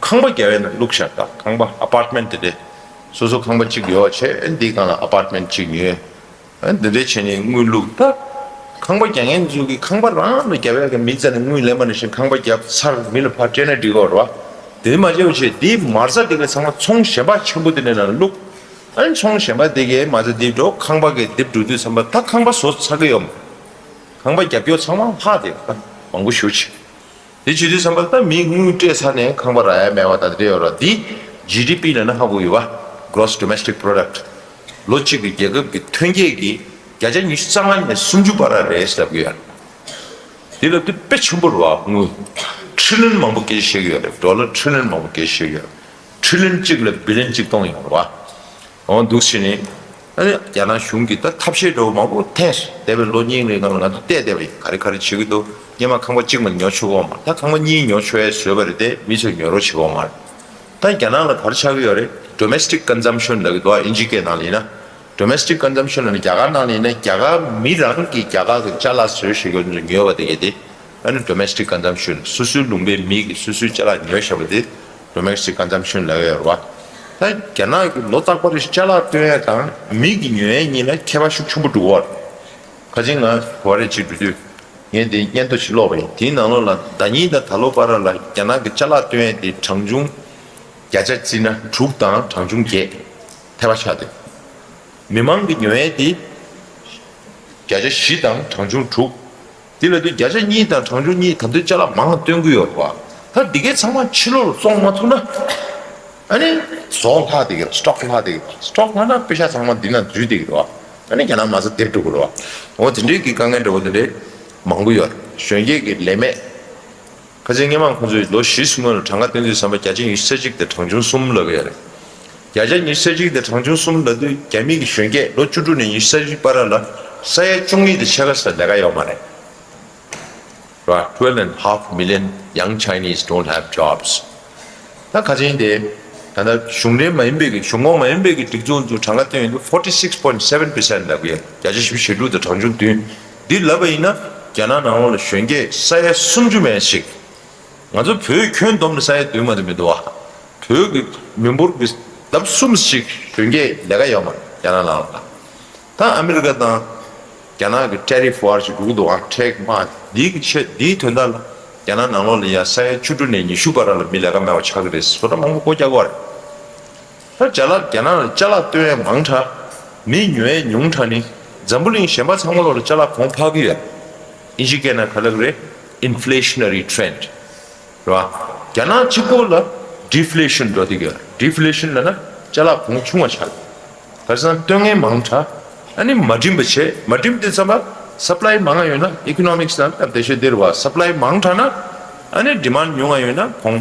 ཁང་པ་རྒྱབ་ཡ་ནང་བླུགས་བཞག་ད་ཁང་པ་apartment དེ་འདྲས། སོ་སོ་ཁང་པ་གཅིག་ཡོད་བྱས་འདིའི་སྒང་ལ་apartment གཅིག་ཉོས། ཨ་འདི་འདྲས་བྱས་ནས་དངུལ་བླུགས་ད། ཁང་པ་རྒྱག་མཁན་ཚོ་གིས་ཁང་པ་རང་ལ་རྒྱབ་ཡག་གི་མི་རྩ་ནས་དངུལ་ལེན་པ་ནང་བཞིན་ཁང་པ་རྒྱབ་ཚར་མི་ལ་ཕར་སྤྲད་ན་འགྲིག་གི་རེད་བ། དེ་མ་བྱས་པ་བྱས་འདིའི་མ་རྩ་དེ་ག་ཚང་མ་ཚོང་གཞན་པ་ཆེན་པོ་དེ་འདྲས་ནང་ལ་བླུགས། ཨ་ནི་ཚོང་གཞན་པ་དེ་གའི་མ་རྩ་འདི་འགྲོ་ཁང་པ་གི་འདི་འགྲོ་དུས་ཙམ་པ་ད་ཁང་པ་བཟོ་ཚར་གི་ཡོད་མ་རེད། ཁང་པ་རྒྱབ་སྐྱོར་ཚང་མ་ལྷག་བསྡད་ཡོད་ད་མང་པོ་ཞེ་པོ་ཅིག་དེ་བྱེད་དུས་ཙམ་པ་ལ་ད་མིས་དངུལ་སྤྲད་ཚར་ནས་ཁང་པ་རག་ཡ་མེད་པ་ད་དེ་འདྲ་ཡོད་རེད། འདི་ཇི་ཌི་པི་ལབ་ན་ཧ་གོ་ཡོད་པ། Gross Domestic Product། ལོ་གཅིག་གི་རྒྱལ་ཁབ་ཀྱི་ཐོན་སྐྱེད་ཀྱི་བརྒྱ་ཆ་ཉི་ཤུ་རྩ་ལྔ་ནས་སུམ་ཅུ་བར་ར་རེད་ཟེར་ལབ་ཀྱི་ཡོད་རེད། དེ་ལབ་དུས་དཔེ་ཆེན་པོ་རེད་བ། དངུལ་ཁྲི་ལན་མང་པོ་སྐད་ཆ་བཤད་ཀྱི་ཡོད་རེད། ཌོ་ལར་ཁྲི་ལན་མང་པོ་སྐད་ཆ་བཤད་ཀྱི་ཡོད་རེད། ཁྲི་ལན་གཅིག་ལ་བི་ལན་གཅིག་སྟོང་ཡོད་རེད་བ། འོ་འདུག་ཟེར་ནས། ཨ་ནི་རྒྱ་ནག་གཞུང་གིས་ད་ཐབས་ཤེས་འདྲ་བོ་མང་པོ་འཐེན། འདས་པའི་ལོ་གཉིས་ལྔའི་སྒང་ལ་ང་ཚོ་བལྟས་བསྡད་པ་ཡིན། ག་རེ་ག་རེ་བྱེད་ཀྱི་འདུག་སྔོན་མ་ཁང་པ་གཅིག་མ་ཉོ་ཆོག་གི་ཡོད་མ་རེད། ད་ཁང་པ་གཉིས་ཉོ་ཆོག་ཡས་བཟོས་པ་རེད་དེ་མི་ཚོས་ཉོ་རོགས་བྱེད་ཀྱི་ཡོད་མ་རེད། ད་རྒྱ་ནག་ལ་ག་རེ་ཆགས་ཀྱི་ཡོད་རེད། Domestic Consumption ལབ་ཀྱི་འདུག་ཨིན་ཇི་སྐད་ནང་ལ་ཡིན་ན། Domestic Consumption ལབ་ན་རྒྱ་གར་ནང་ལ་ཡིན་ན་རྒྱ་གར་མི་རང་གིས་རྒྱ་གར་གྱི་ཅ་ལག་བཟོས་བཞག་གི་ཉོས་པ་དེ་གས་དེ། ཨ་ནི་Domestic Consumption སོ་སོའི་ལུང་པའི་མི་གིས་སོ་སོའི་ཅ་ལག་ཉོས་བཞག་པ་དེ་Domestic Consumption ལབ་ཀྱི་ཡོད་རེད་བ། ད་རྒྱ་ནག་གི་ལོ་རྟག་པར་ཅ་ལག་སྟོན་ཡས་དང་མི་གི་ཉོ་ཡས་གཉིས་ལ་ཁྱད་པར་ཤུགས་ཆེན་པོ་འདུག་གོ། ཁ་ཅིག་ང་གོ་རེ་ཅིག་འགྲོ་དུས་ངས་འདི་སྙན་ཐོ་ཞིག་ཀློག་པ་ཡིན། དེའི་ནང་ལོགས་ལ་ཟླ་ཉིན་དང་ད་ལོ་བར་ལ་རྒྱ་ནག་གི་ཅ་ལག་སྟོན་ཡས་དེ་གྲངས་ཆུང་བརྒྱ་ཆ་བརྩིས་ན་དྲུག་དང་གྲངས་ཆུང་བརྒྱད་ཐལ་བ་ཆགས་འདུག་མི་མང་གི་ཉོ་ཡས་དེ་བརྒྱ་ཆ་བཞི་དང་གྲངས་ཆུང་དྲུག་དེ་ལ་དུས་བརྒྱ་ཆ་གཉིས་དང་གྲངས་ཆུང་གཉིས་ད་དུང་ཅ་ལག་མང་བ་སྟོན་གི་ཡོད་རེད་བ། ད་འདི་གའི་ཚང་མ་ཕྱི་ལོགས་ལ་བཙོང་མ་ཐུབ་ན། ཨ་ནི་བཟོ་ལྷག་བསྡད་ཀྱི་རེད། སི་ཊོག་ལྷག་བསྡད་ཀྱི་རེད། སི་ཊོག་ལྷག་ན་པེ་ཤ་ཚང་མ་འདི་ན་འཛུལ་བསྡད་ཀྱི་རེད་བ། ཨ་ནི་རྒྱ་ནག་མ་རྩ་འདེབས་འགྲོ་གི་རེད་བ། འོ་དེ་འདྲའི་གི་དཀའ་ངལ་འདྲ་བོ་དེ་འདྲའི་མང་པོ་ཡོད་རེད། གཞོན་སྐྱེས་ཀྱི་ལས་མེད། ཁ་ཆེ་སྔོན་མ་ཁོང་ཚོས་ལོ་བཞི་སྔོན་ལ་གྲངས་ཀ་བཏོན་དུས་ཙམ་པ་བརྒྱ་ཆ་ཉི་ཤུ་རྩ་གཅིག་དང་གྲངས་ཆུང་གསུམ་ལབ་ཀྱི་ཡོད་རེད། བརྒྱ་ཆ་ཉི་ཤུ་རྩ་གཅིག་དང་གྲངས་ཆུང་གསུམ་ལབ་དུས་རྒྱ་མི་གི་གཞོན་སྐྱེས་ལོ་བཅུ་དྲུག་ནས་ཉི་ཤུ་རྩ་གཅིག་བར་ལ་ས་ཡ་བཅུ་གཉིས་དང་ཕྱེད་ཀ་ཙམ་ལས་ཀ་ཡོད་མ་རེད། ར། Twelve and half million young Chinese don't have jobs. ད་ཁ་ཆེ་དེ་ད་ལྟ་གཞུང་འབྲེལ་མ་ཡིན་པའི་གི་གཞུང་ཁོངས་མ་ཡིན་པའི་གི་སྒྲིག་འཛུགས་ཚོ་གྲངས་ཀ་བཏོན་ཡོང་དུས་forty six point seven percent ལབ་ཀྱི་ཡོད། བརྒྱ་ཆ་བཞི་བཅུ་ཞེ་དྲུག་དང་གྲངས་ཆུང་བདུན། འདི་ལབ་པ་ཡིན་ན་རྒྱ་ནག་ནང་ལོགས་ལ་གཞོན་སྐྱེས་ས་ཡ་སུམ་ཅུ་མན་ཞིག་ང་ཚོ་བོད་ཁྱོན་བསྡོམས་ནས་ས་ཡ་བདུན་མ་གཏོགས་མི་འདུག་བ། བོད་ཀྱི་མི་འབོར་གྱི་ལྡབ་གསུམ་ཞིག་གཞོན་སྐྱེས་ལས་ཀ་ཡོད་མ་རེད་རྒྱ་ནག་ནང་ལ། ད་ཨ་མི་རི་ཀ་དང་རྒྱ་ནག་གི་ཊེ་རིཕ་ཝར་ཞིག་འགྲོ་གི་འདུག་བ། ཊེ་རིཕ་དམག་འདིའི་གི་ཆེད་འདིའི་དོན་དག་ལ་རྒྱ་ནག་ནང་ལོགས་ལ་ཡ་ས་ཡ་བཅུ་དྲུག་ནས་ཉི་ཤུ་བར་ལ་མི་ལས་ཀ་མེད་པ་ཆགས་ཀྱི་རེད། བཟོ་གྲྭ་མང་པོ་སྒོ་རྒྱག་གི་རེད། ད་ཅ་ལག་རྒྱ་ནག་ལ་ཅ་ལག་བཏོན་ཡས་མང་དྲགས། མི་ཉོ་ཡས་ཉུང་དྲགས་ནི་འཛམ་བུ་གླིང་གཞན་པ་ཚང་མ་ལོགས་ལ་ཅ་ལག་གོང་འཕར་གི་ཡོད། ཨིན་ཇི་སྐད་ནང་ག་ལབ་རེད། Inflationary trend རེད་བ། རྒྱ་ནག་གཅིག་པོ་ལ་ཌི་ཕི་ལེ་ཤན་འགྲོ་བསྡད་ཀྱི་ཡོད། ཌི་ཕི་ལེ་ཤན་ལབ་ན་ཅ་ལག་གོང་ཆུང་བ་ཆགས། ག་རེ་ཟེར་ན་བཏོན་མཁན་མང་དྲགས། ཨ་ནི་མ་འགྲིམ་པ་བྱས། མ་འགྲིམ་དུས་ཙམ་པ་སབ་ལའི་མང་ང་ཡོད་ན། ཨི་ཀོ་ནོ་མིག་སི་ནང་སྟབས་བདེ་ཤོས་འདི་རེད་བ། སབ་ལའི་མང་དྲགས་ན་ཨ་ནི་ཌི་མན་ཌི་ཉུང་ང་ཡོད་ན་གོང་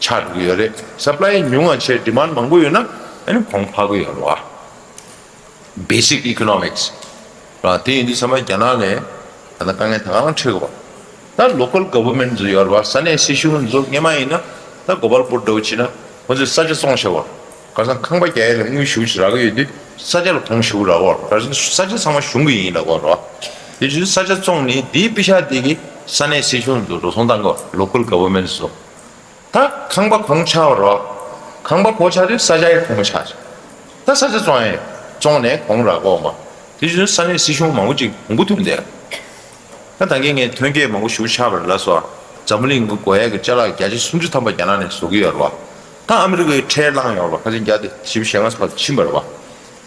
ཆག་འགྲོ་གི་ཡོད་རེད། སབ་ལའི་ཉུང་བ་བྱས་ཌི་མན་ཌི་མང་པོ་ཡོད་ན་ཨ་ནི་གོང་འཕར་གི་ཡོད་རེད་བ། Basic economics ར། དེ་ཡིན་དུས་ཚང་མ་རྒྱ་ནག་ནས་ད་ལྟ་དཀའ་ངལ་ད་ག་རང་འཕྲད་དགོས་པ། ད་ལོ་ཀལ་གྷ་ཝར་མེན་ཊི་ཚོ་ཡོད་རེད་བ། ས་གནས་སྲིད་གཞུང་ཚོ་སྔོན་མ་ཡིན་ན་ད་གོ་པལ་པུར་འདྲ་བོ་བྱས་ན་ཁོ་ཚོས་ས་ཆ་བཙོང་བྱས་པ། ག་རེ་ཟེར་ན་ཁང་པ་རྒྱག་ཡས་ལ་དངུལ་ཞེ་པོ་ཅིག་རག་གི་ཡོད་དུས་ས་ཆ་ལ་གོང་ཞེ་པོ་རག་གི་ཡོད་རེད། ག་རེ་ཟེར་ན་ས་ཆ་ཚང་མ་གཞུང་གི་ཡིན་ལབ་ཀྱི་ཡོད་རེད་བ། དེ་བྱས་ས་ཆ་བཙོང་ནས་དེའི་པེ་ཤག་དེ་གིས་ས་གནས་སྲིད་གཞུང་ཚོ་འགྲོ་སོང་བཏང་གི་ཡོད་རེད། ལོ་ཀལ་གྷ་ཝར་མེན་ཊི་ཚོ། ད་ཁང་པ་གོང་ཆག་པ་རེད་བ། ཁང་པ་གོང་ཆག་དུས་ས་ཆ་ཡང་གོང་ཆག་ཆག་ད་ས་ཆ་བཙོང་ཡས་བཙོང་ནས་གོང་རག་གོ་མ། དེ་བཞིན་ས་གནས་སྲིད་གཞུང་མང་པོ་ཅིག་གོང་བུ་ཐོན་ཏེ། ད་ད་གིན་ངས་ཐོན་སྐྱེད་མང་པོ་ཞེ་པོ་ཆགས་པ་རེད་ལབ་སོང་། འཛམ་བུ་གླིང་གི་དགོས་ཡས་ཀྱི་ཅ་ལག་བརྒྱ་ཆ་སུམ་ཅུ་ཐམ་པ་རྒྱ་ནག་ནས་བཟོ་གི་ཡོད་རེད་བ། ད་ཨ་མི་རི་ཀའི་ཁྲལ་བླངས་ཡོད་རེད་བ། ཁ་ཆེ་བརྒྱ་དང་བཞི་བཅུ་ཞེ་ལྔ་ཙམ་ཕྱིན་པ་རེད་བ།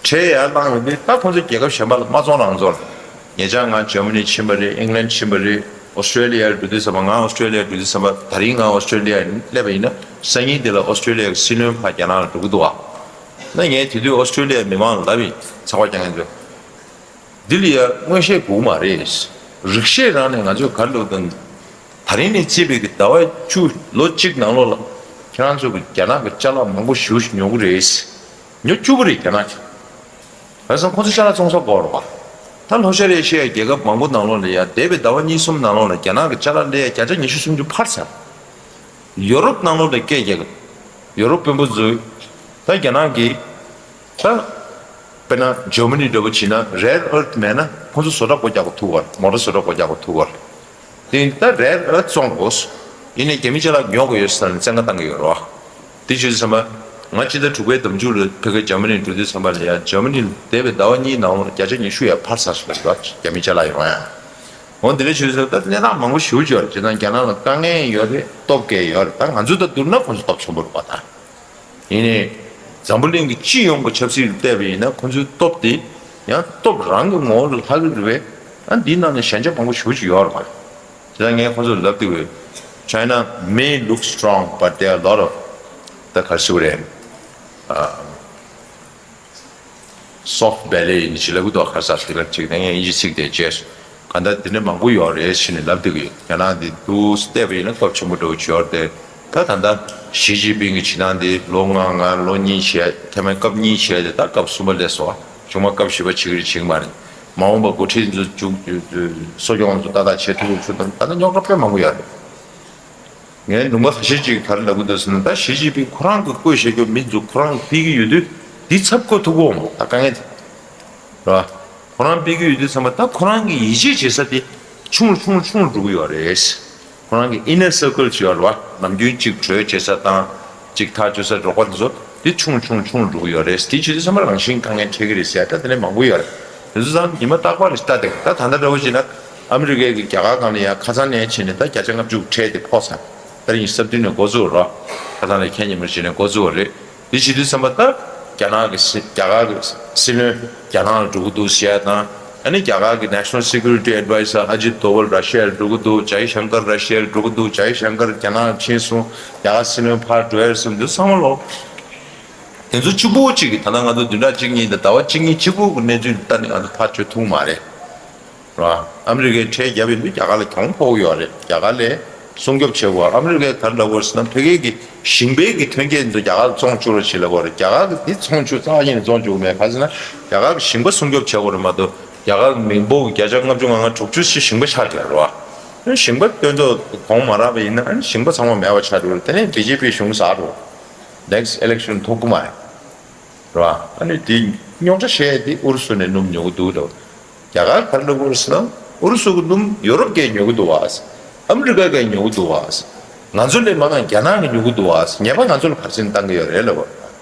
ཁྲལ་ཡར་བླངས་ཡོང་དུས་ད་ཁོང་ཚོ་རྒྱལ་ཁབ་གཞན་པ་ལ་མ་བཙོང་རང་བཙོང་། ཉེ་ཆར་ང་འཇར་མ་ནི་ཕྱིན་པ་རེད། ཨིང་ལན་ཕྱིན་པ་རེད། ཨོ་སི་ཀྲེ་ལི་ཡར་འགྲོ་དུས་ཙམ་པ། ང་ཨོ་སི་ཀྲེ་ལི་ཡར་འགྲོ་དུས་ཙམ་པ། ད་རིང་ང་ཨོ་སི་ཀྲེ་ལི་ཡར་སླེབས་པ་ཡིན་ན་སང་ཉིན་དེ་ལ་ཨོ་སི་ཀྲེ་ལི་ཡ་གི་སྲིད་བློན་ཕར་རྒྱ་ནག་ལ་འགྲོ་གི་འདུག་བ། ན་ངས་དེ་དུས་ཨོ་སི་ཀྲེ་ལི་ཡའི་མི་མང་ལ་ལབ་ཡིན། ཚགས་པར་རྒྱག་མཁན་ཚོས། འདི་ལ་ཡ་མངོན་ཤེས་དགོས་མ་རེད། རིག་ཤེས་རང་ནས་ང་ཚོས་ག་རེ་ལབ་དང་། ད་རིང་ནས་བརྩིས་པའི་གི་ཟླ་བ་བཅུ་ལོ་གཅིག་ནང་ལོགས་ལ་ཁྱེད་རང་ཚོ་གི་རྒྱ་ནག་གི་ཅ་ལག་མང་པོ་ཞེ་པོ་ཞིག་ཉོ་གི་རེད། ཉོ་བཅུག་གི་རེད་རྒྱ་ནག་གིས། བྱས་ཙང་ཁོ་ཚོ་ཅ་ལག་བཙོང་ས་དགོས་རེད་བ། ད་ལྷོ་ཤར་ཨེ་ཤི་ཡའི་རྒྱལ་ཁབ་མང་པོ་ནང་ལོགས་ལ་ཡ་འདས་པའི་ཟླ་བ་གཉིས་གསུམ་ནང་ལོགས་ལ་རྒྱ་ནག་གི་ཅ་ལག་སླེབས་ཡ་བརྒྱ་ཆ་ཉི་ཤུ་སུམ་ཅུ་འཕར་ཚར། ཡོ་རོབ་ནང་ལོགས་ལ་སྐད་རྒྱག་གི། ཡོ་རོབ་དཔོན་པོ་ཚོས་ད་རྒྱ་ནག་གིས་ད་དཔེར་ན་ཇར་མ་ནི་འདྲ་པོ་བྱས་ན་རེར་ཨར་ཐི་མེད་ན་ཁོ་ཚོ་བཟོ་གྲྭ་སྒོ་རྒྱག་དགོས་ཐུག་གི་རེད། མོ་ཊ་བཟོ་གྲྭ་སྒོ་རྒྱག་དགོས་ཐུག་གི་རེད། དེ་ད་རེར་ཨར་ཐི་བཙོང་དགོས། ཡིན་ནའི་རྒྱ་མི་ཅ་ལག་ཉོ་དགོས་ཡོད་ཟེར་ནས་བཙན་བཀའ་བཏང་གི་ཡོད་རེད་བ། དེ་བྱས་ཙང་ང་སྤྱི་ཟླ་དྲུག་པའི་ཟླ་མཇུག་ལ་ཕ་གིར་ཇར་མ་ནི་འགྲོ་དུས་ཙམ་པ་ལ་ཡ་ཇར་མ་ནི་འདས་པའི་ཟླ་བ་གཉིས་ནང་ལ་བརྒྱ་ཆ་ཉི་ཤུ་ཡར་འཕར་ཚར་སོང་ཟེར་བ། རྒྱ་མི་ཅ་ལག་ཡོང་ཡ། འོ་འདི་འདྲ་བྱས་ཙང་ད་གནས་སྟངས་མང་པོ་ཞེ་པོ་ཅིག་ཡོད་རེད། བྱས་ཙང་རྒྱ་ནག་ལ་དཀའ་ངལ་ཡོད་རེད། སྟོབས་ཀྱི་ཡོད་རེད། ད་ང་ཚོ་དང་བསྡུར་ན་ཁོང་ཚོ་སྟོབས་ཆེན་པོ་རེད་པ་ད། ཡིན་ནའི་འཛམ་བུ་གླིང་གི་སྤྱི་ཡོངས་ཀྱི་ཆབ་སྲིད་ལ་བལྟས་པ་ཡིན་ན་ཁོང་ཚོའི་སྟོབས་དེ་ཡང་སྟོབས་རང་གི་ངོ་བོ་ལ་ལྷག་གི་རེད་པས། ཨ་འདིའི་ནང་ནས་ཞན་ཆ་མང་པོ་ཞེ་པོ་ཅིག་ཡོད་རེད་པ། དེ་ལ་ངས་ཁོང་ཚོར་ལབ་བསྡད་ཡོད། China may look strong, but there are a lot of ད་ག་རེ་ཟེར་དགོས་རེད། ཨ། soft belly ཡིན་ཞེས་ལབ་ཀྱི་འདུག་ཁ་ས་དེ་ལ་ཅིག་ནས་ངས་དབྱིན་ཇི་ཚིག་དེ་བརྗེད་སོང་། གང་ལྟར་དེ་འདྲ་མང་པོ་ཡོད་རེད་ཞེས་ནས་ལབ་བསྡད་ཀྱི་ཡོད། རྒྱ་ནག་འདི་འདུག་བལྟས་པ་ཡིན་ན་སྟོབས་ཆེན་པོ་འདྲ་བོ་ཅིག་ཡོད་རེད་དེ། ད་ད་ལྟ་ཞི་ཅིན་ཕིང་གི་བྱེད་སྟངས་འདི་ལོ་ལྔ་ལྔ་ལོ་གཉིས་བྱས། མཐའ་མའི་སྐབས་གཉིས་བྱས་ཏེ་ད་སྐབས་གསུམ་པ་སླེབས་སོང་། བྱུང་མ་སྐབས་བཞི་པ་བྱེད་ཀྱི་རེད་བྱེད་ཀྱི་མ་རེད། མ་འོངས་པ་འགོ་ཁྲིད་ཚོ་བཅུག་གསོ་སྐྱོང་ཚོ་ཏག་ཏག་བྱེད་ཐུབ་ཀྱི་ཚུལ་དང་ད་ལྟ་རྙོག་དྲ་དཔེ་མང་པོ་ཡོད་རེད། ངས་ལུང་པ་ཁ་ཤས་ཅིག་ག་རེ་ལབ་ཀྱི་འདུག་ཟེར་ན། ད་ཞི་ཅིན་ཕིང་ཁོ་རང་གི་བསྐོས་བཞག་རྒྱུ་མི་ཚོ་ཁོ་རང་གིས་ཕུད་ཀྱི་ཡོད་དུས་འདི་ཚབ་བསྐོ་ཐུབ་ཀྱི་ཡོད་མ་རེད། ད་དཀའ་ངལ་དེ་རེད་བ། ཁོ་རང་ཕུད་ཀྱི་ཡོད་དུས་ཚང་མ་ད་ཁོ་རང་གི་ཡིད་ཆེས་བྱེད་ས་དེ་ཆུང་རུ་ཆུང་རུ་ཆུང་རུ་འགྲོ་གི་ཡོད་རེད། ཁོ་རང་གི་inner circle ཅིག་ཡོད་རེད་བ། ནམ་རྒྱུན་གཅིག་གྲོས་བྱེད་ས་དང་གཅིག་ཐག་གཅོད་ས་རོགས་པ་དེ་ཚོ་ འདི་ཆུང་ཆུང་ཆུང་འགྲོ་གི་ཡོད་རེད། དེ་བྱེད་དུས་ཙམ་པ་རང་བཞིན་དཀའ་ངལ་འཕྲད་ཀྱི་རེད་ཟེར་ཡ་ད་དེ་ནས་མང་པོ་ཡོད་རེད། དེ་ཚོ་ཚང་ཉི་མ་རྟག་པར་ལྟ་བསྡད། ད་ད་ལྟ་འདྲ་བོ་བྱས་ན་ཨ་མི་རི་ཀའི་གི་རྒྱ་གར་སྒང་ལ་ཡ་ཁ་སང་ནས་བྱས་ནས་ད་བརྒྱ་ཆ་ལྔ་བཅུ་འཕྲད་དེ་ཕོག་ཚར། ད་རིང་གཟའ་བདུན་ནས་འགོ་བཙུགས་རོགས། ཁ་སང་ནས་ཁྱེད་ཉི་མ་བྱས་ནས་འགོ་བཙུགས་པ་རེད། དེ་བྱེད་དུས་ཙམ་པ་ད་རྒྱ་ནག་གི་སྲིད་རྒྱ་གར་གི་སྲིད་བློན་རྒྱ་ནག་ལ་འགྲོ་གི་འདུག་ཟེར་ཡ་དང་། ཨ་ནི་རྒྱ་གར་གི་National Security Adviser Ajit Doval Russia་ལ་འགྲོ་གི་འདུག Jaishankar Russia་ལ་འགྲོ་གི་འདུག Jaishankar་རྒྱ་ནག་ལ་ཕྱིན་སོང་། རྒྱ་གར་སྲིད་བློན་ཕར་འགྲོ་ཡ་རེད་གསུངས་འདུག་ཚང་མ་ལོག་དེ་ཚོ་གཅིག་པོ་གཅིག་གི་ད་ལྟ་ང་ཚོ་བདུན་ཕྲག་གཅིག་གཉིས་དང་ཟླ་བ་གཅིག་གཉིས་གཅིག་པོ་གི་གནས་ཚུལ་ལྟ་ནས་ང་ཚོ་ཕར་བཅོས་ཐུབ་མ་རེད། རེད་བ། ཨ་མི་རི་ཀས་ཁྲལ་བརྒྱབ་ཡོད་དུས་རྒྱ་གར་ལ་གྱོང་ཕོག་གི་ཡོད་རེད། རྒྱ་གར་ལ་སྲུང་སྐྱོབ་བྱེད་དགོས། ཨ་མི་རི་ཀས་ག་རེ་ལབ་དགོས་ཟེར་ན་ཕ་གི་གི་ཞིང་པའི་གི་ཐོན་སྐྱེད་ཚོ་རྒྱ་གར་ལ་བཙོང་བཅུག་རོགས་བྱེད་ལབ་དགོས་རེད། རྒྱ་གར་གི་དེ་བཙོང་བཅུག་རྩ་བ་ཉིད་ནས་བཙོང་བཅུག་མེད། ག་རེ་ཟེར་ན་རྒྱ་གར་གི་ཞིང་པ་སྲུང་སྐྱོབ་བྱེད་དགོས་རེད་མ་གཏོགས་རྒྱ་གར་གི་མི་འབོར་གྱི་བརྒྱ་ཆ་ལྔ་བཅུ་ང་ལྔ་དྲུག་ཅུ་ཞིག་ཞིང་པ་ཆགས་བསྡད་རེད་བ། ཞིང་པ་སྟོན་ཐོག་གོང་མ་རག་པ་ཡིན་ན་ཞིང་པ་ཚང་མ་མེད་པ་ཆགས་འགྲོ་རེད། དེ་ནས་བི་ཇེ་པི་གཞུང་ཟག་འགྲོ། Next election་ཐུབ་ཀྱི་མ་རེད། རེད་བ། ཨ་ནི་དེ་རྙོག་དྲ་བཤད་དེ་ཨུ་རུ་སུ་ནས་སྣུམ་ཉོ་གི་འདུག་ལབ། རྒྱ་གར་ག་རེ་ལབ་དགོས་རེད་ཟེར་ན་ཨུ་རུ་སུ་གི་སྣུམ་ཡོ་རོབ་སྐད་ཉོ་གི་འདུག་བ། ཨ་མི་རི་ཀ་སྐད་ཉོ་གི་འདུག་བ། ང་ཚོ་ལས་མང་ང་རྒྱ་ནག་གི་ཉོ་གི་འདུག་བ། ཉེས་པ་ང་ཚོ་ལ་ཕར་ཕྱིན་བཏང་གི་ཡོད་རེད་ལབ།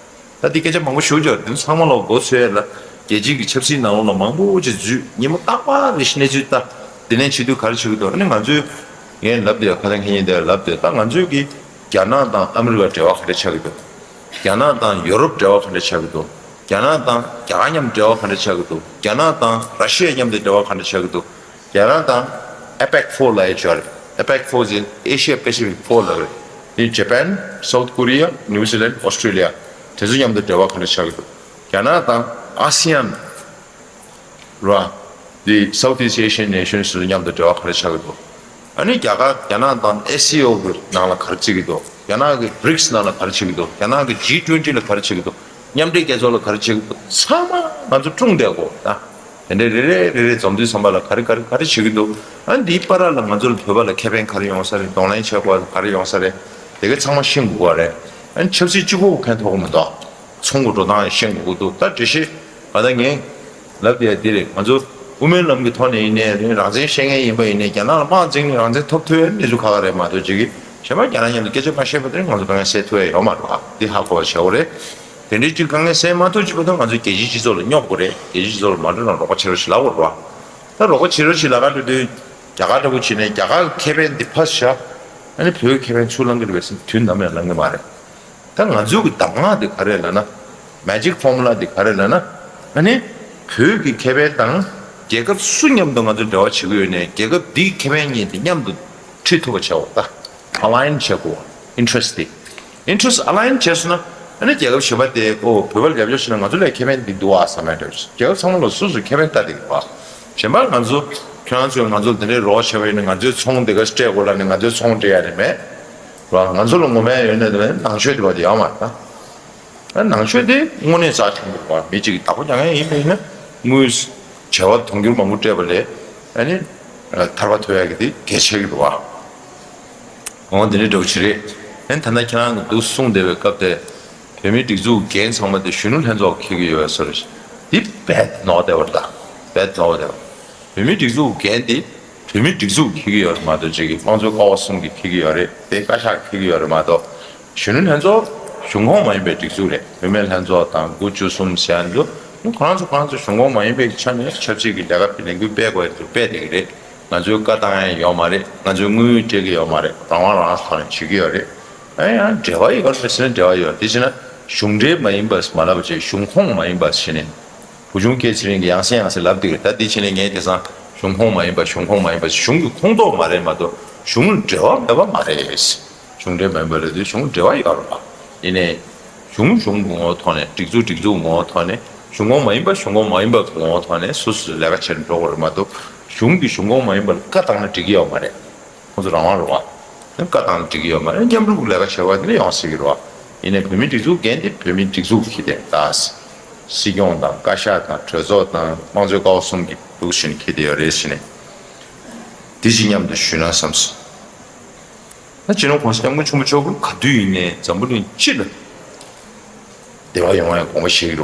ད་འདི་སྐད་ཆ་མང་པོ་ཞུ་རྒྱུ་རེད། འདི་ཚང་མ་ལ་མགོ་ཚོས་ལ་རྒྱལ་སྤྱིའི་གི་ཆབ་སྲིད་ནང་ལོགས་ལ་མང་པོ་ཅིག་འཛུལ་ཉིན་མོ་རྟག་པར་རེ་ཞིག་གནས་ཚུལ་ལྟ། འདི་ནས་བྱེད་དུས་ག་རེ་བྱེད་ཀྱི་འདུག་ཨ་ནི་ང་ཚོས་ངས་ལབ་བསྡད་ཁ་སང་ཁ་ཉིན་དེར་ལབ་བསྡད་ད་ང་ཚོས་གི་རྒྱ་ནག་དང་ཨ་མི་རི་ཀ་འབྲེལ་བ་ག་འདྲ་ཆགས་ཀྱི་འདུག་རྒྱ་ནག་དང་ཡོ་རོབ་འབྲེལ་བ་ག་འདྲ་ཆགས་ཀྱི་འདུག་རྒྱ་ནག་དང་རྒྱ་གར་མཉམ་འབྲེལ་བ་ག་འདྲ་ཆགས་ཀྱི་འདུག་རྒྱ་ནག་དང་ར་ཤི་ཡ་མཉམ་དུ་འབྲེལ་བ་ག་འདྲ་ཆགས་ཀྱི་འདུག་རྒྱ་ནག་དང་ཨེ་པེག་ཕོར་ལབ་ཡ་ཅིག་ཡོད་རེད། ཨེ་པེག་ཕོར་ཟེར་ཨེ་ཤི་ཡ་པེ་སི་ཕིག་ཕོར་ལབ་རེད། དེ་ཇ་པན། སའུ་ཐི་ཀོ་རི་ཡ། ནིའུ་ཛི་ལན། ཨོ་སི་ཀྲི་ལི་ཡ། དེ་ཚོ་མཉམ་དུ་འབྲེལ་བ་ག་འདྲ་ཆགས་ཀྱི་འདུག་རྒྱ་ནག་དང་ཨ་སི་ཡན། ར། འདི་South East Asian Nations་ཚོ་མཉམ་དུ་འབྲེལ་བ་ག་རེ་ཆགས་ཀྱི་འདུག་ཨ་ནི་རྒྱ་གར་རྒྱ་ནག་དང་ཨེ་སི་ཨོ་གི་ནང་ལ་ག་རེ་བྱེད་ཀྱི་འདུག་རྒྱ་ནག་གི་བྷི་རིག་སི་ནང་ལ་ག་རེ་བྱེད་ཀྱི་འདུག་རྒྱ་ནག་གི་ཇི་ཊུ་ཝེན་ཊི་ལ་ག་རེ་བྱེད་ཀྱི་འདུག་མཉམ་འབྲེལ་རྒྱལ་ཚོགས་ལ་ག་རེ་བྱེད་ཀྱི་འདུག་ཚང་མ་ང་ཚོ་སྲུང་བསྡད་དགོས་ད། དེ་འདྲའི་རེ་རེ་རེ་རེ་འཛོམས་དུས་ཙམ་པ་ལ་ག་རེ་ག་རེ་ག་རེ་བྱེད་ཀྱི་འདུག་ཨ་ནི་འདིའི་བར་ལ་ང་ཚོ་ལ་བོད་པ་ལ་ཁེ་ཕན་ག་རེ་ཡོང་ས་རེད། གདོང་ལེན་བྱེད་དགོས་ག་རེ་ཡོང་ས་རེད། དེ་ག་ཚང་མ་ཤེས་དགོས་པ་རེད། ཨ་ནི་ཆབ་སྲིད་གཅིག་པོ་ཕན་ཐོགས་ཀྱི་མི་འདུག་ཚོང་གི་འགྲོ་སྟངས་ཤེས་དགོས་ཀྱི་འདུག་ད་འགྲེལ་བཤད་ང་ད་ངས་ལབ་བསྡད་ཡ་འདི་རེད། ང་ཚོ་དབུ་མའི་ལམ་གྱི་ཐོག་ནས་ཡིན་ནའི་རེད། རང་བཙན་བཤད་མཁན་ཡིན་པ་ཡིན་ནའི་རྒྱ་ནག་ལ་དམག་འཛིང་ནས་རང་བཙན་ཐོབ་ཐུབ་ཡ་གནས་ཚུལ་ཁག་ཁག་རེད་མ་གཏོགས་ཅིག་གིས་གཞན་པ་རྒྱ་ནག་མཉམ་དུ་སྐད་ཆ་མ་བཤད་པ་དེ་ང་ཚོ་དཀའ་ངལ་སེལ་ཐུབ་ཡ་ཡོད་མ་རེད་བ། འདི་ཧ་གོ་བ་བྱ་དགོས་རེད། དེ་འདྲའི་ཅིག་དཀའ་ངལ་སེལ་མ་ཐུབ་ཅིག་བར་དུ་ང་ཚོ་རྒྱལ་སྤྱིའི་སྤྱི་ཚོགས་ལ་སྙོག་དགོས་རེད། རྒྱལ་སྤྱིའི་སྤྱི་ཚོགས་ལ་མ་འགྲོ་ན་རོགས་པ་བྱེད་རོགས་ཞེས་ལབ་དགོས་རེད་བ། ད་རོགས་པ་བྱེད་རོགས་ཞེས་ལབ་ག་འགྲོ་དུས་རྒྱ་གར་འདྲ་པོ་བྱས་ནས་རྒྱ་གར་གྱི་ཁེ་ཕན་འདི་ཕར་བཞག་ཨ་ནི་བོད་ཁེ་ཕན་ཚུར་བླང་གི་རེད་པས་ཟེར་དུས་ནམ་ཡང་བླང་གི་མ་རེད། ད་ང་ཚོའི་གི་གདམས་ངག་འདི་ག་རེ་ལབ་ན། Magic formula་འདི་ག་རེ་ལབ་ན། ཨ་ནི་བོད་ཀྱི་ཁེ་ཕན་དང་རྒྱལ་ཁབ་སུ་མཉམ་དུ་ང་ཚོ་འབྲེལ་བ་བྱེད་ཀྱི་ཡོད་ནའི་རྒྱལ་ཁབ་འདིའི་ཁེ་ཕན་གཉིས་དེ་མཉམ་དུ་ཁྲིད་ཐུབ་པ་བྱེད་དགོས་ད། Align་བྱེད་དགོས། Interest་དེ། Interest་align་བྱས་སོང་ན་ཨ་ནི་རྒྱལ་ཁབ་གཞན་པ་དེ་ཨོ་བོད་པར་རྒྱབ་སྐྱོར་བྱས་ན་ང་ཚོ་ལ་ཁེ་ཕན་འདི་འདུག་ཨ་བསམ་ཡ་འདྲ་རྒྱལ་ཁབ་ཚང་མ་ལ་སོ་སོའི་ཁེ་ཕན་ལྟ་བསྡད་ཀྱི་འདུག་ཨ། གཞན་པ་ང་ཚོ་ཁྱོད་རང་ཚོས་ང་ཚོ་ལ་དེ་འདྲའི་རོགས་བྱས་པ་ཡིན་ན་ང་ཚོའི་ཚོང་དེ་ག་སྤྲད་དགོས་ལབ་ནས་ང་ཚོའི་ཚོང་སྤྲད་ཡ་རེད་མེད། རེད་བ། ང་ཚོ་ལ་ངོ་མ་ཡོད་ན་དེ་ནང་ཆོས་དེ་བ་དེ་ཡོད་མ་རེད་ད། ཨ་ནང་ཆོས་དེ་དངོས་གནས་རྩ་ཆེན་པོ་རེད་བ། མི་གཅིག་གིས་བདག་པོ་རྒྱག་མཁན་ཡིན་པ་ཡིན་ན་དངུལ་བྱ་བ་དུང་ཕྱུར་མང་པོ་སྤྲད་པ་ལས་ཨ་ནི་ཐར་པ་ཐོབ་ཡ་གི་དེ་གལ་ཆེ་གི་རེད་བ། འོ་དེ་འདྲའི་འདྲ་པོ་ཅིག་རེད། ཨ་ནི་ད་ལྟ་ཁྱེད་རང་གིས་འདུག་གསུངས་བསྡད་པའི་སྐབས་དེ་བོད་མིའི་སྒྲིག་འཛུགས་འགན་ཚང་མ་དེ་གཞོན་ནུ་ལྷན་ཚོགས་འཁྱེར་གི་ཡོད་པའི་བཟོ་འདྲ་ཞིག་འདི་རྦད་ནོར་བསྡད་པ་རེད་ད། རྦད་ནོར་བ་རེད་བ། བོད་མིའི་སྒྲིག་འཛུགས་འགན་དེ་བོད་མིའི་སྒྲིག་འཛུགས་འཁྱེར་གྱི་ཡོད་རེད་མ་གཏོགས་ཅིག་གིས་དམངས་གཙོའི་ཀ་བ་གསུམ་གྱིས་འཁྱེར་གྱི་ཡོད་རེད་དེ། བཀའ་ཤག་འཁྱེར་གྱི་ཡོད་རེད་མ་གཏོགས། གཞོན་ནུ་ལྷན་ཚོགས་གཞུང་ཁོངས་མ་ཡིན་པའི་སྒྲིག་འཛུགས་རེད། བུད་མེད་ལྷན་ཚོགས་དང་དགུ་བཅུ་གསུམ་ཟེར་ཡ་འདུག་ཁོ་རང་ཚོ་ཁོ་རང་ཚོ་གཞུང་ཁོངས་མ་ཡིན་པའི་ཆ་ནས་ཆབ་སྲིད་ཀྱི་ལས་ཀ་ལས་འགུལ་སྤེལ་དགོས་ཡ་འདུག་སྤེལ་བསྡད་ཀྱི་རེད། ང་ཚོའི་བཀའ་བཏང་ཡ་ཡོད་མ་རེད། ང་ཚོའི་དངུལ་སྤྲད་ཀྱི་ཡོད་མ་རེད། རང་དབང་རང་དབང་ཐོག་ནས་བྱེད་ཀྱི་ཡོད་རེད། ཨ་ཡང་འབྲེལ་བ་ཡོད་རེད་ཟེར་ན་འབྲེལ་བ་ཡོད། དེ་བྱས་ན་གཞུང་འབྲེལ་མ་ཡིན་པ་མ་ལབ་བྱས་གཞུང་ཁོངས་མ་ཡིན་པ་བྱས་ནས། བུ་ཆུང་སྐྱེས་ཚེ་རིང་གིས་ཡང་སེ་ཡང་སེ་ལབ་བསྡད་ཀྱི་རེད། ད་འདི་བྱས་ནས་ངས་དེང་སང་གཞུང་ཁོངས་མ་ཡིན་པ་གཞུང་ཁོངས་མ་ཡིན་པ་གཞུང་གི་ཁོངས་གཏོགས་མ་རེད་མ་གཏོགས་གཞུང་ལ་འབྲེལ་བ་མེད་པ་མ་རེད། གཞུང་འབྲེལ་མ་ཡིན་པ་རེད་དུས་གཞུང་འབྲེལ་བ་ཡོད་རེད་པ། ཡིན་ནའི་གཞུང་གཞུང་གི་ངོ་བོ་ཐོག་ནས་སྒྲིག་འཛུགས་སྒྲིག་འཛུགས་ངོ་བོ་ཐོག་ནས་གཞུང་ཁོངས་མ་ཡིན་པ་གཞུང་ཁོངས་མ་ཡིན་པ་གི་ངོ་བོ་ཐོག་ནས་སོ་སོས་ལས་ཀ་བྱས་ནས་འགྲོ་དགོས་རེད་མ་གཏོགས་གཞུང་གིས་གཞུང་ཁོངས་མ་ཡིན་པ་ལ་བཀའ་བཏང་ན་འགྲིག་གི་ཡོད་མ་རེད། ཁོང་ཚོ་རང་དབང་རེད་བ། བཀའ་བཏང་ན་འགྲིག་གི་ཡོད་མ་རེད། མཉམ་རུབ་ལས་ཀ་བྱེད་པ་དེ་ནས་ཡོང་སྲིད་ཀྱི་རེད་བ། ཡིན་ནའི་བོད་མིའི་སྒྲིག་འཛུགས་འགན་དེ་བོད་མིའི་སྒྲིག་འཛུགས་ཀྱིས་དེ་ད། སྲིད་སྐྱོང་དང་བཀའ་ཤག་དང་གྲོས་ཚོགས་དང་དམངས་གཙོའི་ཀ་བ་གསུམ་གྱིས་འདུག་བྱས་ནས་འཁྱེར་བསྡད་ཡོད་རེད་ཟེར་ནས། འདི་ཅིག་མཉམ་དུ་ཞུས་ན་བསམ་སོང་། ད་སྤྱི་ནོར་༸གོང་ས་༸སྐྱབས་མགོན་ཆེན་པོ་མཆོག་གིས་ག་དུས་ཡིན་ནའི་འཛམ་བུ་གླིང་སྤྱི་ལ་བདེ་བ་ཡོང་བའི་དགོངས་པ་བཞེས་ཀྱི་རེད་བ།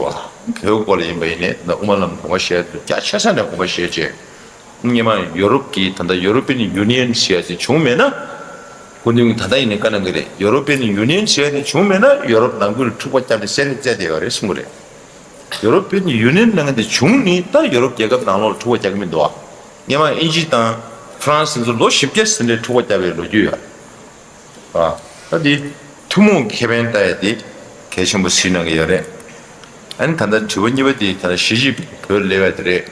བོད་སྐོར་ལ་ཡིན་པ་ཡིན་ནའི་ད་དབུ་མ་ལམ་དགོངས་པ་བཞེས་དུས་རྒྱ་ཆེ་ས་ནས་དགོངས་པ་བཞེས་བྱས། སྔོན་མ་ཡོ་རོབ་ཀྱི་ད་ལྟ་European Union་ཟེར་ཡ་དེ་བྱུང་མེད་ན། སྐུ་མདུན་གྱིས་ད་ལྟ་ཡིན་ནའི་བཀའ་གནང་གི་རེད། ཡོ་རོ་པན་ཡུ་ནི་ཡན་ཟེར་ཡ་དེ་བྱུང་མེད་ན་ཡོ་རོབ་ནང་ཁུལ་འཁྲུག་པ་བརྒྱབ་ནས་སེལ་རེས་བཙལ་བསྡད་ཡོད་རེད་གསུང་གི་རེད། ཡོ་རོ་པན་ཡུ་ནི་ཡན་ནང་དེ་བྱུང་ནི་ད་ཡོ་རོབ་རྒྱལ་ཁབ་ནང་ལོགས་ལ་འཁྲུག་པ་རྒྱག་གི་མི་འདུག་ཨ། སྔོན་མ་དབྱིན་ཇི་དང་ཧྥ་རན་སི་ཚོ་ལོ་བཞི་བརྒྱ་ཟིན་རེ་འཁྲུག་པ་བརྒྱབ་པའི་ལོ་རྒྱུས་ཡོད་རེད། ཨ། ད་དེ་ཐུན་མོང་ཁེ་ཕན་ལྟ་ཡ་དེ་གལ་ཆེན་པོ་གཟིགས་གནང་གི་ཡོད་རེད། ཨ་ནི་ད་ལྟ་དྲི་བ་གཉིས་པ་དེ་ད་ལྟ་ཞི་ཅིན་ཕིང་བོད་སླེབས་ཡ་དེ་རེད།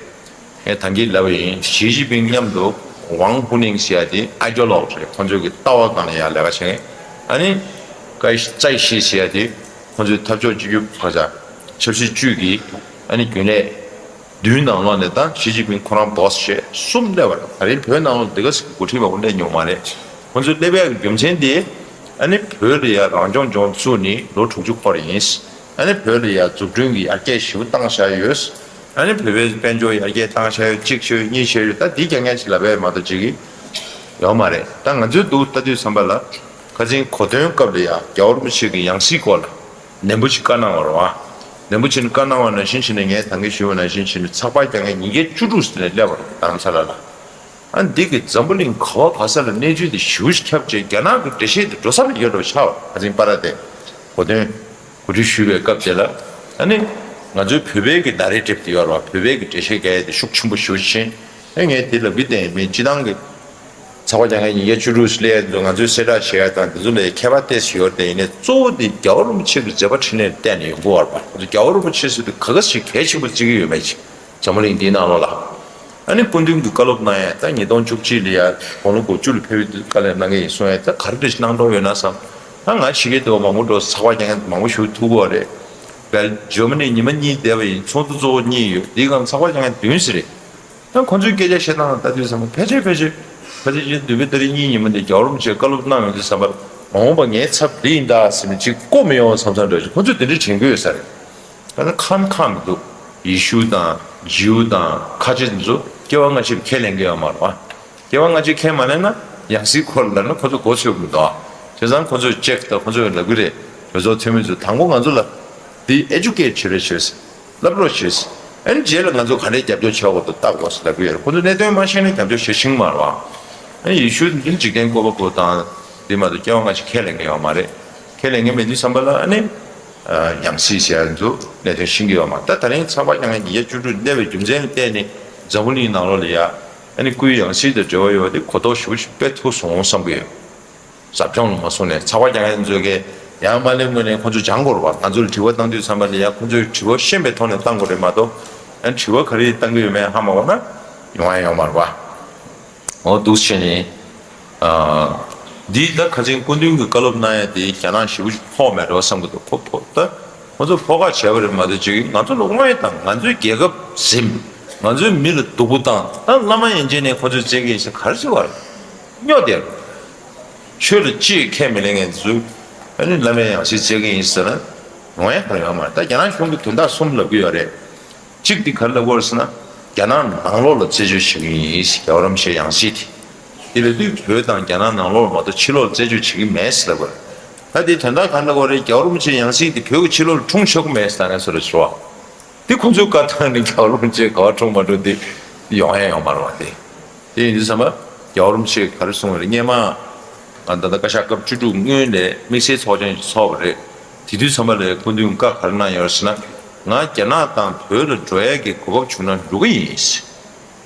ངས་ད་གིན་ལབ་པ་ཡིན། ཞི་ཅིན་ཕིང་མཉམ་དུ་ཝང་ཧུ་ནིང་ཟེར་ཡ་དེ་ཨའི་ཌི་ཡོ་ལོག་རེད། ཁོང་ཚོའི་གི་ལྟ་བ་སྒང་ལ་ཡ་ལས་ཀ་བྱེད་མཁན། ཨ་ནི་ཀའི་ཙའི་ཤི་ཟེར་ཡ་དེ་ཁོང་ཚོའི་འཐབ་ཕྱོགས་གཅིག་གྱུར་བ་ཆ་ཆབ་སྲིད་ཅུས་ཀྱི་ཨ་ནི་རྒྱུན་ལས་བདུན་ནང་ལོགས་ནས་ད་ཞི་ཅིན་ཕིང་ཁོ་རང་བོ་སི་བྱས་གསུམ་སླེབས་པ་རེད། ད་རིང་བོད་ནང་ལོགས་འདི་ག་ཟིག་གི་འགོ་ཁྲིད་མང་པོ་སླེབས་མྱོང་མ་རེད། ཁོང་ཚོ་སླེབས་ཡ་གི་རྒྱུ་མཚན་དེ་ཨ་ནི་བོད་ལ་ཡ་རང་སྐྱོང་ལྗོངས་བཙུགས་ནས་ལོ་དྲུག་ཅུ་འཁོར་ཡིན། ཨ་ནི་བོད་ལ་ཡ་འཛུགས་སྐྲུན་གྱི་ཡར་རྒྱས་ཞེ་པོ་བཏང་བཞག་ཡོད། ཨ་ནི་བོད་པའི་དཔལ་འབྱོར་ཡར་རྒྱས་བཏང་བཞག་ཡོད། གཅིག་བྱས་ཡོད། གཉིས་བྱས་ཡོད། ད་འདི་རྐྱང་རྐྱང་ཅིག་ལབ་ཡ་མ་གཏོགས་ཅིག་ཡོད་མ་རེད། ད་ང་ཚོའི་འདུག་ལྟ་དུས་ཙམ་པ་ལ་ཁ་སང་གོ་སྟོན་སྐབས་ལ་ཡ་རྒྱལ་བ་རིན་པོ་ཆེ་གི་ཡང་སྲིད་སྐོར་ལ་ནན་པོ་ཅིག་བཀའ་གནང་བ་རེད་བ། ནན་པོ་ཅིག་བཀའ་གནང་བ་ནང་བཞིན་བྱས་ནས་ངས་ད་གིན་ཞུས་པ་ནང་བཞིན་བྱས་ནས་ཚགས་པར་རྒྱག་མཁན་ཉིས་བརྒྱ་བཅུ་དྲུག་ཙམ་ནས་སླེབས་པ་རེད། རྡ་རམ་ས་ལ་ལ། ཨ་འདི་གི་འཛམ་བུ་གླིང་ག་བ་ག་ས་ལ་གནས་ཚུལ་དེ་ཞེ་པོ་ཁྱབ་བྱས། རྒྱ་ནག་གི་འགྲེལ་བཤད་དེ་འགྲོ་ས་མེད་ཡོད་འགྲོ་ཆགས་པ། ཁ་སང་པ་ར་དེ་གོ་སྟོན་གོ་སྒྲིག་ཞུས་པའི་སྐབས་དེ་ལ་ཨ་ནི་ང་ཚོའི་བོད་པའི་གི་ནཱ་རེ་ཊིབ་དེ་ཡོད་རེད་བ། བོད་པའི་གི་འགྲེལ་བཤད་རྒྱག་ཡ་དེ་ཤུགས་ཆེན་པོ་ཞེ་པོ་ཕྱིན། ཨ་ངས་དེ་ལབ་ཀྱི་བསྡད་ཡིན། མི་སྤྱི་བཏང་གི་ཚགས་པར་རྒྱག་མཁན་ཉིས་བརྒྱ་བཅུ་དྲུག་སླེབས་ཡ་འདུག་ང་ཚོས་གསལ་བསྒྲགས་བྱེད་ཡ་དང་དེ་ཚོ་ལ་ཁྱད་པར་ཏོག་ཙམ་ཡོད་རེད་དེ། ཡིན་ནའི་གཙོ་བོ་དེ་རྒྱལ་བ་རིན་པོ་ཆེ་གི་མཛད་པ་འཕྲིན་ལས་ལ་བལྟས་ནས་ཡོང་གི་ཡོད་རེད་བ། ང་ཚོ་རྒྱལ་བ་རིན་པོ་ཆེ་ཟེར་དུས་ག་ག་ཞིག་གལ་ཆེན་པོ་བརྩི་གི་ཡོད་མེད་ཅིག་འཛམ་བུ་གླིང་འདིའི་ནང་ལོགས་ལ། ཨ་ནི་སྐུ་མདུན་གྱི་བཀའ་སློབ་གནང་ཡས་ད་ཉིས་སྟོང་བཅུ་གཅིག་ལ་ཡ་དགུང་ལོ་དགུ་བཅུ་ལ་ཕེབས་པའི་དུས་བཀའ་ལན་གནང་གི་ཡིན་གསུང་ཡས། ད་ག་རེ་འདྲ་ཞིག་གནང་གྲབས་ཡོད་ན་བསམ། ད་ང་ཕྱི་རྒྱལ་དུ་མང་པོ་འགྲོ། ཚགས་པར་རྒྱག་མཁན་མང་པོ་ཞིག་ཐུག་གི་ཡོད་རེད། བལ་ཇར་མ་ནི་ཉི་མ་གཉིས་བསྡད་པ་ཡིན། ཚོགས་འདུ་གཙོ་བོ་གཉིས་ཡོད། འདིའི་སྒང་ཚགས་པར་རྒྱག་མཁན་བདུན་ཙམ་རེད། ད་ཁོང་ཚོའི་སྐད་ཆ་བཤད་སྟངས་ལ་ལྟ་དུས་ཙམ་པ་ཕལ་ཆེར་ཕལ་ཆེར་ཕལ་ཆེར་ཕྱིན་འདུས་པའི་ཏ་རིག་གཉིས་ཉིན་མོ་འདི་རྒྱལ་བ་རིན་པོ་ཆེས་བཀའ་སློབ་གནང་ཡོང་དུས་ཙམ་པ་མ་འོངས་པ་ངའི་ཚབ་འདི་ཡིན་ད་ཟེར་ནས་ཅིག་བསྐོ་མི་ཡོང་བསམ་བསམ་འདྲ་ཞིག་ཁོང་ཚོས་དེ་འདྲ་དྲན་གྱི་ཡོད་ས་རེད། ད་ནི་ཁམ་ཁམ་མི་འདུག་ཡེ་ཤུ་དང་ཇིའུ་དང་ཁ་ཆེ་འདི་ཚོ་སྐྱེ་བ་སྔ་ཕྱིར་ཁས་ལེན་གྱི་ཡོད་མ་རེད་བ། སྐྱེ་བ་སྔ་ཕྱིར་ཁས་མ་ལེན་ན་ཡང་སྲིད་སྐོར་ལ་ན་ཁོ་ཚོ་མགོ་ཚོས་མི་འདུག་བྱས་ཙང་ཁོ་ཚོས་ཅེག་དང་ཁོ་ཚོས་ལབ་ཀྱི་རེད། གྲོས་ཚོགས་འཐུས་མི་ཚོས་དང་པོ་ང་ཚོ་ལ་འདི་ཨེ་ཌུ་ཀེ་ཊི་བྱེད་རོགས་བྱོས། བསླབ་རོགས་བྱོས། ཨ་ནི་རྗེས་ལ་ང་ཚོ་ག་འདྲས་རྒྱབ་སྐྱོར་བྱེད་དགོས་འདུག་ལྟ་དགོས་ཟེར་ལབ་ཀྱི་ཡོད་རེད། ཁོ་ཚོ་གནད་དོན་མ་ཤེས་ན་རྒྱབ་སྐྱོར་བྱེད་ཤེས་ཀྱི་མ་རེད་བ། ཨ་ནི་ཡེ་ཤུ་འདི་འཇིག་རྟེན་བཀོད་པ་པོ་དང་འདི་མ་གཏོགས་སྐྱེ་བ་སྔ་ཕྱིར་ཁས་ལེན་གྱི་ཡོད་མ་རེད། ཁས་ལེན་གྱི་མེད་དུས་ཙམ་པ་ལ་ཨ་ནི་ཡང་སྲིད་ཟེར་ཡ་ཚོ་གནད་དོན་ཤེས་ཀྱི་ཡོད་མ་རེད། ད་ད་རིང་ཚགས་པར་རྒྱག་མཁན་ཉིས་བརྒྱ་བཅུ་དྲུག་སླེབས་པའི་རྒྱུ་མཚན་ལ་བལྟས་ནས་འཛམ་བུ་གླིང་ནང་ལོགས་ལ་ཡ་ཨ་ནི་སྐུའི་ཡང་སྲིད་དང་འབྲེལ་བ་ཡོད་པ་དེ་གོ་རྟོགས་ཞེ་པོ་ཞིག་སྤེལ་ཐུབ་སོང་བསམ་གྱི་ཡོད། ཟབ་སྦྱོང་ལ་མ་སོང་ནས་ཚགས་པར་རྒྱག་མཁན་ཚོས་ཀྱི་ཡང་མ་སླེབས་སྔོན་ནས་ཁོ་ཚོས་སྦྱང་དགོས་རེད་བ། ང་ཚོ་ལ་དྲི་བ་བཏང་དུས་ཙམ་པ་ལ་ཡང་ཁོ་ཚོས་དྲི་བ་ཤེས་པའི་ཐོག་ནས་བཏང་དགོས་རེད་མ་གཏོགས། ཡང་དྲི་བ་ག་རེ་བཏང་གི་ཡོད་མེད་ཧ་མ་གོ་ན་ཡོང་ཡ་ཡོད་མ་རེད་བ། འོ་འདུག་བྱས་ནས། ཨ། འདི་ད་ཁ་སང་སྐུ་མདུན་གྱི་བཀའ་སློབ་གནང་ཡ་དེ་རྒྱ་ནག་ཞེ་པོ་ཅིག་ཕོག་མེད་འགྲོ་བསམ་གྱི་འདུག་ཁོ་ཕོག་ད་ང་ཚོ་ཕོག་ཁ་བྱས་པ་རེད་མ་གཏོགས་ཅིག་ང་ཚོ་ལ་དངོས་དང་ང་ཚོའི་རྒྱལ་ཁབ་ཟིན། ང་ཚོའི་མི་ལ་སྡུག་པོ་བཏང་། ད་བླ་མ་ཡན་ཆད་ནས་ཁོ་ཚོས་བཙལ་གྱི་ཡིན་ཟེར་ག་རེ་བྱེད་པ་རེད། སྨྱོ་བསྡད་རེད། ཆོས་ལ་ཅིས་ཁས་མི་ལེན་མཁན་ཚོས་ཨ་ནི་བླ་མའི་ཡང་སྲིད་བཙལ་གྱི་ཡིན་ཟེར་ན་ཡོང་ཡ་ག་རེ་ཡོད་མ་རེད། ད་རྒྱ་ནག་གཞུང་གིས་དོན་དག་གསུམ་ལབ་ཀྱི་ཡོད་རེད། གཅིག་དེ་ག་རེ་ལབ་ཀྱི་ཡོད་རེད་ཟེར་ན། རྒྱ་ནག་ནང་ལོགས་ལ་རྩད་གཅོད་བྱེད་ཀྱི་ཡིན་ཟེར། རྒྱལ་བ་རིན་པོ་ཆེའི་ཡང་སྲིད་དེ། དེ་ལབ་དུས་བོད་དང་རྒྱ་ནག་ནང་ལོགས་ལ་མ་གཏོགས་ཕྱི་ལོགས་ལ་རྩད་གཅོད་བྱེད་ཀྱི་མེད་ཟེར་ལབ་ཀྱི་ཡོད་རེད། ད་དེ་དོན་དག་ག་རེ་ལབ་ཀྱི་ཡོད་རེད། རྒྱལ་བ་རིན་པོ་ཆེའི་ཡང་སྲིད་དེ་བོད་ཀྱི་ཕྱི་ལོགས་ལ་འཁྲུངས་ཆོག་གི་མེད་ཟེར་ནས་ཟེར་རོ་ཞུ་བ། དེ་ཁོང་ཚོའི་བཀའ་ཐང་ནི་རྒྱལ་བ་རིན་པོ་ཆེ་ག་པར་འཁྲུངས་མ་འཁྲུངས་དེ་ཡོང་ཡ་ཡོད་མ་རེད་བ་དེ། དེ་ཡིན་དུས་ཙམ་པ་རྒྱལ་བ་རིན་པོ་ཆེས་ག་རེ་གསུངས་པ་རེད། སྔོན་མ་ང་ད་ལྟ་བཀའ་ཤག་སྐབས་བཅུ་དྲུག་སྔོན་ལ་དམིགས་བསལ་ཚོགས་ཆེན་ཞིག་ཚོགས་པ་རེད། དེ་དུས་ཙམ་པ་ལ་སྐུ་མདུན་བཀའ་ག་རེ་གནང་ཡོད་ཟེར་ན། ང་རྒྱ་ནག་དང་བོད་ལ་འགྲོ་ཡ་གི་གོ་སྐབས་བྱུང་ན་འགྲོ་གི་ཡིན།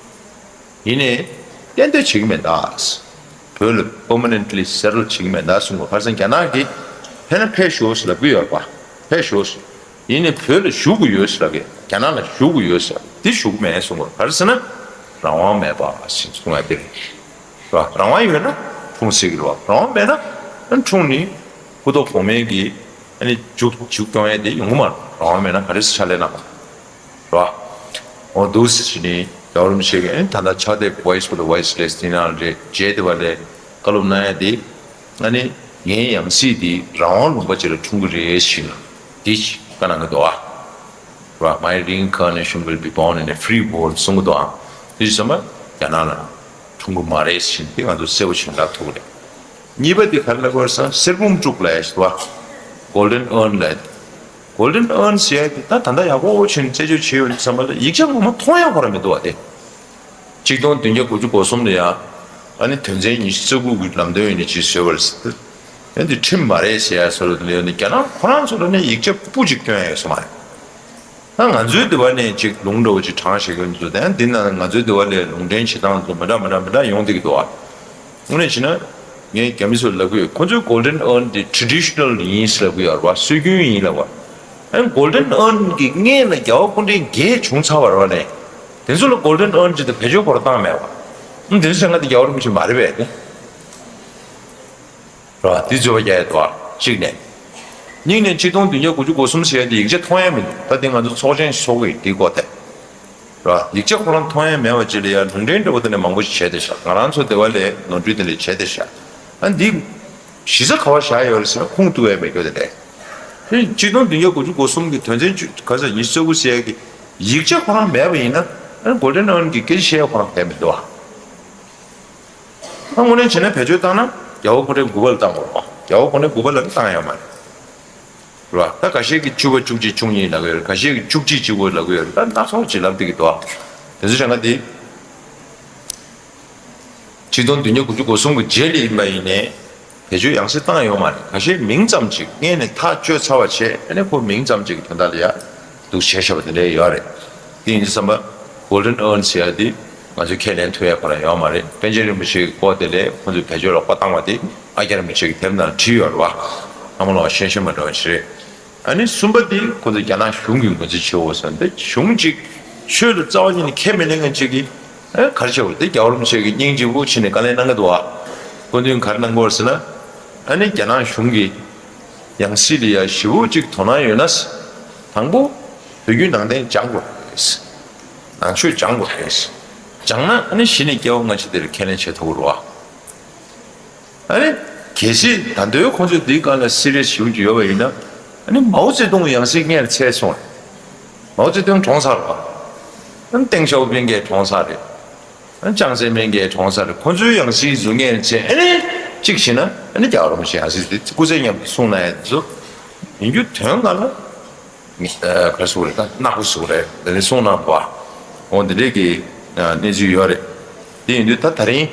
ཡིན་ནའི་གཏན་སྡོད་བྱེད་ཀྱི་མེད་ད། བོད་ལ་པར་མ་ནེན་ཊི་ལི་སེ་ཊལ་བྱེད་ཀྱི་མེད་ད་གསུངས་པ། ག་རེ་ཟེར་ན་རྒྱ་ནག་གིས་ཕེབས་ན་ཕེབས་ཤོག་ཟེར་ལབ་ཀྱི་ཡོད་རེད་པ། ཕེབས་ཤོག་ཟེར། ཡིན་ནའི་བོད་ལ་བཞུགས་དགོས་ཡོད་ཟེར་ལབ་ཀྱི། རྒྱ་ནག་ལ་བཞུགས་དགོས་ཡོད་ཟེར། འདི་བཞུགས་མེད་གསུངས་པ། ག་རེ་ཟེར་ན་རང་དབང་མེད་པ་ཞེས་གསུངས་ཡ་དེ་རེད། རང་དབང་ཡོད་ན་འཁྲུངས་སྲིད་ཀྱི་རེད་བ། རང་དབང་མེད་ན་འཁྲུངས་ནས་སྐུ་ཐོག་གོང་མའི་གི་ཨ་ནི་མཇུག་མཇུག་སྐྱོང་ཡ་དེ་ཡོང་གི་མ་རེད། རང་དབང་མེད་ན་ག་རེ་ཕྱག་ལས་གནང་བ་རེད་བ། འོ་འདུག་སེ་བྱས་ནས་རྒྱལ་བ་རིན་པོ་ཆེ་གིས་ཨ་ནི་ད་ལྟ་ཕྱག་དེབ་Voice for the Voiceless དེ་ནང་རེད། རྗེས་དེ་བ་ལས་བཀའ་སློབ་གནང་ཡ་དེ། ཨ་ནི་ངའི་ཡང་སྲིད་འདི་རང་དབང་ལུང་པ་ཅིག་ལ་འཁྲུངས་ཀྱི་རེད་ཟེར་ནས་འདི་བཀའ་གནང་གི་འདུག་ཨ། ར། My reincarnation will be born in a free world གསུང་གི་འདུག་ཨ། དེ་ཙམ་པ་རྒྱ་ནག་ལ་འཁྲུངས་ཀྱི་མ་རེད་ཟེར་ནས་འདི་ང་ཚོ་གསལ་པོ་ཞིག་ལབ་ཐུབ་ཀྱི་རེད། གཉིས་པ་འདི་ག་རེ་ལབ་དགོས་རེད་ཟེར་ན་གསེར་བུམ་དཀྲུག་ལབ་ཡ་ཞིག་འདུག་ཨ། Golden Urn ལབ་ཡ། Golden Urn ཟེར་ཡ་འདི་ད་ད་ལྟ་ཡག་པོ་བྱས་ནས་རྩད་གཅོད་བྱས་ཡོད་ཙམ་པ་ལ་ཡིག་ཆ་ངོ་མ་མཐོང་ཡ་ཁོ་རང་མི་འདུག་ཨ། དེ་ཆིག་སྟོང་བདུན་བརྒྱ་དགུ་བཅུ་གོ་གསུམ་ལ་ཡ་ ཨ་ནི་དོན་ཚན་ཉི་ཤུ་རྩ་དགུ་གི་ལམ་སྟོན་ཡིན་ནི་ཅིག་བཟོས་པ་རེད་ཟེར། ཡང་དེ་ཁྲིམས་མ་རེད་ཟེར་ཡ་བཟོ་འདྲ་དེ་འདྲ་ཡོད་ནི་རྒྱ་ནག་ཁོ་རང་ཚོ་ལ་ནི་ཡིག་ཆ་སྤུ་ཅིག་སྟོན་ཡ་ཡོད་ས་མ་རེད། ད་ང་ཚོའི་འདི་བ་ནས་ཅིག་ལུང་འདྲ་བོ་ཅིག་དྲངས་བཞག་གི་འདུག་དེ་ཡང་འདི་ན་ང་ཚོའི་འདི་བ་ལས་ལུང་འདྲེན་བྱེད་སྟངས་ཚོ་མི་འདྲ་མི་འདྲ་མི་འདྲ་ཡོང་བསྡད་ཀྱི་འདུག་ཨ། དངོས་གནས་བྱས་ན་ངས་རྒྱ་མི་ཚོར་ལབ་ཀྱི་ཡོད། ཁོ་ཚོའི་Golden Urn་འདི་traditional་ཡིན་ལབ་ཀྱི་ཡོད་རེད་བ། སྲོལ་རྒྱུན་ཡིན་ལབ་བ། ཨ་ནི་Golden Urn་གི་སྔས་ལ་རྒྱལ་བ་སྐུ་ཕྲེང་བརྒྱད་བྱུང་ཚར་བ་རེད་བ་ནས། དེ་ཚོ་ལ་Golden Urn་ཅིག་དང་བེད་སྤྱོད་ཁོ་རང་བཏང་མེད་བ། ཨ་ནི་དེ་ཚོ་བྱས་ན་དེ་རྒྱལ་བ་རིན་པོ་ཆེ་མ་རེད་པས་ཏེ། རེད་བ། དེ་རྩོད་པ་རྒྱག་ཡ་འདུག་བ། གཅིག་ནས། གཉིས་ནས་ཆིག་སྟོང་བདུན་བརྒྱ་དགུ་བཅུ་གོ་གསུམ་ཟེར་ཡ་དེ་ཡིག་ཆ་མཐོང་ཡ་མི་འདུག་ད་དེ་ང་ཚོ་ཚོགས་ཆེན་ཚོགས་ཀྱི་དེའི་སྐོར་དེ། རེད་བ། ཡིག་ཆ་ཁོ་རང་མཐོང་ཡ་མེད་པ་ཅིག་ལ་ཡ་ལུང་འདྲེན་འདྲ་བོ་དེ་འདྲ་མང་པོ་ཞིག་བྱས་བསྡད་ཤག་ང་རང་ཚོ་སྡེ་བ་ལས་ནོར་འཁྲུལ་དེ་འདྲ་བྱས་བསྡད་ཤག་ཨ་འདི་གཞི་རྩ་ག་པར་བཞག་ཡོད་རེད་ཟེར་ན་ཁུངས་གཏུགས་ཡ་མེད་རྒྱུ་དེ་རེད། དེ་ཆིག་སྟོང་བདུན་བརྒྱ་དགུ་བཅུ་གོ་གསུམ་གྱི་དོན་ཚན་བཅུ་ག་ཚོད་ཉི་ཤུ་རྩ་དགུ་ཟེར་ཡ་གི་ཡིག་ཆ་ཁོ་རང་མེད་པ་ཡིན་ན་ཨ་Golden Urn་གི་སྐད་ཆ་བཤད་ཡ་ཁོ་རང་གལ་མི་འདུག་ཨ། ད་དངོས་གནས་བྱས་ན་བེད་སྤྱོད་བཏང་ན་རྒྱལ་བ་སྐུ་ཕྲེང་དགུ་པ་ལ་བཏང་དགོས་རེད་བ། རྒྱལ་བ་སྐུ་ཕྲེང་དགུ་པ་ལ་བཏང་ཡོད་མ་རེད། རེད་བ། ད་ཁ་ཤས་ཀྱིས་བཅུ་པ་བཅུ་གཅིག་བཅུ་གཉིས་ལབ་ཀྱི་ཡོད་རེད། ཁ་ཤས་ཀྱིས་བཅུ་གཅིག་བཅུ་དགུ་ལབ་ཀྱི་ཡོད་རེད། ད་སྣ་ཚོགས་ཅིག་ལབ་བསྡད་ཀྱི་འདུག་བ། དེ་ཚོ་བྱས་ན་དེ། ཆིག་སྟོང་བདུན་བརྒྱ་དགུ་བཅུ་གོ་གསུམ་གྱི་རྗེས་ལ་ཡིན་པ་ཡིན་ནའི། བེད་སྤྱོད་ཡང་སེ་བཏང་ཡོད་མ་རེད། ཁ་ཤས་མིང་ཙམ་ཅིག་སྔས་ནས་ཐག་གཅོད་ཚར་བ་བྱས་ཨ་ནི་ཁོ་མིང་ཙམ་ཅིག་གི་དོན་དག་ལ་ཡ་འདུག་བྱས་བཞག་པ་དེ་འདྲ་ཡོད་རེད། དེ་ཡིན་དུས་ཙམ་པ་Golden Urn་ཟེར་ཡ་དེ་ང་ཚོས་ཁས་ལེན་ཐུབ་ཡ་ཁོ་རང་ཡོད་མ་རེད། པཎ་ཆེན་རིན་པོ་ཆེ་གི་སྐོར་དེ་ལས་ཁོ་ཚོས་བེད་སྤྱོད་ལ་ཁོ་བཏང་བ་དེ་ཨ་ཀྱཱ་རིན་པོ་ཆེ་གི་དེབ་ནང་བྲིས་ཡོད་རེད་བ། ཨ་མ་ལོ་ཤེས་ཤེས་མ་འགྲོ་བ་ཞིག་རེད། ཨ་ནི་གསུམ་པ་དེ་ཁོ་ཚོས་རྒྱ་ནག་གཞུང་གི་ངོས་འཛིན་བྱེད་འོ་ཟེར་འདི་གཞུང་གཅིག་ཆོས་ལ་རྩ་བ་ཉིད་ནས་ཁས་མི་ལེན་མཁན་གཅིག་གིས་ཨ་ག་རེ་བྱེད་འོ། དེ་རྒྱལ་བ་རིན་པོ་ཆེ་གི་སྙིང་རྗེ་པོ་ཕྱིན་ནས་བཀའ་ལན་གནང་གི་འདུག་ཨ། སྐུ་མདུན་ག་རེ་གནང་གི་ཡོད་ཟེར་ན། ཨ་ནི་རྒྱ་ནག་གཞུང་གི་ཡང་སྲིད་ལ་ཡ་ཞེ་པོ་ཅིག་དོ་སྣང་ཡོད་ན། དང་པོ་བོད་བརྒྱུད་ནང་བསྟན་སྦྱང་དགོས་རེད། ནང་ཆོས་སྦྱང་དགོས་རེད། སྦྱངས་ན་ཨ་ནི་གཞི་ནས་སྐྱེ་བ་སྔ་ཕྱི་དེར་ཁས་ལེན་བྱེད་ཐུབ་ཀྱི་རེད་བ། ཨ་ནི། གལ་སྲིད་ད་དུང་ཁོང་ཚོས་འདིའི་སྒང་ལ་སི་རི་ཡས་ཞུ་རྒྱུ་ཡོད་པ་ཡིན་ན། ཨ་ནི་མའོ་ཙེ་ཏུང་ཡང་སྲིད་སྔར་ཚད་སོང་། མའོ་ཙེ་ཏུང་གྲོངས་ཚར་བ། ཨ་ནི་ཏེང་ཞའོ་ཕིང་གིས་གྲོངས་ཚར་རེད། ཨ་ནི་ཅང་ཙེ་མིན་གྱིས་གྲོངས་ཚར་རེད། ཁོང་ཚོའི་ཡང་སྲིད་ཟུར་ངན་བྱས་ཨ་ནི། གཅིག་བྱས་ན་ཨ་ནི་རྒྱལ་བ་རིན་པོ་ཆེ་ཡང་སྲིད་དེ་སྐུ་ཚེ་མཉམ་དུ་སྲུང་གནང་ཡ་དེ་ཚོ། ཡིན་རྒྱུ་དོན་ལྔ་ལ། ག་རེ་ཟེར་དགོས་རེད། ད་ནག་པོ་ཟེར་དགོས་རེད། དེ་ནས་གསུང་གནང་བ། འོ་འདི་འདྲས་ཀྱི་གནས་ཚུལ་ཡོད་རེད། དེ་ཡིན་དུས་ད་ད་རིང་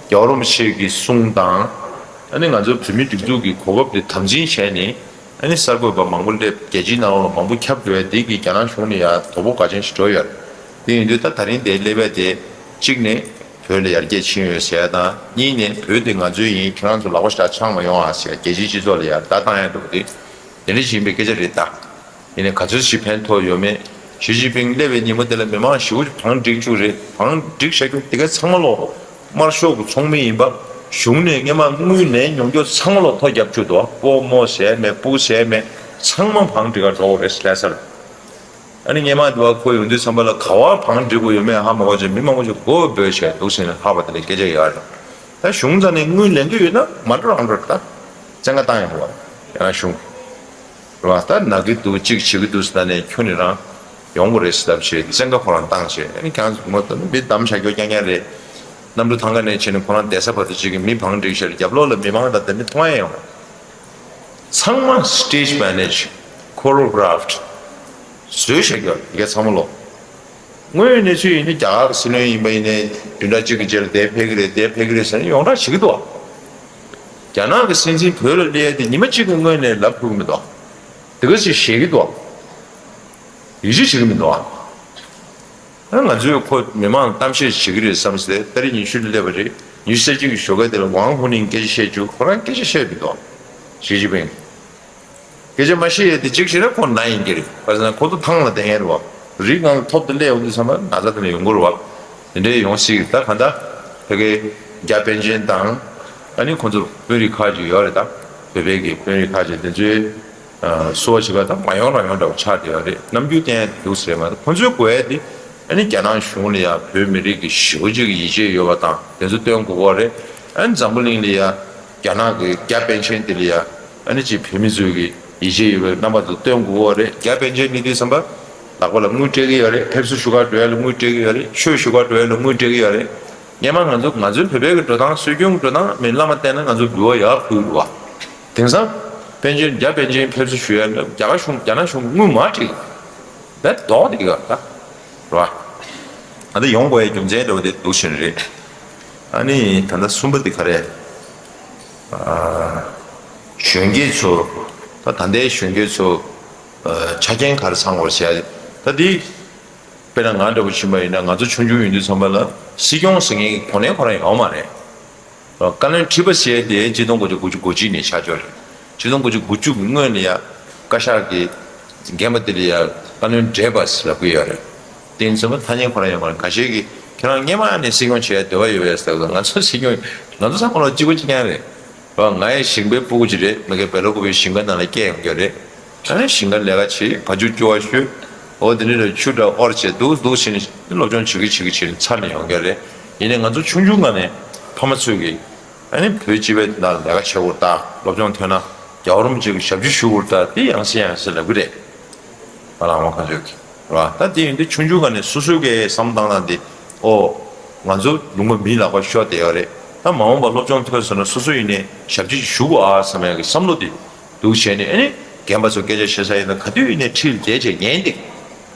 རྒྱལ་བ་རིན་པོ་ཆེ་གི་གསུང་དང་། ཨ་ནི་ང་ཚོ་བོད་མིའི་སྒྲིག་འཛུགས་ཀྱི་གོ་སྐབས་དེ་དམ་འཛིན་བྱས་ནས། ཨ་ནི་གསར་འགོད་པ་མང་པོ་སླེབས། རྒྱལ་སྤྱིའི་ནང་ལོགས་ལ་མང་པོ་ཁྱབ་འགྲོ་བས་འདི་གིས་རྒྱ་ནག་གཞུང་ལ་ཡང་དོ་ཕོག་ག་ཅན་ཞིག་འགྲོ་ཡོད་རེད། དེ་ཡིན་དུས་ད་ད་རིང་དེ་སླེབས་པ་དེ་གཅིག་ནས་བོད་ལ་ཡར་རྒྱས་ཕྱིན་ཡོད་ཟེར་ཡ་དང་། གཉིས་ནས་བོད་དེ་ང་ཚོའི་ཡིན། ཁྱེད་རང་ཚོ་ལག་པ་ཞག་འཆང་མ་ཡོང་ཨ་ཟེར་ཡ། རྒྱལ་སྤྱིའི་སྤྱི་ཚོགས་ལ་ཡར་བརྡ་བཏང་ཡ་འདུག་དེ། དེ་འདྲ་ཞིག་ཡིན་པའི་སྐད་ཆ་རེད་ད། ཡིན་ནའི་ག་ཚོད་ཞིག་ཕན་ཐོགས་ཡོད་མེད། ཞི་ཅིན་ཕིང་སླེབས་པའི་ཉིན་མོ་དེ་ལ་མི་མང་ཞེ་པོ་ཅིག་བང་བསྒྲིགས་བཅུག་རེད། བང་བསྒྲིགས་བཞག་རྒྱུ་དེ་ག་ཚང་མ་ལོག་དམར་ཤོག་གི་ཚོགས་མི་ཡིན་པ། གཞུང་ནས་སྔན་མ་དངུལ་ལེན་མྱོང་རྒྱུ་ཚང་མ་ལོག་ཐོ་བརྒྱབ་བཅུག་འདུག་སྤོ་རྨོ་ཟེར་མེད། སྤུ་ཟེར་མེད། ཚང་མ་བང་བསྒྲིགས་ག་འགྲོ་དགོས་རེད་ལྷ་སར། ཨ་ནི་སྔན་མ་དུ་བ་ཁོ་ཡོང་དུས་ཙམ་པ་ལ་ག་བ་བང་བསྒྲིགས་དགོས་ཡོད་མེད་ཧ་མ་གོ་བྱས་མི་མང་པོ་ཞིག་མགོ་འབོད་བྱས་འདུག་ཟེར་ནས་ལྷག་པ་དེ་ལ་སྐད་ཆ་ཡོད་རེད། ད་གཞུང་རྩ་ནས་དངུལ་ལེན་གྱི་ཡོད་ན་མ་འགྲོ་རང་འགྲོ་རེད་ད། བཙན་བཀའ་བཏང་ཡོང་བ། ཡང་གཞུང་། རེད་བ། ད་ན་གི་འདུག་གཅིག་བྱེད་ཀྱི་འདུག་ཟེར་ནས་ཁྱོན་ནས་རང་ཡོང་དགོས་རེད་ཟེར་ལབ་བྱས་བཙན་བཀའ་ཁོ་རང་བཏང་བྱས། ཨ་ནི་ཁྱེད་རང་ཚོ་ངོ་ད་མི་གདམ་བྱ་རྒྱུ་རྐྱང་རྐྱང་རེད། གནམ་གྲུ་ཐང་ག་ནས་བྱས་ནས་ཁོ་རང་བསྡད་ས་བར་དུ་གཅིག་གི་མི་བང་བསྒྲིགས་བྱས་རྒྱབ་ལོགས་ལ་མི་མང་དང་དེ་འདྲ་མཐོང་ཡ་ཡོང་། ཚང་མ་stage manage, choreographed། བཟོས་བཞག་ཡོད་དེ་ག་ཚང་མ་ལོ། དངོས་ཡོད་གནས་ཚུལ་ཡིན་ན་རྒྱ་གར་གྱི་སྲིད་བློན་ཡིན་པ་ཡིན་ནའི་བདུན་ཕྲག་གཅིག་གི་རྗེས་ལ་དེ་ཕེབས་ཀྱི་རེད། དེ་ཕེབས་ཀྱི་རེད་ཟེར་ནས་ཡོངས་གྲགས་བྱེད་ཀྱི་འདུག་རྒྱ་ནག་གི་སྲིད་འཛིན་བོད་ལ་སླེབས་ཡ་དེ་ཉི་མ་གཅིག་གི་སྔོན་ནས་ལབ་ཐུབ་ཀྱི་མི་འདུག་དེ་ག་ཅིག་བཤད་ཀྱི་འདུག་ཡིད་ཆེས་བྱེད་ཀྱི་མི་འདུག་ཨ། ང་ཚོས་ཁོ་མི་མང་གཏམ་བཤད་བྱེད་ཀྱི་རེད་བསམ་སྟེ་ཏ་རིག་ཉི་ཤུ་ལ་སླེབས་པ་རེད། ཉི་ཤུ་རྩ་གཅིག་གི་ཞོགས་ཀ་དེ་ལ་ཝང་ཧུ་ནིང་སྐད་ཆ་བཤད་བཅུག་ཁོ་རང་སྐད་ཆ་བཤད་མི་འདུག་ཞི་ཅིན་ཕིང་། སྐད་ཆ་མ་བཤད་ཡས་དེ་གཅིག་བྱས་ན་ཁོ་ན་ཡིན་གྱི་རེད། ག་ཟེར་ན་ཁོ་ཚོ་ཐང་ལ་བསྡད་མཁན་རེད་བ། རི་སྒང་ལ་ཐོབ་ཏུ་སླེབས་ཡོང་དུས་ཙམ་པ་ན་ཚ་དེ་ལ་ཡོང་གི་རེད་བ། དེ་འདྲའི་ཡོང་སྲིད་ཀྱི། ད་ག་འདྲ་ཕ་གི་རྒྱ་པཎ་ཆེན་དང་། ཨ་ནི་ཁོ་ཚོ་དཔོན་རིགས་ཁག་ཅིག་ཡོད་རེད་ད། བོད་པའི་གི་དཔོན་རིགས་ཁག་ཅིག་དེ་ཚོའི་བསུ་བ་བྱེད་པ་དང་མ་ཡོང་རང་ཡོང་འདྲ་བོ་ཆགས་བསྡད་ཡོད་རེད། རྣམ་འགྱུར་བསྟན་ཡ་དེ་འདུག་ཟེར་མ་གཏོགས་ཁོ་ཚོའི་དགོས་ཡ་དེ། ཨ་ནི་རྒྱ་ནག་གཞུང་ལ་ཡང་བོད་མི་རིགས་ཀྱི་ཞེ་པོ་ཅིག་གི་ཡིད་ཆེས་ཡོད་པ་དང་དེ་ཚོ་སྟོན་དགོས་ཀྱི་ཡོད་རེད། ཨ་ནི་འཛམ་བུ་གླིང་ལ་ཡང་རྒྱ་ནག་གི་རྒྱ་པཎ་ཆེན་དེ་ལ་ཡང་ཨ་ནི་ཅིག་བོད་མི་ཚོའི་གི་ཡིད་ཆེས་ཡོད་པའི་རྣམ་པ་ཚོ་སྟོན་དགོས་ཀྱི་ཡོད་རེད། རྒྱ་པཎ་ཆེན་སླེབས་དུས་ཙམ་པ་ལག་པ་ལ་དངུལ་སྤྲད་ཀྱི་ཡོད་རེད། ཕེབས་བསུ་ཞུ་གར་འགྲོ་ཡ་ལ་དངུལ་སྤྲད་ཀྱི་ཡོད་རེད། ཆོས་ཞུ་གར་འགྲོ་ཡ་ལ་དངུལ་སྤྲད་ཀྱི་ཡོད་རེད། སྔན་མ་ང་ཚོ་ང་ཚོའི་བོད་པའི་གི་འགྲོ་སྟངས་སྲོལ་རྒྱུན་གི་འགྲོ་སྟངས་མི་བླ་མ་བསྟེན་ན་ང་ཚོ་འབུལ་བ་ཡར་ཕུལ་གྱི་འདུག་བ། དེང་སང་པཎ་ཆེན་རྒྱ་པཎ་ཆེན་ཕེབས་བསུ་ཞུ་ཡ་ལ་རྒྱ་གར་གཞུང་རྒྱ་ནག་གཞུང་དངུལ་མར་སྤྲད་ཀྱི་འདུག་ད་ལྡོག་བསྡད་ཀྱི་ཡོད་རེད་ད། རེད་བ། ད་ལྟ་ཡོང་དགོས་ཡའི་རྒྱུ་མཚན་འདྲ་བོ་དེ་འདུག་བཞིན་རེད། ཨ་ནི་ད་ལྟ་གསུམ་པ་དེ་ག་རེད། ཨ། གཞོན་སྐྱེས་ཚོ། ད་ད་ལྟའི་གཞོན་སྐྱེས་ཚོ། ཨ། ཆ་རྐྱེན་ག་རེ་ཚང་དགོས་ཟེར་ཡ། ད་འདི་དཔེར་ན་ང་འདྲ་པོ་ཕྱིན་པ་ཡིན་ན། ང་ཚོ་ཆུང་ཆུང་ཡིན་དུས་ཙམ་པ་ལ་སྲིད་སྐྱོང་ཟེར་མཁན་གྱི་གོ་གནས་ཁོ་རང་ཡོད་མ་རེད། བཀའ་བློན་ཁྲི་པ་ཟེར་ཡ་དེ་ཆིག་སྟོང་དགུ་བརྒྱ་དགུ་བཅུ་གོ་གཅིག་ནས་ཆགས་ཆོག་རེད། ཆིག་སྟོང་དགུ་བརྒྱ་དགུ་བཅུ་གི་སྔོན་ལ་ཡ་བཀའ་ཤག་གི་རྒན་པ་དེ་ལ་ཡ་བཀའ་བློན་བགྲེས་པ་ལབ་ཀྱི་ཡོད་རེད། དེ་ཡིན་ཙང་ཐ་སྙད་ཁོ་རང་ཡོད་མ་རེད། འགའ་ཤས་ཀྱིས་ཁྱེད་རང་སྔོན་མ་ནས་སྲིད་སྐྱོང་བྱེད་ཡ་འདོད་པ་ཡོད་པས་ཟེར་སྐབས། ང་ཚོ་སྲིད་སྐྱོང་། ང་ཚོ་ཚང་མ་ལོ་གཅིག་པ་གཅིག་རྐྱང་རེད། ང་ཡང་ཞིང་པའི་སྤུ་གུ་ཅིག་རེད། མ་གི་སྦེལ་ཀོབ་པའི་ཞིང་ཁ་ནང་ལ་སྐྱེས་ཡོང་རྒྱུ་རེད། ཨ་ནི་ཞིང་ཁ་ལས་ཀ་བྱེད། བ་ཕྱུགས་སྐྱོ་བ་ཤོད། འོ་དེ་འདྲ་རེད། ཆུ་འདྲ་དབོར་བྱས་འདུག་འདུག་བྱས་ནས་སློབ་སྦྱོང་བྱེད་ཀྱི་བྱེད་ཀྱི་བྱས་ནས་ཚར་ནས་ཡོང་རྒྱུ་རེད། ཡིན་ནའི་ང་ཚོ་ཆུང་ཆུང་སྒང་ནས་ཕ་མ་ཚོས་ཀྱིས་ཨ་ནི་བོད་སྤྱི་པའི་ནང་ལས་ཀ་བྱེད་དགོས། ད་སློབ་སྦྱོང་ཐོན་ན་རྒྱལ་བ་རིན་པོ་ཆེ་གི་ཞབས་ཕྱི་ཞུ་དགོས། ད་དེ་ཡང་སེ་ཡང་སེ་ལབ་ཀྱི་རེད། ང་ལ་ཨ་མ་ཁ་ཚོད་ཀྱི་རེད་བ། ད་དེ་ཡིན་དུས་ཆུང་ཆུང་སྒང་ནས་སོ་སོའི་གི་བསམ་བློ་བཏང་སྟངས་དེ། ཨོ། ང་ཚོ་ལུང་པ་མིའི་ལག་པར་ཤོར་བསྡད་ཡོད་རེད། ད་མ་འོངས་པ་སློབ་སྦྱོང་ཐོན་སོང་ན་སོ་སོ་ཡིན་ནའི་ཞབས་ཕྱི་ཞུ་དགོས་ཨ་བསམ་ཡག་གི་བསམ་བློ་དེ་འདུག་བྱས་ནས། ཨ་ནི་རྒན་པ་ཚོ་སྐད་ཆ་བཤད་ས་ཡིན་ན་ག་དུས་ཡིན་ནའི་འཁྲིས་ལ་བསྡད་བྱས་ཉན་ཏེ།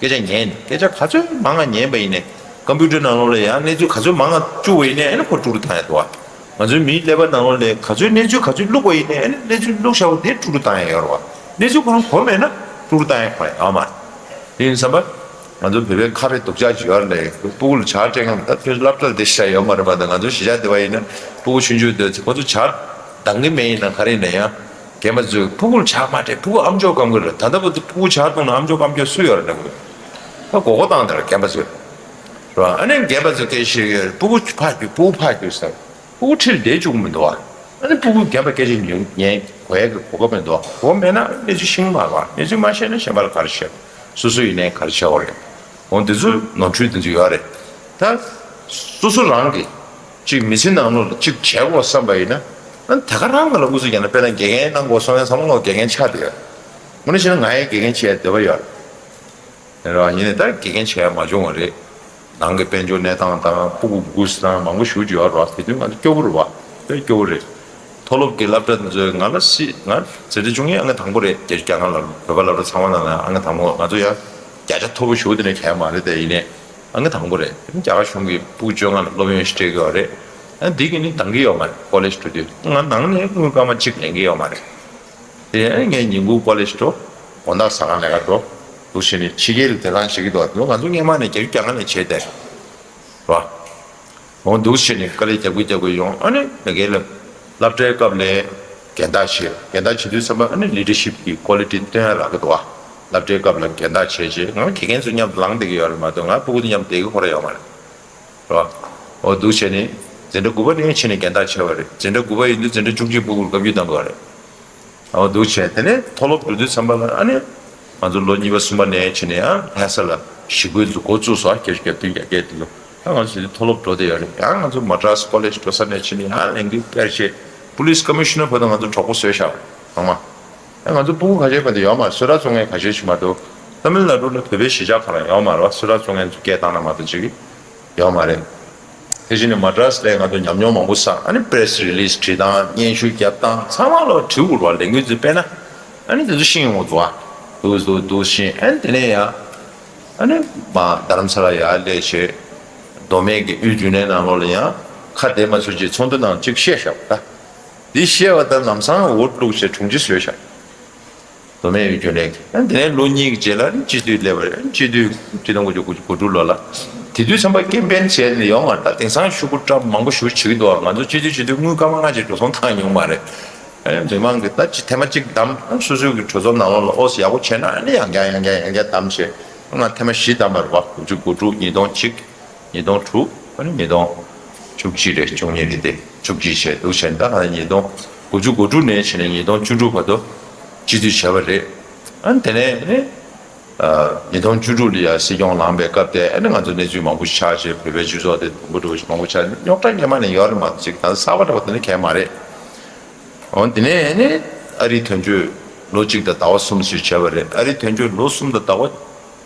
སྐད་ཆ་ཉན། སྐད་ཆ་ག་ཚོད་མང་ང་ཉན་པ་ཡིན་ནའི། ཀམ་པུ་ཊར་ནང་ལོགས་ལ་ཡང་གནས་ཚུལ་ག་ཚོད་མང་ང་བཅུག་པ་ཡིན་ནའི། ཨ་ནི་ཁོ་དཀྲུག་རུ་བཏང་ཡ་འདུག་བ། ང་ཚོའི་མིའི་ཀླད་པ་ནང་ལོགས་ལ་ག་ཚོད་གནས་ཚུལ་ག་ཚོད་བླུགས་པ་ཡིན་ནའི། ཨ་ནི་གནས་ཚུལ་བླུགས་བཞག་པ་དེ་དཀྲུག་རུ་བཏང་ཡ་ཡོད་རེད་བ། གནས་ཚུལ་ཁོ་རང་གོ་མེད་ན་དཀྲུག་རུ་བཏང་ཡ་ཁོ་རང་ཡོད་མ་རེད། དེ་ཡིན་ཙམ་པ། ང་ཚོ་བོད་པའི་ཁ་རེ་སྡུག་ཅག་ཅིག་ཡོད་རེད། ལས་སྤུ་གུ་ལ་ཇ་སྤྲད་མཁན་ད་ཁྱོད་སློབ་གྲྭ་ལ་བསྡད་ཤེས་ཡ་ཡོད་མ་རེད་པ། ད་ང་ཚོ་གཞིས་ཆགས་བསྡད་པ་ཡིན་ན་སྤུ་གུ་ཆུང་ཆུང་དེ་ཚོ་ཁོ་ཚོ་ཇ་འདང་གི་མེད། ཡིན་ན་ག་རེ་ཡིན་ན་ཡང་རྒན་པ་ཚོས་སྤུ་གུ་ལ་ཇ་མ་སྤྲད། སྤུ་གུ་ཨམ་ཅོག་སྐམ་གི་རེད། ད་ལྟ་བར་དུ་སྤུ་གུ་ཇ་བཏུང་ན་ཨམ་ཅོག་སྐམ་མཁན་སུ་ཡོད་རེད་ན། ད་མགོ་སྐོར་བཏང་དེ་རེད་རྒན་པ་ཚོས། རེད་བ། ཨ་ནི་རྒན་པ་ཚོས་སྐད་ཆ་བཤད་ཀྱི་ཡོད་རེད། སྤུ་གུ་ཕར་རྒྱུགས། སྤུ་གུ་ཕར་རྒྱུགས་ཟེར། སྤུ་གུ་འཁྲིས་ལ་བསྡད་བཅུག་གི་མི་འདུག་བ། ཨ་ནི་སྤུ་གུ་རྒན་པ་སྐད་ཆ་ཉན་ཉན་དགོས་ཡ་གི་གོ་སྐབས་མི་འདུག་བ། གོ་མེད་ན་གནས་ཚུལ་ཤེས་ཀྱི་མ་རེད་བ། གནས་ཚུལ་མ་ཤེས་ན་གཞན་པ་ལ་ག་རེ་བཤད། སོ་སོ་ཡིན་ནའི་ག་རེ་བཤད་དགོས་རེད། འོ་འདི་ཚོ་ནོར་འཁྲུལ་འདི་ཚོ་ཡོད་རེད། ད་སོ་སོ་རང་གིས་གཅིག་མི་ཚེ་ནང་ལོགས་ལ་གཅིག་བྱེད་དགོས་བསམ་པ་ཡིན་ན། ཨ་ནི་ད་ག་རང་གི་ལ་ཨུ་ཚུགས་རྒྱག་ན། དཔེར་ན་དགེ་རྒན་གནང་དགོས་བསམ་ཡ་ཚང་མ་ལོག་དགེ་རྒན་ཆགས་བསྡད་ཡོད། དངོས་གནས་བཤད་ན་ང་ཡང་དགེ་རྒན་བྱེད་ཡ་འདོད་པ་ཡོད་རེད། རེད་བ། ཡིན་ནའི་ད་དགེ་རྒན་བྱས་མ་བྱུང་བ་རེད། ནང་གི་དཔལ་འབྱོར་གནས་སྟངས་དང་སྤུ་གུ་སྒུག་སྟངས་མང་པོ་ཞེ་པོ་ཅིག་ཡོད་རེད་བ། དེ་དུས་ང་ཚོ་སྐྱོ་པོ་རེད་བ། དཔེ་སྐྱོ་པོ་རེད། མཐོ་སློབ་ཀྱི་སློབ་གྲྭ་འདི་ཚོས་ང་ལ་སྲིད། ང་འཛིན་གྲྭ་བཅུ་གཉིས་ཨང་ཀི་དང་པོ་རེད། རྒྱ་ཆེ་རྒྱ་གར་ལ་བོད་པ་སློབ་གྲྭ་ཚང་མ་ནང་ནས་ཨང་ཀི་དང་པོ། ང་ཚོ་ཡང་བརྒྱ་ཆ་མཐོ་པོ་ཞེ་པོ་དེ་འདྲ་གང་ཡང་མ་རེད་དེ། ཡིན་ནའི་ཨང་ཀི་དང་པོ་རེད། རྒྱ་གར་གཞུང་གིས་སྤུ་གུ་བཅོ་ལྔ་ལ་སློབ་ཡོན་ཞིག་སྤྲད་ཀྱི་ཡོད་རེད། ཨ་འདི་གིས་ནི་འདང་གི་ཡོད་མ་རེད། ཀོ་ལེཇ་འགྲོ་དུས་ང་ནང་ནས་དངུལ་སྐར་མ་གཅིག་ལེན་གྱི་ཡོད་མ་རེད། དེ་ངས་ཉིན་གུང་ཀོ་ལེཇ་འགྲོ། དགོང་དག་ཟ་ཁང་ལས་ཀ་འགྲོ། འདུག་བྱས་ནས་ཕྱི་རྒྱལ་ལ་བསྡད་སྟངས་བྱེད་ཀྱི་འདུག་ང་ཚོ་སྔོན་མ་ནས་རྒྱ་རྒྱ་གར་ནས་བྱས་ཏེ། རེད་བ། འོ་འདུག་བྱས་ནས་དཀའ་ལས་རྒྱག་དགོས་རྒྱག་དགོས་ཡོང་། ཨ་ནི་ང་རྒན་ལ་སློབ་གྲྭའི་སྐབས་ལ་འགལ་ཟླ་བྱས། འགལ་ཟླ་བྱེད་དུས་ཙམ་པ་ཨ་ནི་ལི་ཌར་ཤིབ་ཀྱི་ཀོ་ལི་ཊི་སྟོན་ཡ་རག་གི་འདུག་བ། སློབ་གྲྭའི་སྐབས་ལ་འགལ་ཟླ་བྱས་བྱས་ང་དགེ་རྒན་ཚོ་མཉམ་དུ་ལངས་བསྡད་ཀྱི་ཡོད་རེད་མ་གཏོགས། ང་སྤུ་གུ་དེ་མཉམ་དུ་བསྡད་ཀྱི་ཁོ་རང་ཡོད་མ་རེད། རེད་བ། འོ་འདུག་བྱས་ནས་འཛིན་གྲྭ་དགུ་པ་ནས་ཕྱིན་ནས་འགལ་ཟླ་བྱས་པ་རེད། འཛིན་གྲྭ་དགུ་པ་ཡིན་དུས་འཛིན་གྲྭ་བཅུ་གཅིག་སྤུ་གུར་བཀའ་བཀྱོན་བཏང་དགོས་པ་རེད། འོ་འདུག་བྱས། དེ་ནས་མཐོ་སློབ་འགྲོ་དུས་ཙམ་པ་ལ་ཨ་ནི་ང་ཚོ་ལོ་གཉིས་པ་གསུམ་པ་ནས་ཕྱིན་ནས་ཡང་ལྷ་ས་ལ་གཞིས་ཁུལ་དུ་འགོ་བཙུགས་སོ། བརྒྱད་ཅུ་གྱ་བདུན་གྱ་བརྒྱད་དེ་ལོ། ད་ང་ཚོ་དེ་མཐོ་སློབ་འགྲོ་བསྡད་ཡོད་རེད། ཡང་ང་ཚོ་མ་ཌྲ་སི་ཀོ་ལེཇ་འགྲོ་ས་ནས་ཕྱིན་ནས་ཡང་ལས་འགུལ་སྤེལ་བྱས། པུ་ལིས་ཀོ་མི་ཤི་ནར་བར་དུ་ང་ཚོ་གྲོགས་པོ་བཟོས་བཞག་ཚང་མ། ཨ་ང་ཚོ་སྤུ་གུ་ཁ་ཤས་བར་དུ་ཡོད་མ་རེད། གསོལ་རས་བཙོང་མཁན་ཁ་ཤས་ཤིག་མ་གཏོགས། ཏ་མིལ་ནཱ་ཌུ་ལ་བོད་པའི་གཞིས་ཆགས་གང་ལ་ཡོད་མ་རེད་བ། གསོལ་རས་བཙོང་མཁན་ཚོ་སྐད་བཏང་ན་མ་གཏོགས་ཅིག་ཡོད་མ་རེད། དེ་བཞིན་ནས་མ་ཌྲ་སི་ལ་ང་ཚོ་ཉམས་མྱོང་མང་པོ་བསགས། ཨ་ནི་པི་རེ་སི་རི་ལི་སི་བྲིས་སྟངས། སྙན་ཞུ་བརྒྱབ་སྟངས་ཚང་མ་ལ་བྲིས་དགོས་རེད་བ། ལས་འགུལ་ཚོ་སྤེལ་ན། ཨ་ནི་དེ་ཚོ་ཤེས་ཡོང་གི་འདུག་བ། འདུག་འདུག་འདུག་ཤེས། ཨ་ནི་དེ་ནས་ཡང་ཨ་ནི་མ་རྡ་རམ་ས་ལ་ཡར་སླེབས་བྱས། མདོ་སྨད་ཀྱི་དབུས་རྒྱུན་ལས་ནང་ལོགས་ལ་ཡང་ཁ་བདེ་མ་ཚོད་ཅིག་ཚོགས་འདུ་ནང་ཅིག་བཤད་བཞག་པ་ད། འདི་བཤད་པ་ལྟར་ལམ་སང་འོ་བླུགས་བྱས་དྲུང་ཆེ་བཟོས་བཞག་མདོ་སྨད་ཡུལ་རྒྱུན་ལས་ཀྱི། ཨ་དེ་ནས་ལོ་གཉིས་ཀྱི་རྗེས་ལ་ནི་སྤྱི་འཐུས་སླེབས་པ་རེད། སྤྱི་འཐུས་ཆིག་སྟོང་དགུ་བརྒྱ་དགུ་བཅུ་གོ་དྲུག་ལོ་ལ། དེ་དུས་ཙམ་པ་ཀེམ་པེན་བྱས་ནས་ཡོང་བ་ད། དེང་སང་ཤོག་གུ་བཀྲམ་མང་པོ་ཞེ་པོ་བྱེད་ཀྱི་འདུག་ང་ཚོ་སྤྱི་འཐུས་སྤྱི་འཐུས་དངུལ་སྐར་མ་ལྔ་ཅིག་འགྲོ་སོང་བཏང་མྱོང་མ་རེད། ཨ་མི་མང་གི་ད་ཅི་ཐེངས་མ་གཅིག་བདམས། ཨ་སོ་སོའི་གི་གྲོས་ཚོགས་ནང་ལོགས་ལ་ཨོ་ཡག་པོ་བྱས་ན་ཨ་ནི་ཡང་བསྐྱར་ཡང་བསྐྱར་ཡང་བསྐྱར་བདམས་བྱས། ང་ཐེངས་མ་བཞི་བདམས་པ་རེད་བ། དགུ་བཅུ་གོ་དྲུག་ཉིས་སྟོང་གཅིག་ཉིས་སྟོང་དྲུག་ཨ་ནི་ཉིས་སྟོང་བཅུ་གཅིག་རེད། བཅུ་གཉིས་རེད་དེ། བཅུ་གཅིག་བྱས་འདུག་བྱས་ད་ང་ཉིས་སྟོང་དགུ་བཅུ་གོ་དྲུག་ནས་བྱས་ནས་ཉིས་སྟོང་བཅུ་དྲུག་བར་དུ་སྤྱི་འཐུས་བྱས་པ་རེད། ཨ་ནི་དེ་ནས་ཨ་ནི་ཉིས་སྟོང་བཅུ་དྲུག་ལ་ཡ་སྲིད་སྐྱོང་ལངས་པའི་སྐབས་དེ་ཨ་ནི་ང་ཚོ་གནས་ཚུལ་མང་པོ་ཞིག་ཆགས་བྱས། བོད་པའི་སྤྱི་ཚོགས་དེ་དུམ་བུ་འགྲོ་བཞིན་མང་པོ་ཆགས། རྙོག་དྲ་སྔོན་མ་ནས་ཡོད་རེད་མ་གཏོགས་ཅིག་ད་གསར་པ་འདྲ་པོ་དེ་ནི་གང་ཡང་མ་རེད། འོ་དེ་ནས་ཨ་ནི་ཨ་རིའི་དོན་གཅོད་ལོ་གཅིག་དང་ཟླ་བ་གསུམ་ཞིག་བྱས་པ་རེད། ཨ་རིའི་དོན་གཅོད་ལོ་གསུམ་དང་ཟླ་བ།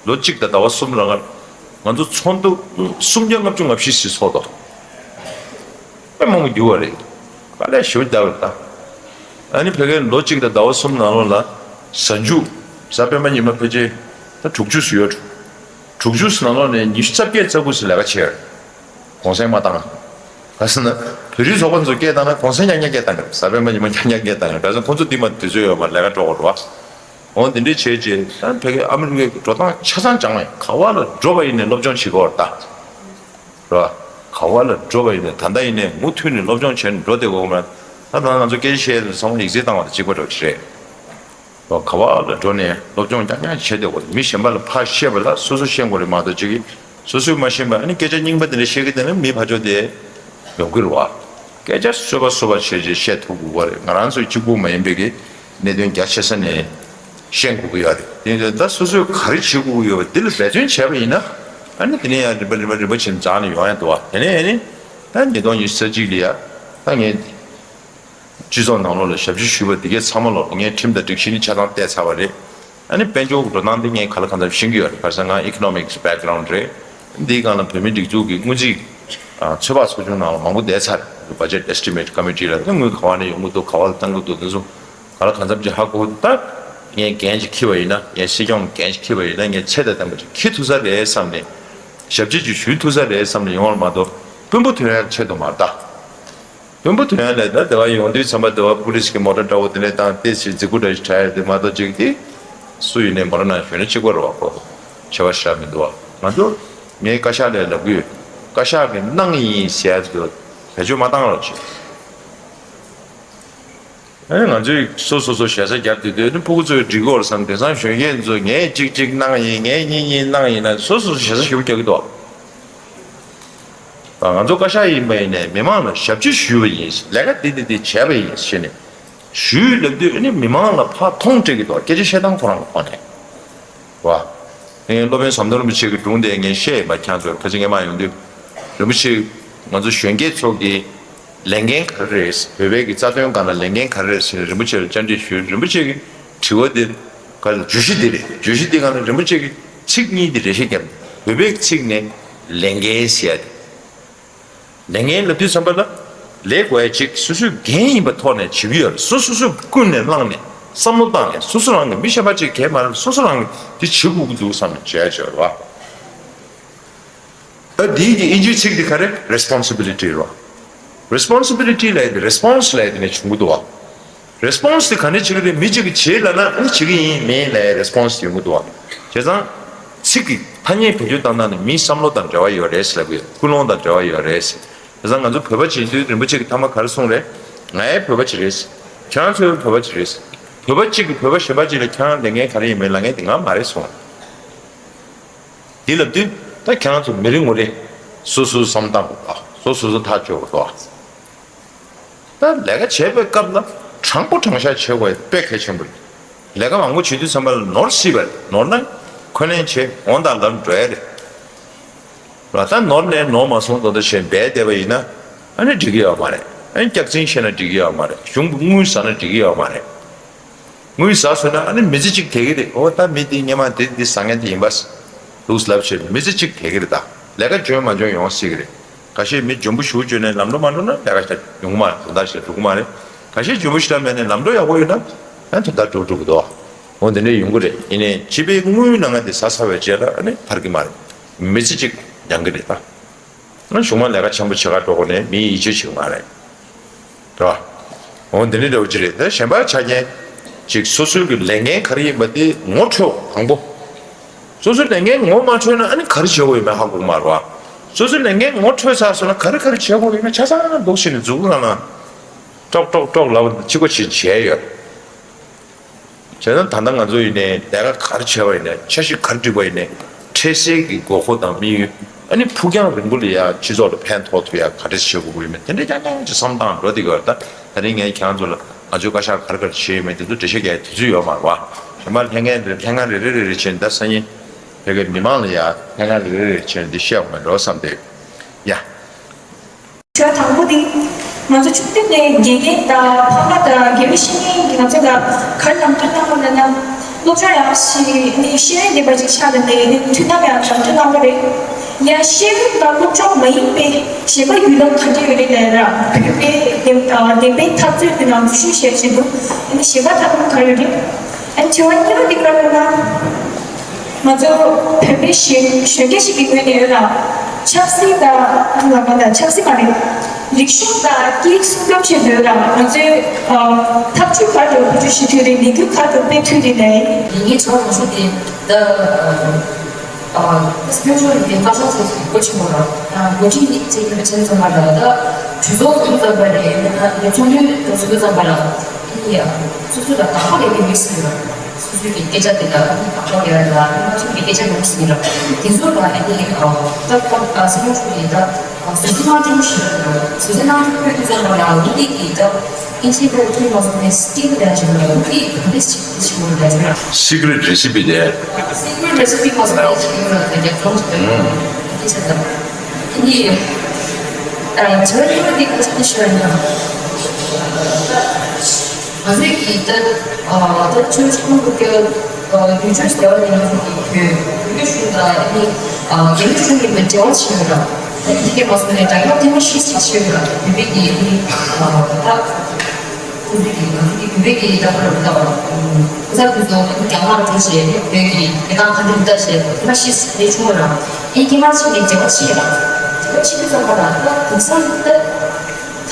ལོ་གཅིག་དང་ཟླ་བ་གསུམ་རང་ང་ཚོ་ཚོགས་འདུ་སུམ་བརྒྱ་ལྔ་བཅུ་ང་བཞི་ཞིག་ཚོགས་འདུག་དཔེ་མང་པོ་འགྱུར་བ་རེད། དཀའ་ལས་ཞེ་པོ་བརྒྱབ་པ་རེད་ད། ཨ་ནི་ཕ་གིར་ལོ་གཅིག་དང་ཟླ་བ་གསུམ་ནང་ལོགས་ལ་གཟའ་མཇུག་གཟའ་སྤེན་པ་ཉི་མ་ཕལ་ཆེར་ད་དྲུག་ཅུ་ཙམ་ཡོད། དྲུག་ཅུ་ཙམ་ནང་ལོགས་ནས་ཉི་ཤུ་རྩ་བརྒྱད་རྩ་དགུ་ཙམ་ལས་ཀ་བྱས་རེད། གུང་སེང་མ་བཏང་། ག་ཟེར་ན། བོད་རིགས་ཚོགས་པ་ཚོ་སྐད་བཏང་ན་གུང་སེང་རྐྱང་རྐྱང་སྐད་བཏང་གི་རེད། གཟའ་སྤེན་པ་ཉི་མ་རྐྱང་རྐྱང་སྐད་བཏང་གི་རེད། ག་ཟེར་ན་ཁོང་ཚོ་འདི་མ་དུས་ཚོད་ཡོད་མ་ལས་ཀ་འགྲོ་དགོས་རེད་བ། འོ་འདི་འདྲའི་བྱས་རྗེས་ད་ཕ་གི་ཨ་མི་རི་ཀའི་འགྲོ་སྟངས་ཆ་ཚང་སྦྱངས་ནས་ག་བ་ལ་འགྲོ་བ་ཡིན་ནས་སློབ་སྦྱོང་བྱེད་དགོས་རེད་ད། རེད་བ། ག་བ་ལ་འགྲོ་བ་ཡིན་ནས་ད་ལྟ་ཡིན་ནས་མུ་མཐུད་ནས་སློབ་སྦྱོང་བྱས་ནས་འགྲོ་བསྡད་དགོས་མ་རེད། ད་ད་ང་ཚོ་སྐད་ཆ་བཤད་ཡས་ཚང་མ་ཡིག་ཚད་བཏང་བ་དང་གཅིག་པ་འདྲ་བོ་ཞིག་རེད། ག་བ་ལ་འགྲོ་ནས་སློབ་སྦྱོང་རྐྱང་རྐྱང་བྱེད་བསྡད་དགོས། མི་གཞན་པ་ལ་ཕར་བཤད་པ་ལ་སོ་སོ་ཤེས་དགོས་རེད་མ་གཏོགས་ཅིག་གིས་སོ་སོས་མ་ཤེས་པ་ཨ་ནི་སྐད་ཆ་རྙིང་པ་དེ་འདྲ་བཤད་ཀྱི་བསྡད་ན་མི་ཕར་ཕྱོགས་དེ་ཡོང་གི་རེད་བ། སྐད་ཆ་བཟོད་པ་བཟོད་པ་བྱས་བྱས་བཤད་ཐུབ་དགོས་པ་རེད། ང་རང་ཚོའི་གཅིག་པུ་མ་ཡིན་པའི་གི་གནད་དོན་རྒྱ་ཆེ་ས་ནས་ཤེས་དགོས་ཀྱི་ཡོད་རེད། དེ་ཡིན་དུས་ད་སོ་སོས་ག་རེ་བྱེད་དགོས་ཀྱི་ཡོད་པ་འདི་ལ་འབད་བརྩོན་བྱས་པ་ཡིན་ན་ཨ་ནི་དེ་ནས་ཡང་རིམ་པ་རིམ་པ་རིམ་པ་བྱས་ནས་འཛེགས་ནས་ཡོང་ཡ་འདུག་བ། དེ་ནས་ཨ་ནི་ད་ཉིས་སྟོང་ཉི་ཤུ་རྩ་གཅིག་ལ་ཡ་ད་ངས། སྤྱི་ཚོགས་ནང་ལོགས་ལ་ཞབས་ཕྱི་ཞུས་པ་འདི་གས་ཚང་མ་ལོག་ངས་ཁྲིམས་དང་སྒྲིག་གཞི་ནི་ཆ་ཚང་བལྟས་ཚར་བ་རེད། ཨ་ནི་དཔལ་འབྱོར་གྱི་འགྲོ་སྟངས་འདི་ངས་ག་ལ་གང་འཚམ་ཤེས་ཀྱི་ཡོད་རེད། ག་རེ་ཟེར་ང་economics background རེད། འདིའི་སྒང་ལ་བོད་མིའི་སྒྲིག་འཛུགས་ཀྱི་སྔོན་རྩིས་ཚོད་དཔག་ཚོགས་ཆུང་ནང་ལ་མང་པོ་བསྡད་ཚར་རེད། budget estimate committee ལ་ད་དངུལ་ག་བ་ནས་ཡོང་གི་འདུག་ག་བ་ལ་བཏང་གི་འདུག་འདི་ཚོ་ག་ལ་གང་འཚམ་ཅིག་ཧ་གོ་ད། ངས་འགན་ཅིག་འཁྱེར་བ་ཡིན་ན་ངས་སྲིད་སྐྱོང་འགན་ཅིག་འཁྱེར་བ་ཡིན་ན་ངས་ཚད་དང་ལྡན་པ་ཅིག་འཁྱེར་ཐུབ་ས་རེད་བསམ་ནས་ཞབས་ཕྱི་ཅིག་ཞུ་ཐུབ་ས་རེད་བསམ་ནས་ཡོང་བ་མ་གཏོགས་དཔོན་པོ་ཐོན་ཡག་ཆེད་དུ་མ་རེད་ད། དཔོན་པོ་ཐོན་ཡ་ལས་ད་དེ་བ་ཡོང་དུས་ཚང་མ་དེ་བ་པུ་ལིས་ཀྱི་མོ་ཊ་འདྲ་བོ་དེ་ནས་བཏང་སྟེ་ཞིག་རྫིག་པོ་འདྲ་ཞིག་དྲག་ཡ་དེ་མ་གཏོགས་ཅིག་དེ་སུ་ཡིན་ནའི་མོ་ཊ་ནང་ཞོན་ན་གཅིག་པ་རེད་བ། ཁོ་བྱ་བ་ཞེ་དྲག་མི་འདུག་བ། ང་ཚོ་ངའི་བཀའ་ཤག་ལས་ལབ་གི་ཡོད། བཀའ་ཤག་གི་གནང་ཡིན་ཟེར་ཡ་དེ་བེད་སྤྱོད་མ་བཏང་རོགས་བྱེད། ཨ་ནི་ང་ཚོས་སོ་སོ་སོ་ཞེ་ས་རྒྱབ་དེ་དུས་ནི་ཕྲུ་གུ་ཚོས་འགྲིག་གི་ཡོད་རེད་བསམ། དེང་སང་གཞོན་སྐྱེས་ཚོས་ངས་གཅིག་གཅིག་གནང་ཡིན་ངས་གཉིས་གཉིས་གནང་ཡིན་ན་སོ་སོ་སོ་ཞེ་ས་ཞེ་པོ་རྒྱག་གི་འདུག་ང་ཚོ་བཀའ་ཤག་ཡིན་པ་ཡིན་ནའི་མི་མང་ལ་ཞབས་ཕྱི་ཞུས་པ་ཡིན། ལས་ཀ་འདི་འདི་འདི་བྱས་པ་ཡིན་ཞེས་ནས་ཞུས་ལབ་དུས་ཨ་ནི་མི་མང་ལ་ཕར་མཐོང་སྤྲད་ཀྱི་འདུག་སྐད་ཆ་བཤད་སྟངས་ཁོ་རང་གི་ཐོག་ནས་བ། ངས་སློབ་དཔོན་ཟམ་གདོང་རིན་པོ་ཆེ་གི་སྒྲུང་དེ་ངས་བཤད་ཡིན་པ་ཁྱེད་ཚོར་ཁ་ཅིག་སྔན་མ་ཡོང་དུས་རིན་པོ་ཆེ་ང་ཚོ་གཞོན་སྐྱེས་ཚོ་གི་ལས་འགན་ག་རེ་རེད། བོད་པའི་གི་རྩ་དོན་སྒང་ལ་ལས་འགན་ག་རེ་རེད་ཟེར་ནས་རིན་པོ་ཆེ་ལ་བཅར་འདྲི་ཞུས། རིན་པོ་ཆེ་གི་དྲི་བ་འདི་ག་ལ་བརྗོད་གཞི་འདི་རེད། བརྗོད་གཞི་འདི་སྒང་ལ་རིན་པོ་ཆེ་གི་ཚིག་གཉིས་འདི་རེ་ཞིག་བརྒྱབ། བོད་པའི་ཚིག་ནས་ལས་འགན་ཟེར་ཡ་དེ། ལས་འགན་ལབ་དུས་ཙམ་པ་ལ་ལས་དགོས་ཡ་ཅིག་སོ་སོའི་འགན་ཡིན་པ་ཐོག་ནས་བྱེད་ཀྱི་ཡོད་རེད། སོ་སོ་སོས་ཀུན་ནས་བསླངས་ནས་བསམ་བློ་བཏང་ནས་སོ་སོ་རང་གི་མི་གཞན་པ་ཅིག་གས་མ་རེད། སོ་སོ་རང་གི་འདི་བྱེད་དགོས་ཀྱི་འདུག་བསམ་ནས་བྱས་བྱས་རེད་བ། ད་འདིའི་གི་ཨིན་ཇིའི་ཚིག་འདི་ག་རེ་responsibility་རེད་བ། responsibility་ལབ་ཡ་དེ་response་ལབ་ཡ་དེ་ནས་བྱུང་གི་འདུག་བ། response་དེ་ག་ནས་བྱེད་ཀྱི་རེད། མི་གཅིག་གིས་བྱེད་ལབ་ན་ཨ་ནི་བྱེད་ཀྱི་ཡིན་མིན་ལབ་ཡ་response་དེ་ཡོང་གི་འདུག་བ། བྱས་ཙང་ཚིག་གི་ཐ་སྙད་བེད་སྤྱོད་བཏང་སྟངས་ནི་མིའི་བསམ་བློ་དང་འབྲེལ་བ་ཡོད་རེད་ཟེར་ལབ་ཀྱི་ཡོད། ཀུན་སློང་དང་འབྲེལ་བ་ཡོད་རེད་ཟེར། བྱས་ཙང་ང་ཚོ་བོད་པ་བྱེད་དུས་རིན་པོ་ཆེ་གིས་ཐ་མ་ག་རེ་གསུངས་རེད། ང་ཡང་བོད་པ་ཅིག་རེད། ཁྱེད་རང་ཚོ་ཡང་བོད་པ་ཅིག་རེད། བོད་པ་གཅིག་གིས་བོད་པ་གཞན་པ་ཅིག་ལ་ཁྱེད་རང་ལས་འགན་ག་རེ་ཡིན་མིན་ལབ་མཁན་དེ་ང་མ་རེད་གསུངས། འདི་ལབ་དུས་ད་ཁྱེད་རང་ཚོ་མི་རེ་ངོ་རེ་སོ་སོའི་བསམ་སྟངས་དང་སོ་སོ་སོ་ཐག་གཅོད་དགོས་འདུག་ད་ལས་ཀ་བྱེད་པའི་སྐབས་ལ་དྲང་པོ་དྲང་བཞག་བྱེད་དགོས་དཔེ་གལ་ཆེན་པོ་རེད། ལས་ཀ་མང་པོ་བྱེད་དུས་ཙམ་པ་ལ་ནོར་སྲིད་པ་རེད། ནོར་ན་འཁོན་ལན་བྱེད་འོང་དང་ལམ་འགྲོ་ཡ་རེད། ལ་ད་ནོར་ནས་ནོར་མ་སོང་དོ་དོ་བྱས་འབད་བསྡད་པ་ཡིན་ན་ཨ་ནི་འགྲིག་གི་ཡོད་མ་རེད། ཨ་ནི་སྐྱག་རྫུན་བཤད་ན་འགྲིག་གི་ཡོད་མ་རེད། གཞུང་གི་དངུལ་ཟ་ན་འགྲིག་གི་ཡོད་མ་རེད། དངུལ་ཟ་སོང་ན་ཨ་ནི་མི་ཚེ་གཅིག་དེ་གི་རེད། འོ་ད་མི་དེ་སྔོན་མ་དེ་འདི་ཟ་མཁན་དེ་ཡིན་པ་འདུག་ལབ་བྱས་མི་ཚེ་གཅིག་དེ་གི་རེད། ད་ལས་ཀ་འཇོན་མ་འཇོན་ཡོང་སྲིད་གི་རེད། ཁ་ཤས་མི་འཇོན་པོ་ཞེ་པོ་འཇོན་ནས་ལམ་འགྲོ་མ་འགྲོ་ན་ལས་ཀ་བྱ་ཡོང་གི་མ་རེད། དོན་དག་ཞིག་འགྲོ་གི་མ་རེད། ཁ་ཤས་འཇོན་པོ་ཞེ་དྲག་མེད་ནས་ལམ་འགྲོ་ཡག་པོ་ཡོད་ན་ཨ་དོན་དག་འགྲོ་འགྲོ་གི་འདུག་འོ་འདི་འདྲ་ཡོང་གི་རེད། ཡིན་ནའི་སྤྱི་པའི་དངུལ་ནང་ང་དེ་ཟ་ཚར་བའི་རྗེས་ལ་ཨ་ནི་ཐར་གི་མ་རེད། མི་ཚེ་གཅིག་འགྱངས་གི་རེད་ད། གཞུང་མ་ལས་ཀ་ཆེན་པོ་བྱེད་ག་འགྲོ་དགོས་ནས་མིའི་ཡིད་ཆེས་བྱེད་ཀྱི་མ་རེད། རེད་བ། འོ་འདི་འདྲའི་འདྲ་བོ་ཅིག་རེད། ད་གཞན་པ་ཆ་རྐྱེན་ཅིག་སོ་སོའི་གི་ལས་འགན་ག་རེ་ཡིན་པ་དེ་ངོ་འཕྲོད་དང་པོ། སོ་སོའི་ལས་འགན་ངོ་མ་འཕྲོད་ན་ཨ་ནི་ག་རེ་བྱེད་དགོས་ཡོད་མེད་ཧ་གོ་གི་མ་རེད་བ། སོ་སོའི་ལས་འགན་ངོ་འཕྲོད་ཚར་སོང་ན་ག་རེ་ག་རེ་བྱེད་དགོས་ཡོད་མེད་ཆ་ཚང་འདུག་བྱས་ནས་མཛུབ་གུ་སྒང་ལ་ཀྲོག་ཀྲོག་ཀྲོག་ལབ་ཅིག་གོ་ཅིག་བྱས་ཡོད། བྱས་ན་ད་ལྟ་ང་ཚོ་ཡིན་ནའི་ལས་ཀ་ག་རེ་བྱས་པ་ཡིན་ནའི་འཆར་གཞི་ག་རེ་བསྒྲིགས་པ་ཡིན་ནའི་འཕྲལ་སེལ་གྱི་དགོས་མཁོ་དང་དམིགས་ཡུལ། ཨ་ནི་ཕུགས་རྒྱང་རིང་པོ་ལ་ཡ་སྤྱི་ཚོགས་ལ་ཕན་ཐོགས་ཐུབ་ཡ་ག་འདྲ་བྱེད་དགོས་ཀྱི་ཡོད་མེད་དེ་འདྲ་རྐྱང་རྐྱང་ཅིག་བསམ་སྟངས་འགྲོ་བསྡད་ཀྱི་ཡོད་རེད། ད་དེ་རིང་ངས་ཁྱེད་རང་ཚོ་ལ་ང་ཚོའི་བཀའ་ཤག་ག་རེ་ག་རེ་བྱས་ཡོད་མེད་དེ་ཚོ་འགྲེལ་བཤད་རྒྱག་ཡ་དུས་ཚོད་ཡོད་མ་རེད་བ། གཞན་པ་ལྷན་ཁང་རེ་ལྷན་ཁང་རེ་རེ་རེ་རེ་བྱས་ནས་ད་སང་ཉིན་ཕ་གིའི་མི་མང་ལ་ཡ་ལྷན་ཁང་རེ་རེ་རེ་བྱས་ནས་འདི་བཤད་དགོས་མེད་འགྲོ་བསམ་སྟེ། ཡ། ཞག་དང་པོ་འདི། ང་ཚོ་ཆུང་དུས་ནས་དགེ་རྒན་དང་ཕ་མ་དང་དགེ་བའི་བཤེས་གཉེན་གྱིས་ང་ཚོ་ལ་ག་རེ་ལམ་སྟོན་གནང་བ་ལབ་ན། སློབ་གྲྭ་ཡག་ཞིག་ནི་ཤེས་ཡོན་ལྡན་པ་ཅིག་ཆགས་ལ་ནས་ནི་མཐུན་ལམ་ཡག་ལམ་སྟོན་གནང་བ་རེད། ཡང་ཤེས་ཡོན་དང་སློབ་སྦྱོང་མ་ཡིན་པའི་གཞན་པ་ཡུལ་ལམ་ག་འདྲ་ཡོད་རེད་ལབ་ན། བོད་པའི་བདེན་བདེན་པའི་འཐབ་རྩོད་ཀྱི་ནང་འཛུལ་ཞུགས་བྱས་བཞིན་དུ་ནི་གཞན་པ་འཐབ་ལམ་ག་རེ་ཡོད་རེད། ཨ་ནི་དྲི་བ་གཉིས་པ་འདི་ག་རེ་ལབ་ན། ང་ཚོ་བོད་པའི་གཞོན་གཞོན་སྐྱེས་ཤིག་གི་ངོས་ནས་ཡོད་ལ། ཆབ་སྲིད་དང་ལ་མ་དང་ཆབ་སྲིད་མ་རེད། རིག་གཞུང་དང་སྐད་ཡིག་སྲུང་སྐྱོབ་བྱེད་དོན་རང་ང་ཚོའི་ཨ་ཐབས་ཇུས་ག་རེ་བེད་སྤྱོད་བྱེད་ཐུབ་རེད། ལས་འགུལ་ག་རེ་སྤེལ་ཐུབ་རེད་ལབ་ཡིན། ངའི་ཚོར་བ་ཞིག་དེ་ད་ཨ་ད་སྤྱི་ཚོགས་ཀྱི་བཀའ་ཤག་ཚོ་གི་གོ་ཆེན་པོ་ར་ཨ་འགོ་ཁྲིད་ནི་ཚེ་ཡིན་པ་ཆེན་ཙམ་པ་ར་ད་གྲོས་ཚོགས་ཀྱི་ཙམ་པ་རེད། ཡང་ན་ཚོགས་འདུའི་གྲོས་ཚོགས་ཀྱི་ཙམ་པ་ར་ཨི་ཡ་སོ་སོ་ལ་བདག་པོ་ལས་ཀྱི་མི་སྲིད་ར། སོ་སོའི་གི་སྐད་ཆ་དེ་དག་ནི་བདག་པོ་ལས་ར་ལ་ནི་སོ་སོའི་གི་སྐད་ཆ་མི་སྲིད་ར། དེ་ཚོ་ལ་ཨ་ནི་ཨ་ད་ཁོ་ཨ་སེམས་ཤུགས་ཡིན་ད། སོ་སོའི་དམངས་ཁྲོད་ཞིག་སོ་སོའི་དམངས་ཁྲོད་ཁུལ་དུ་ཙམ་པ་ལ་འུ་ཏི་གི་ད་ཨིན་ཇི་བོ་ཐུན་མ་སོང་ནས་སི་ཀྲིན་ལ་ཞིག་ལ་འུ་ཏི་ག་འདྲ་ཞིག་ཞིག་ལ་ཞིག་ལ། Secret recipe དེ། Secret recipe མ་སོང་ནས་ཞིག་ལ་ད་རྒྱབ་ལྗོངས་ཞིག་ལ་དེ་ཆ་ཙམ། དེ་ནི་ཨ་བྱ་བ་ཉུང་བ་དེ་ག་ཚོད་ཞིག་ལ་ཡིན་ན། ང་ཚོའི་གི་ད་ཨ་ད་ཆོས་ཆུང་གི་ཨ་ཡུལ་ཆོས་ཟེར་བ་ནི་ང་ཚོ་གི་བོད་བོད་གཞུང་དང་ཨ་ནི་ཨ་རྒྱ་མི་གཞུང་གི་འབྲེལ་བ་ཆེ་བ་ར། ད་ཡི་གེ་མ་སོང་ནས་དྲ་རྒྱ་ཐེངས་མ་ཤིག་ཅིག་ཆེ་བ་ར། བོད་པའི་གི་ཨ་ནི་ཨ་ད་ཁོང་ཚོའི་གི་ང་ཚོ་གི་བོད་པའི་གི་ད་བར་ད་བར་ཁོ་ཚ་ཁོ་ཚོ་རྒྱ་གར་འགྲོ་བྱས་བོད་ཀྱི་ལས་ཀ་ག་འདྲ་འདྲ་བྱས་ཐེངས་མ་ཤིག་རེ་བྱུང་བ་ར། ཨེ་རྒྱ་གར་ཕྱིན་ནས་འབྲེལ་བ་ཆེ་ར། འབྲེལ་བ་ཆེ་དུས་ཙམ་པ་ར་ད་དེང་སང་ད། ད་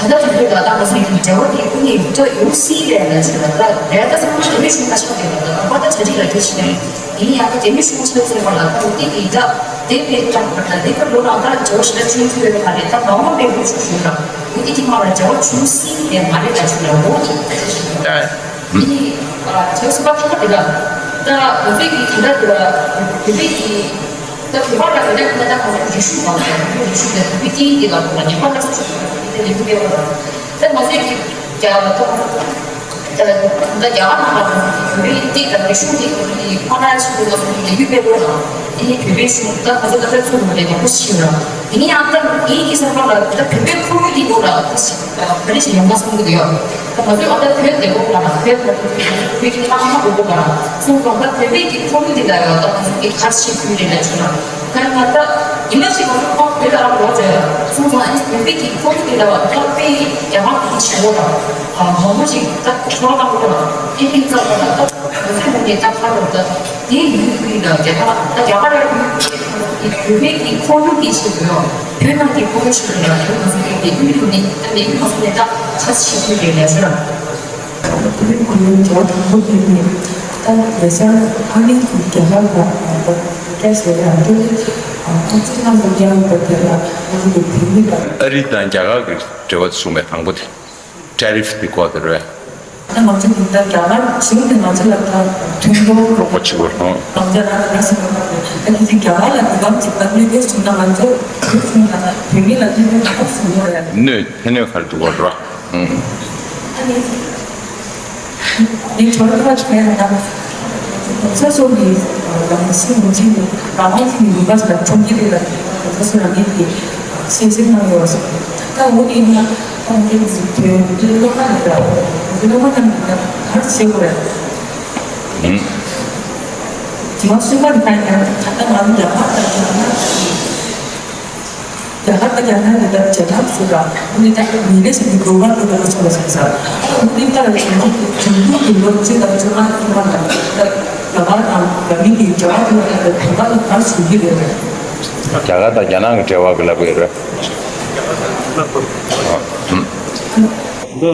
ལྟ་དུས་ཚོད་ལ་ད་ང་ཚོ་ཡི་འབྲེལ་བ་དེ་ཀུན་ནས་ཡོད་ཡོད་སྲིད་རེད་ལ་ཞུ་ལ་ད་རེད། ད་ཚང་མ་རྒྱ་མི་གཞུང་ཁ་ཤག་རེད་ལ་ད་ང་པ་ད་གྲ་སྒྲིག་ལ་རྒྱུ་ཞིག་རེད། ཡིན་ཡང་ད་རྒྱ་མི་གཞུང་ཆབ་སྲིད་པ་ལ་ད་འོ་དེ་གི་ད་དེ་དཔེ་ཀྲང་པ་ད་དེ་ཀ་ལོ་ནང་ད་འབྲེལ་བ་ཞིག་ད་བྱུང་ཐུབ་ཡོད་མ་རེད། ད་མ་འོངས་པའི་ལོ་ཞུ་ཞུ་ལ་འོ་དེ་དེ་མ་ལ་འབྲེལ་བ་བྱུང་སྲིད་རེད་མ་རེད་ལ་ཞུ་ལ་འོ་དེ་ད་ཞུ་ལ་ཡིན། ཨ་ཚོ་སུ་པ་ཁ་དེ་ལ་ད་འོ་དེ་གི་ད་ད་དེ་ལ་འོ་དེ་གི་ད་བོད་པ་ལ་ཡོད་ན་ད་ཁོང་ཚོ་རིག་གཞུང་མང་ཆེ་རིག་གཞུང་དེ་བོད་པའི་སྐད་ཡིག་དེ་ལ་ཁོང་ལ་ཉམས་པ་སླར་གསོ་བྱེད་དགོས་པ་དེ་ལས་འགུལ་སྤེལ་བ་དང་། ད་ང་ཚོའི་གི་རྒྱ་ད་ད་རྒྱ་གར་ནང་ལ་ཁོང་ཚོ་གི་བོད་པའི་སྐད་དང་རིག་གཞུང་དེ་ཁོང་ཚོ་གི་ཁོ་ན་ཆེད་དུ་ལ་ཁོང་ཚོ་ལས་འགུལ་སྤེལ་དགོས་དང་། དེ་ནས་བོད་པའི་གཞུང་ད་ང་ཚོ་ད་ལྟ་ཚུར་ལ་ལས་ཀ་ཁོ་ཤི་ཡོད་ར། དེ་ནས་ཡང་ད་ངའི་གི་བསམ་པ་ལ་ད་བོད་པའི་ཁོར་ཡུག་དེ་ནང་ལ་ཁོ་ཤི་ག་རེ་ཞིག་ཡོང་ན་བསམ་གི་འདུག་ཡ། ད་ང་ཚོས་ཨ་ད་བོད་བདེ་པོ་དང་བོད་བོད་ཀྱི་ལྷ་ཁང་དགོས་པ་དང་གསུང་སོང་ད་བོད་པའི་གི་ཁོར་ཡུག་འདི་ལ་ཡང་ད་ང་ཚོ་གི་གར་ཞིག་ཕུལ་རེ་ལ་བྱུང་ན་ད་ང་ད་ཡིན་ན་ཞིག་ང་ཚོ་ཁོང་བོད་ལ་རང་ལོག་ཅེས་གསུང་སོང་ཨ་ནི་བོད་པའི་གི་ཁོར་ཡུག་འདི་ལ་ད་དཔེ་རྒྱ་གར་གི་ཆེ་བོ་དང་མང་པོ་ཞིག་ད་ཁྲོ་བ་དང་པོ་དང་ཨེ་ཕིན་ཙམ་པ་ད་ད་ང་ཚོའི་ངོས་ནས་ད་ཁ་ལོ་ད་དེ་ཡུལ་ཡུལ་ལ་རྒྱ་གར་ད་རྒྱ་གར་ཡུལ་བོད་པའི་གི་ཁོར་ཡུག་གི་ཆེ་བོ་ཡང་བོད་ནང་གི་ཁོར་ཡུག་ཆེ་བོ་ཡང་བོད་ང་ཚོ་གི་ལས་ཡུལ་ཡུལ་ནས་ད་ལས་ཡུལ་ང་ཚོ་ནས་ད་ཁ་ཆེ་བོ་རེད་ལ་ཞུ་ར། དེ་ཁོ་ཡང་རྒྱ་དང་པོ་དེ་ནི་ད་ལས་སར་ཕ་གི་གི་རྒྱ་གར་ལ་ད་སྐད་ཟེར་ཡང་དེ་ནི་ཁོ་ཚོ་རྣམ་པ་རྒྱ་ཡོད་པ་དེ་ལ་ང་ཚོ་གི་བོད་མི་ལ། ཨ་རི་དང་རྒྱ་གར་གྱི་འབྲེལ་བ་བཟུང་བའི་དང་པོ་དེ་ཊེ་རིཕ་དེ་སྐོར་དེ་རེད། ད་ང་ཚོ་གི་ད་རྒྱ་གར་བྱུང་ནས་ང་ཚོ་ལ་ད་མཐུན་སྦྱོར་རོགས་པ་བྱེད་དགོས་རེད། དང་རྒྱ་ལ་ད་སེམས་པ་ད་དེ་ད་དེ་རྒྱ་གར་ལ་དེ་གམ་ཅིག་ད་གནོད་སྐྱོན་བྱུང་ན་ང་ཚོ་བོད་བྱུང་ན་བོད་མི་ལ་གནོད་སྐྱོན་ག་ཚོད་བྱུང་རེད། གནོད་ཕན་གནོད་ག་རེ་འདུག་གོ་ར། ཨང་། ཨ་ནི། ངས་གྲོས་ཁ་བྱས་ན་ས་སོགས་ཀྱི་ལམ་སེང་ངོ་ཆེན་པོ་རང་དབང་ཅན་གྱི་ལུང་པ་ཞིག་ལ་འཁྲུངས་ཀྱི་རེད་ལ་ས་སོགས་རང་ཉིད་ཀྱི་སེམས་སེམས་གནང་ཡོད་པ་སོགས་ད་འོ་དེ་ཡིན་ན་ཁོང་ཚོའི་བོད་མི་སློབ་མ་རེད་ལ་བོད་སློབ་མ་རྣམས་ཀྱིས་ད་ག་རེ་བྱེད་དགོས་རེད། ཨང་། དྲི་བ་གསུམ་པ་འདི་ལྟར་ཡང་ད་ལྟ་ང་ཚོ་རྒྱ་གར་དང་རྒྱ་ནག་གི་རྒྱ་གར་དང་རྒྱ་ནག་གི་ད་བྱེད་ཐབས་ཞུ་ར་འདི་ད་མི་ལས་ཞིག་གི་འགྲོ་བ་འགྲོ་བ་ཆོག་པ་ཞིག་ས་འདི་ལྟར་ཡང་ང་ཚོ་གི་ཆུང་ཆུང་གི་ལོ་བཅུ་དང་བཅོ་ལྔ་ཐམ་པ་ལ་ད་རྒྱ་གར་དང་རྒྱ་མི་གི་འབྲེལ་བ་དེ་ད་ད་ལྟ་ལ་ག་རེ་ཞུ་གི་རེད། རྒྱ་གར་དང་རྒྱ་ནག་གི་འབྲེལ་བ་གི་ལབ་ཡོད་རེད། འདི་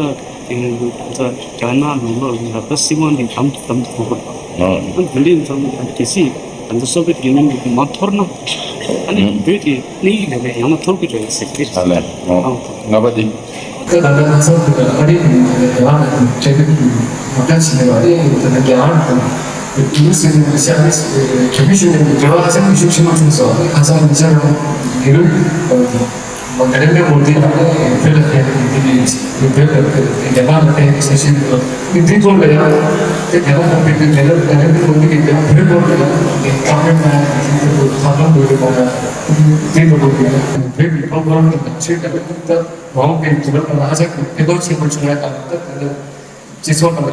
དེང་ད་རྒྱ་ནག་ནང་ལོགས་ལ་ད་སྲིད་དབང་འདི་དམ་དུ་དམ་དུ་གཏོང་དགོས། ཨང་། ཨ་ནི་དེ་འདྲའི་ཙང་གལ་སྲིད་ད་ལྟ་སོ་བེད་ཡུ་ནིཡན་འདི་མར་འཐོར་ན་ཨ་ནི་ཨང་། བོད་ཀྱི་གནས་ཡིག་ལས་ཡང་ན་འཐོར་གི་རེད་ཟེར་གི་རེད། ཨ་ལས། ཨང་། ཨང་། ལྔ་པ་འདི། ད་ད་ལྟ་ང་ཚོ་ཁུལ་ལ་ཨ་རི་གི་རྒྱ་གར་ནང་གི་འབྲེལ་མཐུད་ཀྱི་མ་འགལ་ཞིག་ལས་པ་ཨ་རི་གི་ད་ལྟ་རྒྱ་གར་དང་ཏུའུ་རི་སི་ཊམ་ནང་གི་ཤར་ནི་གྲོས་མོལ་ཞུ་མཁན་གྱི་འབྲེལ་བ་ཧ་ཅང་གི་ཤུགས་ཆེན་པོ་བྱུང་སོང་། ཁ་སང་ཉེ་ཆར་རང་ནེ་རུ་ནེ་རེན་དྲ་མོ་དི་དང་བོད་ལ་ཕེབས་ཀྱི་འདི་གི་བོད་ལ་ཕེབས་རྒྱ་གར་ལ་ཕེབས་ཀྱི་ཞེས་ཞུས་འདུག་འདི་སྐོར་ལ་ཡང་དེ་རྒྱ་གར་ལ་ཕེབས་ཀྱི་ནེ་རུ་ནེ་རེན་དྲ་མོ་དི་གིས་ཡང་བོད་སྐོར་ལ་ཡང་བཀའ་མོལ་གནང་ཡག་གི་འདི་ཚོ་ཐབས་ལམ་འདུག་རེད་པ། འདི་འདུག་གི་བོད་ཀྱི་ཐོག་ཁོ་རང་གི་ཆོས་དང་ད་མ་འོངས་པའི་དུས་རབས་ནང་ལ་ཧ་ཅང་གི་ཕན་ཐོགས་ཆེན་པོ་བྱུང་ཡག་དང་ད་ད་ལྟ་སྤྱི་ཚོགས་ནང་ལ་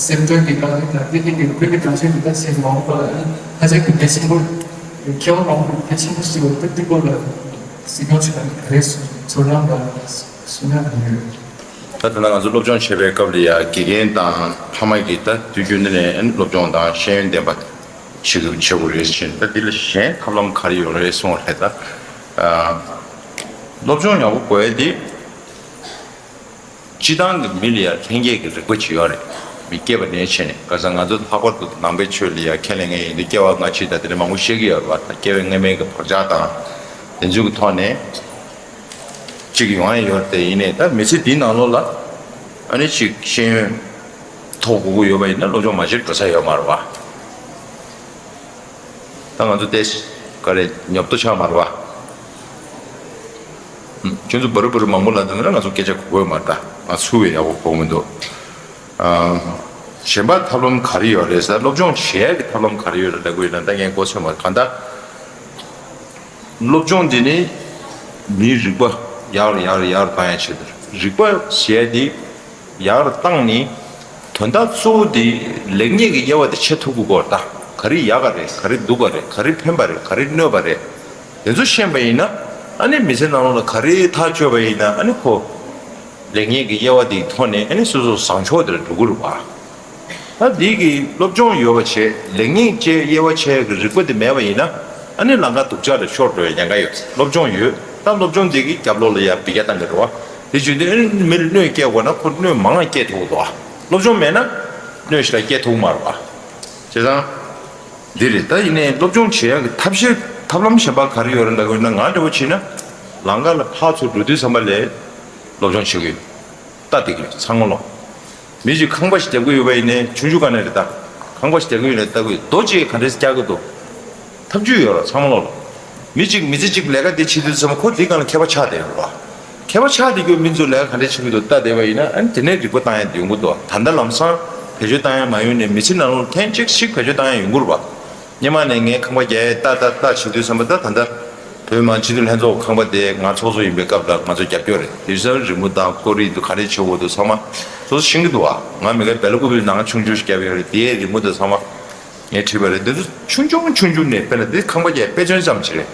སེམས་དོན་གྱི་དང་ད་དེ་ནི་བོད་ཀྱི་དྲང་ཆོས་ཀྱི་ད་ཆེས་མ་འོངས་པ་ལ་ཧ་ཅང་གི་གལ་ཆེན་པོ་མཁས་དབང་མང་པོ་གལ་ཆེན་པོ་ཞིག་ཡོད། ད་འདི་སྐོར་ལ་སྲིད་སྐྱོང་མཆོག་ནས་ག་རེ་ཚོར་སྣང་དང་གསུང་ཡག་ག་ཡོད། ད་ད་ལྟ་ང་ཚོ་སློབ་སྦྱོང་བྱེད་པའི་སྐབས་ལ་ཡ་དགེ་རྒན་དང་ཕ་མ་གིས་ད་དུས་རྒྱུན་ནས་སློབ་སྦྱོང་དང་ཤེས་ཡོན་ལྡན་པ་བྱེད་དགོས་བྱེད་དགོས་རེད་ཟེར། ད་འདི་ལ་གཞན་ཐབས་ལམ་ག་རེ་ཡོད་རེད་གསུངས་པ་རེད། ད་སློབ་སྦྱོང་ཡག་པོ་དགོས་ཡ་དེ་ སྤྱི་བཏང་གི་མི་ལ་ཡང་ལྷན་སྐྱེས་ཀྱི་རིག་པ་ཅིག་ཡོད་རེད། མི་སྐྱེས་པ་ནས་བྱས་ནས། ག་ས་ང་ཚོ་ལྷག་པར་དུ་ནང་པའི་ཆོས་ལ་ཡང་ཁས་ལེན་མཁན་ཡིན་དུས་སྐྱེ་བ་སྔ་ཕྱི་དང་དེ་འདྲ་མང་པོ་བཤད་ཀྱི་ཡོད་རེད་བ། ད་སྐྱེ་བའི་སྔ་མའི་གི་བག་ཆགས་དང་དེ་ཚོའི་གི་ཐོག་ནས་ཅིག་ཡོང་ཡ་ཡོད་རེད། དེ་ཡིན་ནའི་ད་མི་ཚེ་འདིའི་ནང་ལོགས་ལ་ཨ་ནི་ཅིག་ཤེས་ཡོན་ཐོབ་དགོས་ཀྱི་ཡོད་པ་ཡིན་ན་སློབ་སྦྱོང་མ་བྱེད་འགྲོ་ས་ཡོད་མ་རེད་བ། ད་ང་ཚོ་ཏེ་ག་རེ་ཉོབ་ཏོ་ཆགས་མ་རེད་བ། ཁྱོད་ཚོ་བ་རུ་བ་རུ་མང་པོ་ལ་འདི་ན་ང་ཚོ་སྐད་ཆ་གོ་གོ་མ་རེད། ད་ང་ཚུར་བས་ཡག་པོ་གོ་མི་འདུག་གཞན་པ་ཐབས་ལམ་ག་རེ་ཡོད་རེད་ཟེར། སློབ་སྦྱོང་བྱེད་ཡག་གི་ཐབས་ལམ་ག་རེ་ཡོད་རེད་ལབ་དགོས་ཡོད་ན། ད་ངས་མགོ་ཚོས་མ་རེད། གང་ལྟར་སློབ་སྦྱོང་འདི་ནི་མིའི་རིག་པ་ཡག་རུ་ཡག་རུ་ཡག་རུ་བཏང་ཡ་ཆེད་དུ། རིག་པ་ཟེར་ཡ་འདི་ཡག་རུ་བཏང་ནི་དོན་དག་གཙོ་བོ་དེ་ལེགས་ཉེས་ཀྱི་དབྱེ་བ་དེ་ཕྱེ་ཐུབ་དགོས་པ་རེད། ད་ག་རེ་ཡག་ག་རེད། ག་རེ་སྡུག་ག་རེད། ག་རེ་ཕན་པ་རེད། ག་རེ་གནོད་པ་རེད། དེ་ཚོ་ཤེས་པ་ཡིན་ན་ཨ་ནི་མི་ཚེ་ནང་ལོགས་ལ་ག་རེ་ཐག་གཅོད་པ་ཡིན་ན་ཨ་ནི་ཁོ་ལེགས་ཉེས་ཀྱི་དབྱེ་བ་དེའི་ཐོག་ནས་ཨ་ནི་སོ་སོ་བཟང་ཕྱོགས་དེ་ལ་འགྲོ་གི་རེད་བ། ད་འདི་གི་སློབ་སྦྱོང་ཡོད་པ་བྱས། ལེགས་ཉེས་བཅས་དབྱེ་བ་ཕྱེ་གི་རིག་པ་དེ་མེད་པ་ཡིན་ན་ཨ་ནི་ལམ་ཁ་སྡུག་ཅག་ལ་ཤོར་འགྲོ་ཡ་ཉེན་ཁ་ཡོད། སློབ་སྦྱོང་ཡོད། ད་སློབ་སྦྱོང་འདི་གི་རྒྱབ་ལོགས་ལ་ཡ་འབུད་རྒྱག་བཏང་གི་རེད་བ། དེ་བྱུང་དུས་ཨ་ནི་མི་ལ་གནོད་སྐྱེལ་དགོས་ན་ཁོ་གནོད་མང་བ་སྐྱེལ་ཐུབ་ཀྱི་འདུག་བ། སློབ་སྦྱོང་མེད་ན་གནོད་ཞེ་དྲག་སྐྱེལ་ཐུབ་ཀྱི་མ་རེད་བ། བྱས་ཙང་འདི་རེད། ད་ཡིན་ནའི་སློབ་སྦྱོང་བྱེད་ཡག་གི་ཐབས་ཤེས་ཐབས་ལམ་གཞན་པ་ག་རེ་ཡོད་རེད་ལབ་དགོས་ན། ང་འདྲ་བོ་བྱས་ན་ལམ་ཁ་ལ་ཕར་ཚུར་འགྲོ་དུས་ཙམ་པ་ལ་སློབ་སྦྱོང་བྱེད་ཀྱི་ཡོད། ལྟ་བསྡད་ཀྱི་ཡོད་ཚང་མ་ལོ། མི་གཅིག་ཁང་པ་ཞིག་རྒྱབ་ཀྱི་ཡོད་པ་ཡིན་ནའི་ཆུང་ཆུང་ག་ནས་རེད། ད་ཁང་པ་ཞིག་རྒྱབ་ཀྱི་ཡོད་ནའི་ལྟ་གི་ཡོད། རྡོ་གཅིག་ག་འདྲས་རྒྱག་གི་འདུག་ཐབས་ཇུས་ཡོད་ར་ཚང་མ་ལོ། མི་གཅིག་མི་ཚེ་གཅིག་ལས་ཀ་འདི་བྱེད་དུས་ཙམ་ཁོ་འདི་སྒང་ལ་མཁས་པ་ཆགས་བསྡད་ཡོད་ར། མཁས་པ་ཆགས་བསྡད་རྒྱུ་མི་ཚོ་ལས་ཀ་ག་འདྲས་བྱེད་ཀྱི་འདུག་ལྟ་བསྡད་པ་ཡིན་ན་ཨ་ནི་དེ་ནས་རིག་པ་བཏང་ཡ་ཡོང་གི་འདུག་ད་ལྟ་ལམ་སང་བེད་སྤྱོད་བཏང་ཡ་མ་ཡོང་ནས་མི་ཚེ་ནང་ལོགས་ཐེངས་གཅིག་ཞིག་བེད་སྤྱོད་བཏང་ཡ་ཡོང་གི་རེད་བ། སྔོན་མ་ནས་ངས་ཁང་པ་རྒྱག་ཡས་ལྟ་ལྟ་ལྟ་བྱེད་དུས་ཙམ་པ་ད་ད་ལྟ་བོད་མི་མང་སྤྱི་འཐུས་ལྷན་ཚོགས་ཁང་པ་དེ་ང་ཚོགས་གཙོ་ཡིན་པའི་སྐབས་ལ་ང་ཚོ་རྒྱབ་སྐྱོར་རེད། དེ་བཞིན་རི་མོ་དང་སྐོར་རིགས་དུ་ག་རེ་བྱེད་དགོས་འདུག་ཚང་མ་སོ་སོ་ཤེས་ཀྱི་འདུག་ཨ། ང་མི་དགའ་བེ་ལ་ཀུ་པའི་ནང་ཆུང་ཆུང་ཞིག་བརྒྱབ་ཡོད་རེད། དེའི་རི་མོ་དེ་ཚང་མ་ངས་བྲིས་པ་རེད། འདི་ཚོ་ཆུང་ཆུང་ཆུང་ཆུང་ནས་དཔེར་ན་འདི་ཁང་པ་རྒྱག་ཡས་དཔེ་མཚོན་ཙམ་ཞིག་རེད།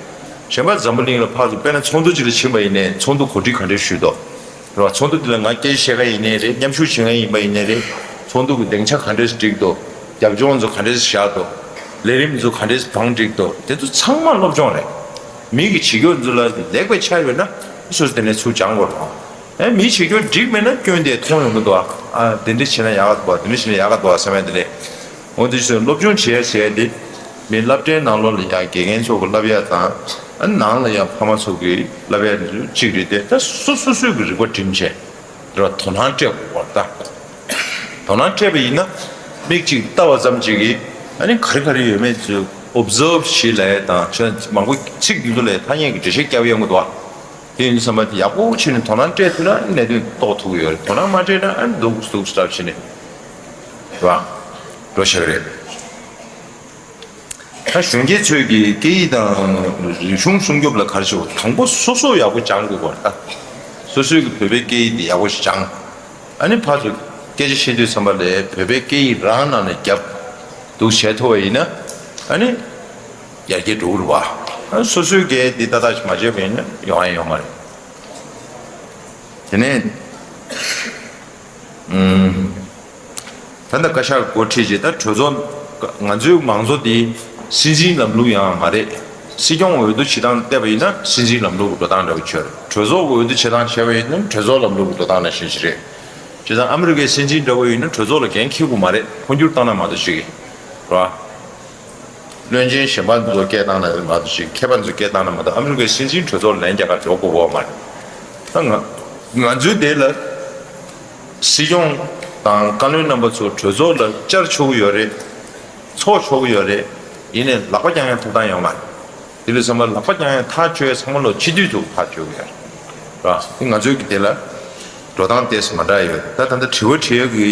གཞན་པ་འཛམ་བུ་གླིང་ལ་ཕར་ཚུར་དཔེར་ན་ཚོགས་འདུ་ཅིག་ལ་ཕྱིན་པ་ཡིན་ནའི་ཚོགས་འདུ་གོ་སྒྲིག་ག་འདྲས་ཞུས་འདུག་རེད་བ། ཚོགས་འདུ་འདི་ལ་ང་སྐད་ཆ་བཤད་མཁན་ཡིན་ནའི་རེད། མཉམ་ཞུགས་བྱེད་མཁན་ཡིན་པ་ཡིན་ནའི་རེད། ཚོགས་འདུ་གི་སྡིངས་ཆ་ག་འདྲས་སྒྲིག་འདུག་རྒྱབ་ལྗོངས་ཚོ་ག་འདྲས་བཞག་འདུག་ལས་རིམ་ཚོ་ག་འདྲས་བང་སྒྲིག་འདུག་དེ་ཚོ་ཚང་མ་སློབ་སྦྱོང་རེད། མི་གི་བྱེད་སྐྱོར་ཚོ་ལ་ལེགས་པའི་ཆ་ཡོད་ན་སོ་སོ་དེ་ནས་ཚུར་སྦྱང་དགོས་རེད། ཨེ་མི་བྱེད་སྐྱོར་འགྲིག་མེད་ན་སྐྱོན་དེ་མཐོང་ཡོང་གི་འདུག་ཨ་དེ་འདྲས་བྱས་ན་ཡག་ག་འདུག་བ། དེ་འདྲས་བྱས་ན་ཡག་ག་འདུག་བ་བསམ་ཡ་དེ་རེད། འོ་དེ་བཞིན་སློབ་སྦྱོང་བྱེད་ཡ་ཟེར་ཡ་དེ་མི་སློབ་གྲྭའི་ནང་ལོགས་ལ་ཡང་དགེ་རྒན་ཚོ་གི་བསླབ་ཡ་དང་། ཨ་ནང་ལ་ཡང་ཕ་མ་ཚོ་གི་བསླབ་ཡ་དེ་ཚོ་གཅིག་རེད་དེ། ད་སོ་སོ་སོ་སོའི་གི་རིག་པ་སྒྲིམ་བྱས་རེད་བ། དོ་སྣང་སྤྲད་དགོས་པ་རེད་ད། དོ་སྣང་སྤྲད་པ་ཡིན་ན་མིག་གཅིག་ལྟ་བ་ཙམ་གཅིག་གིས་ཨ་ནི་ག་རེ་ག་རེ་ཡོད་མེད་ཚོ་ཨོབ་ཛརབ་བྱེད་ལབ་ཡ་དང་། ཁྱོད་མང་པོ་ཚིག་འདི་ཚོ་ལ་ཐ་སྙད་ཀྱི་འགྲེལ་བཤད་རྒྱབ་ཡོང་གི་འདུག་བ། དེ་ཡིན་དུས་ཙམ་པ་དེ་ཡག་པོ་བྱས་ནས་དོ་སྣང་སྤྲད་ཐུབ་ན་གནད་དོན་རྟོགས་ཐུབ་ཀྱི་ཡོད་རེད། དོ་སྣང་མ་སྤྲད་ན་ཨ་ནི་སྡུག་སྡུག་སྲབ་བྱས་ནས་རེད་བ། འགྲོ་ཆགས་ཀྱི་རེད། ད་གཞོན་སྐྱེས་ཚོས་ཀྱི་སྐད་ཡིག་དང་རིག་གཞུང་སྲུང་སྐྱོབ་ལ་ག་རེ་བྱེད་དགོས། དང་པོ་སོ་སོ་ཡག་པོ་སྦྱང་དགོས་པ་རེད་ད། སོ་སོའི་གི་བོད་པའི་སྐད་ཡིག་དེ་ཡག་པོ་ཞིག་སྦྱང་། ཨ་ནི་ཕར་ཚུར་སྐད་ཆ་བཤད་དུས་ཙམ་པ་ལ་བོད་པའི་སྐད་ཡིག་རང་ནང་ནས་རྒྱབ་འདུག་བྱས་ཐུབ་པ་ཡིན་ན་ཨ་ནི་ཡར་རྒྱས་འགྲོ་གི་རེད་བ། ཨ་སོ་སོའི་སྐད་འདི་ཏག་ཏག་ཞིག་མ་བྱས་པ་ཡིན་ན་ཡོང་ཡ་ཡོད་མ་རེད། དེ་ནས་ཨུམ། ད་ལྟ་བཀའ་ཤག་འགོ་ཁྲིད་ཅིག་ད་གྲོས་ཚོགས། ང་ཚོའི་མང་གཙོ་འདི་སྲིད་འཛིན་ལམ་ལུགས་ཡང་མ་རེད། སྲིད་སྐྱོང་འོས་བསྡུ་བྱེད་སྟངས་བལྟས་པ་ཡིན་ན་སྲིད་འཛིན་ལམ་ལུགས་ཀྱི་འགྲོ་སྟངས་འདྲ་བོ་ཆགས་རེད། གྲོས་ཚོགས་འོས་བསྡུ་བྱེད་སྟངས་བྱས་པ་ཡིན་ན་གྲོས་ཚོགས་ལམ་ལུགས་ཀྱི་འགྲོ་སྟངས་ནང་བཞིན་ཞིག་རེད། བྱས་ཙང་ཨ་མི་རི་ཀའི་སྲིད་འཛིན་འདྲ་བོ་ཡིན་ན་གྲོས་ཚོགས་ལ་འགན་འཁྱེར་དགོས་མ་རེད། འཕོ་འགྱུར་བཏང་ན་མ་གཏོགས་ཅིག་གི་རེད་བ། བློན་ཆེན་གཞན་པ་ཚོ་སྐད་བཏང་ན་མ་གཏོགས་ཅིག་མཁས་པ་ཚོ་སྐད་བཏང་ན་མ་གཏོགས་ཨ་མི་རི་ཀའི་སྲིད་འཛིན་གྲོས་ཚོགས་ལ་ལན་རྒྱག་གར་འགྲོ་དགོས་པ་མ་རེད། ད་ང་ང་ཚོའི་དེ་ལ་སྲིད་སྐྱོང་དང་བཀའ་བློན་རྣམ་པ་ཚོ་གྲོས་ཚོགས་ལ་བཅར་ཆོག་གི་ཡོད་རེད། ཚོགས་ཆོག་གི་ཡོད་རེད། ཡིན་ནའི་ལག་པ་བརྐྱང་ཡ་ཐོབ་ཐང་ཡོད་མ་རེད། དེ་ལས་ཚང་མ་ལག་པ་བརྐྱང་ཡ་ཐག་གཅོད་ཚང་མ་ལོ་སྤྱི་འཐུས་ཚོ་ཐག་གཅོད་ཀྱི་ཡོད་རེད། དེ་ང་ཚོའི་གི་དེ་ལ་འགྲོ་སྟངས་ཏོག་ཙམ་མ་འདྲ་ཡོད། ད་ད་ལྟ་དྲི་བ་དྲི་ཡ་གི་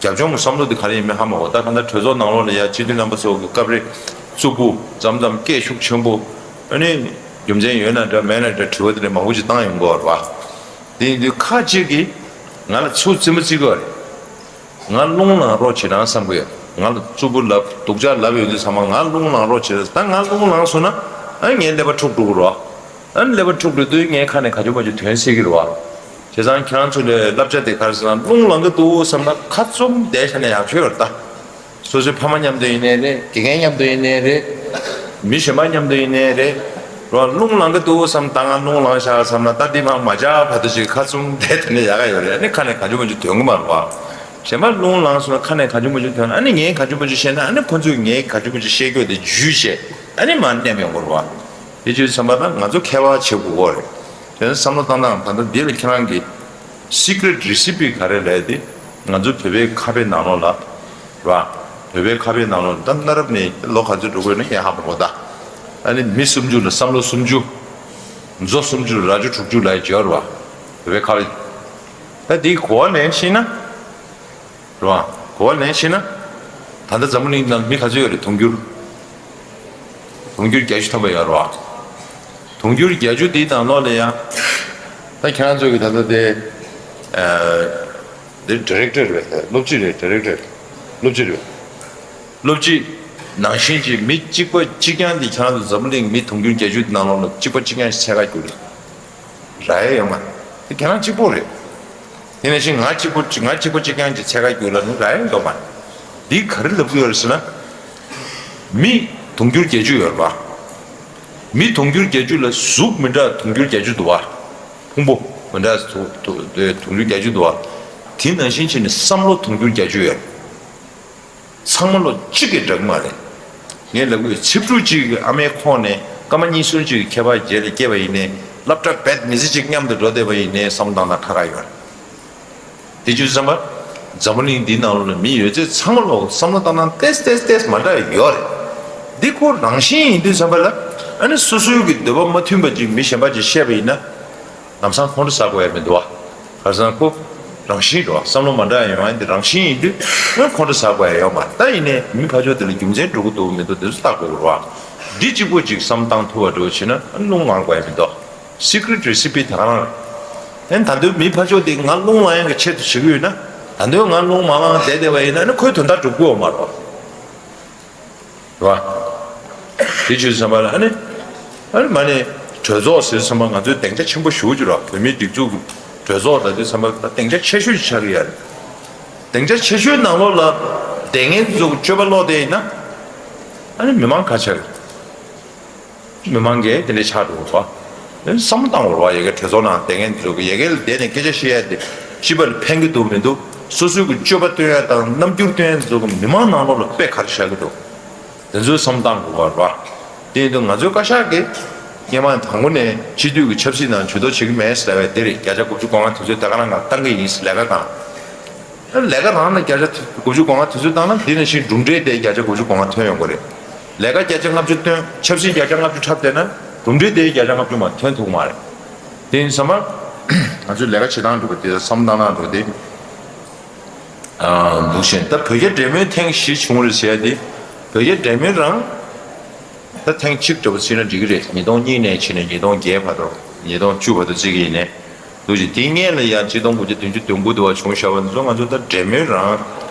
རྒྱབ་ལྗོངས་ཀྱི་བསམ་བློ་དེ་ག་རེ་ཡིན་མིན་ཧ་མ་གོ། ད་ད་ལྟ་གྲོས་ཚོགས་ནང་ལོགས་ལ་ཡ་སྤྱི་འཐུས་རྣམ་པ་ཚོ་གི་སྐབས་རེ་རྩུབ་པོ་མཚམས་མཚམས་སྐད་ཤུགས་ཆེན་པོ། ཨ་ནི་རྒྱུ་མཚན་ཡོད་ན་འདྲ་མེད་ན་འདྲ་དྲི་བ་དེ་འདྲ་མང་པོ་ཅིག་བཏང་ཡོང་གི་ཡོད་རེད་བ། དེ་ཡིན་དུས་ཁ་ཅིག་གིས་ང་ལ་ཚུར་རྩིས་མ་རྩིས་གི་ཡོད་རེད། ང་རླུང་ལངས་རོགས་བྱེད་རང་བསམ་གི་ཡོད། ང་ལ་རྩུབ་པོ་ལབ་སྡུག་ཅག་ལབ་ཡོང་དུས་ཚང་མ་ང་རླུང་ལངས་རོགས་བྱེད། ད་ང་རླུང་ལངས་སོང་ན་ཨ་ངའི་ཀླད་པ་འཁྲུག་འགྲོ་གི་རེད་བ། ཨ་ནི་ཀླད་པ་འཁྲུག་འགྲོ་དུས་ངའི་ཁ་ནས་ག་ཅུང་མ་ཅུང་ཐོན་སྲིད་ཀྱི་རེད་བ། བྱས་ཙང་ཁྱེད་རང་ཚོ་ལ་བསླབ་བྱ་དེ་ག་རེ་ཟེར་ན་རླུང་ལངས་གི་འདུག་བསམ་ན་ཁ་བཙུམ་བསྡད་བཞག་ན་ཡག་ཤོས་རེད་ད། སོ་སོའི་ཕ་མ་མཉམ་དུ་ཡིན་ནའི་རེད། དགེ་རྒན་མཉམ་དུ་ཡིན་ནའི་རེད། མི་གཞན་པ་མཉམ་དུ་ཡིན་ནའི་རེད། རོ། རླུང་ལངས་ཀྱི་འདུག་བསམ། ད་ང་རླུང་ལངས་ཤག་བསམ་ན། ད་འདི་མ་མ་བྱ་བར་དུ་ཅིག་ཁ་བཙུམ་བསྡད་དེ་ནས་ཡག་ག་ཡོད་རེད། ཨ་ནི་ཁ་ནས་གང་བྱུང་མང་བྱུང་ཐོན་གི་མ་རེད་བ། གཞན་པ་རླུང་ལངས་སོང་ན་ཁ་ནས་གང་བྱུང་མང་བྱུང་ཐོན། ཨ་ནི་ངས་གང་བྱུང་མང་བྱུང་བཤད་ན། ཨ་ནི་ཁོ་ཚོས་ངས་གང་བྱུང་མང་བྱུང་བཤད་རྒྱུ་དེ་འཇུས་བྱས། ཨ་ནི་མར་མནན་ཡོང་གི་རེད་བ། དེ་བྱས་ཙང་ད་ང་ཚོ་ཁྱད་པར་བྱེད་དགོས་ཀྱི་རེད། དེ་ནས་བསམ་བློ་བཏང་སྟངས། ད་ལྟ་འདི་ལ་ཁྱེད་རང་གིས་secret recipe ག་རེ་ལབ་དེ། ང་ཚོ་བོད་པའི་ཁ་དཔེ་ནང་ལོགས་ལ་རེད་བ། བོད་པའི་ཁ་དཔེ་ནང་ལོགས་ལ། ད་གནའ་རབས་ནས་ལོ་ག་ཚོད་འགྲོ་གི་ཡོད་ན་ངས་ཧ་མ་གོ་ད། ཨ་ནི་མི་སུམ་ཅུ་ལ་བསམ་བློ་སུམ་ཅུ། མཛོ་སུམ་ཅུ་ལ་རྭ་ཅོ་དྲུག་ཅུ་ལབ་ཡག་ཅིག་ཡོད་རེད་བ། བོད་པའི་ཁ་དཔེ། ད་འདི་གོ་བ་ལེན་ཤེས་ན། རེད་བ། གོ་བ་ལེན་ཤེས་ན། ད་ལྟ་འཛམ་བུ་གླིང་ནང་མི་ག་ཚོད་ཡོད་རེད། དུང་ཕྱུར། དུང་ཕྱུར་བརྒྱད་ཅུ་ཐམ་པ་ཡོད་རེད་བ། དུང་ཕྱུར་བརྒྱད་ཅུ་འདིའི་ནང་ལོགས་ལ་ཡང་། ད་ཁྱེད་རང་ཚོ་གི་ད་ལྟ་དེ། ཨ། འདི་director རེད། སློབ་སྤྱི་རེད། director། སློབ་སྤྱི་རེད། སློབ་སྤྱི་ནང་བཞིན་གྱི་མི་གཅིག་པ་གཅིག་རྐྱང་འདི་ཁྱེད་རང་ཚོ་འཛམ་བུ་གླིང་མི་དུང་ཕྱུར་བརྒྱད་ཅུ་ནང་ལོགས་ལ་གཅིག་པ་གཅིག་རྐྱང་ཞིག་འཚོལ་ག་རྒྱུགས་ལ་རག་ཡ་ཡོད་མ་རེད། དེ་ཁྱེད་རང་གཅིག་པོ་རེད། དེ་ནང་བཞིན་ང་གཅིག་པོ་ང་གཅིག་པ་གཅིག་རྐྱང་གིས་འཚོལ་ག་རྒྱུགས་ལ་ནི་རག་ཡ་ཡོད་མ་རེད། འདི་ག་རེ་ལབ་ཀྱི་ཡོད་རེད་ཟེར་ན། མི་དུང་ཕྱུར་བརྒྱད་ཅུ་ཡོད་རེད་པ། མི་དུང་ཕྱུར་བརྒྱད་ཅུ་ལ་གཟུགས་མི་འདྲ་དུང་ཕྱུར་བརྒྱད་ཅུ་འདུག་པ། ཕུང་པོ་མི་འདྲ་དུ་དུ་དུ་དུང་ཕྱུར་བརྒྱད་ཅུ་འདུག་པ། དེ་ནང་བཞིན་བྱས་ནས་བསམ་བློ་དུང་ཕྱུར་བརྒྱད་ཅུ་ཡོད། ཚང་མ་ལོ་གཅིག་གིས་འདྲ་གི་མ་རེད། ངས་ལབ་གི་ཡོད། ཚེ་ཕྲུག་གཅིག་གི་ཨ་མའི་ཁོག་ནས་སྐར་མ་གཉིས་གསུམ་གཅིག་གི་ཁྱད་པར་རྗེས་ལ་སྐྱེས་པ་ཡིན་ནའི། སློབ་གྲྭ་བེད་མི་ཚེ་གཅིག་མཉམ་དུ་འགྲོ་བསྡད་པ་ཡིན་ནའི་བསམ་བློ་བཏང་སྟངས་ཁ་ཁ་ཡོད་རེད། དེ་བྱས་ཙང་། འཛམ་བུ་གླིང་འདིའི་ནང་ལོགས་ལ་མི་ཡོད་ཚད་ཚང་མ་ལོག་བསམ་བློ་བཏང་སྟངས་ཏོག་ཙམ་ཏོག་ཙམ་ཏོག་ཙམ་མ་འདྲ་ཡོད་རེད། འདི་ཁོ་རང་བཞིན་ཡིན་དུས་ཙམ་པ་ལ། ཨ་ནི་སོ་སོའི་གི་འདོད་པ་མ་མཐུན་པ་ཅིག་མི་གཞན་པ་ཅིག་བཤད་པ་ཡིན་ན། ལམ་སང་ཁོང་ཁྲོ་ཟ་དགོས་ཡ་མི་འདུག་པ། ག་རེ་ཟེར་ན་ཁོ་རང་བཞིན་རེད་པ། བསམ་བློ་མ་འདྲ་ཡ་ཡོང་ཡ་འདི་རང་བཞིན་ཡིན་དུས། ཨ་ནི་ཁོང་ཁྲོ་ཟ་དགོས་ཡ་ཡོད་མ་རེད། ད་ཡིན་ནའི་མི་ཕར་ཕྱོགས་དེ་ལ་རྒྱུ་མཚན་འགྲོ་གི་འདུག་མི་འདུག་དེ་ཚོ་བལྟ་དགོས་ཀྱི་རེད་པ། འདི་གཅིག་པོ་ཅིག་བསམ་བཏང་ཐུབ་པ་འདྲ་བོ་བྱས་ན། ཨ་ནི་རླུང་ལངས་དགོས་ཡ་མི་འདུག Secret recipe དེ་ག་རང་རེད། ཨ་ནི་ད་དུང་མི་ཕར་ཕྱོགས་དེ་ང་རླུང་ལངས་ཡག་གི་ཆེད་དུ་བྱེད་ཀྱི་ཡོད་ན། ད་དུང་ང་རླུང་མ་ལངས་བསྡད་བསྡད་པ་ཡིན་ན། ཨ་ནི་ཁོའི་དོན་དག་འགྲུབ་ཀྱི་ཡོད་མ་རེད་པ། རེད་པ། དེ་བྱས་ཙང་ཙམ་པ་ལ། ཨ་ནི། ཨ་ནི་མ་ནས་གྲོས་ཚོགས་ཟེར་ཙང་ཙམ་པ་ང་ཚོས་སྡིངས་ཆ་ཆེན་པོ་ཞེ་པོ་ཅིག་རེད་པ། བོད་མིའི་སྒྲིག་འཛུགས་ཀྱི་གྲོས་ཚོགས་ལབ་དུས་ཙམ་པ་ལ་སྡིངས་ཆ་ཆེ་ཤོས་ཤིག་ཆགས་ཀྱི་ཡོད་རེད། སྡིངས་ཆ་ཆེ་ཤོས་ནང་ལོགས་ལ་བསྡད་མཁན་ཚོ་སྤྱོད་པ་ལོག་བསྡད་ཡིན་ན། ཨ་ནི་མི་མང་ག་ཆགས་ཀྱི་རེད། མི་མང་གིས་དེ་འདྲ་ཆགས་འགྲོ་གི་རེད་པ། བསམ་བློ་བཏང་དགོས་རེད་པ། ཡ་གིའི་གྲོས་ཚོགས་ནང་བསྡད་མཁན་ཚོ་གིས། ཡ་གི་ལ་བསྡད་ནས་སྐད་ཆ་བཤད་ཡ་དེ་སྤྱི་པ་ལ་ཕན་གྱི་འདུག་མི་འདུག་སོ་སོའི་གི་སྤྱོད་པ་སྟོན་ཡ་དང་རྣམ་འགྱུར་སྟོན་ཡ་ཚོ་གིས་མི་མང་ནང་ལོགས་ལ་དཔེ་ག་རེ་བཞག་གི་འདུག་དེ་ཚོའི་བསམ་བློ་བཏང་དགོས་རེད་པ། དེ་ཡིན་དུས་ང་ཚོའི་བཀའ་ཤག་གིས་སྔོན་མ་དང་པོ་ནས་སྤྱི་འཐུས་ཀྱི་ཆབ་སྲིད་ནང་ཇུས་གཏོགས་བྱེད་ཀྱི་མེད་ཟེར་བ་དེ་རེད། བརྒྱ་ཆ་དགུ་བཅུ་གོ་ལྔ་དེ་ཚོས་ད་ག་རང་ག་བཏང་གི་ཡིན་ཟེར། ལས་ཀ་གང་། ལས་ཀ་རང་ལ་བརྒྱ་ཆ་དགུ་བཅུ་གོ་ལྔ་དེ་ཚོ་བཏང་ན། འདི་ནང་བཞིན་གྲུབ་འབྲས་དེ་བརྒྱ་ཆ་དགུ་བཅུ་གོ་ལྔ་ཐོན་ཡོང་གི་རེད། ལས་ཀ་བརྒྱ་ཆ་ལྔ་བཅུ་བཏོན། ཆབ་སྲིད་བརྒྱ་ཆ་ལྔ་བཅུ་འཁྲབ་བསྡད་ན། གྲུབ་འབྲས་དེ་བརྒྱ་ཆ་ལྔ་བཅུ་མ་ཐོན་ཐུབ་ཀྱི་མ་རེད། དེ་ཡིན་ཙང་ཙམ་པ། ང་ཚོས་ལས་ཀ་བྱེད་སྟངས་འགྲོ་གི་དེ་བསམ་བློ་བཏང་སྟངས་འགྲོ་གི་དེ། ཨ། འདུག་བཞིན་ད་བོད་རྒྱ་འབྲེལ་མོལ་ཐེངས་བཞི་བྱུང་རེད་ཟེར་ཡ་དེ། བོད་རྒྱ་འབྲེལ་མོལ་རང་ད་ཐེངས་གཅིག་འདྲ་པོ་བྱས་ན་འགྲིག་གི་རེད། ཉིས་སྟོང་གཉིས་ནས་བྱས་ནས་ཉིས་སྟོང་བརྒྱད་བར་དུ། ཉིས་སྟོང་བཅུ་བར་དུ་བརྩི་གི་ཡིན་ནའི། འདུག་བཞིན་དེའི་སྔོན་ལ་ཡང་ཆིག་སྟོང་དགུ་བརྒྱ་བདུན་ཅུ་དོན་དགུ་དུ་བ་བྱུང་བཞག་པ་འདི་ཚོ་ང་ཚོ་ད་འབྲེལ་མོལ་རང་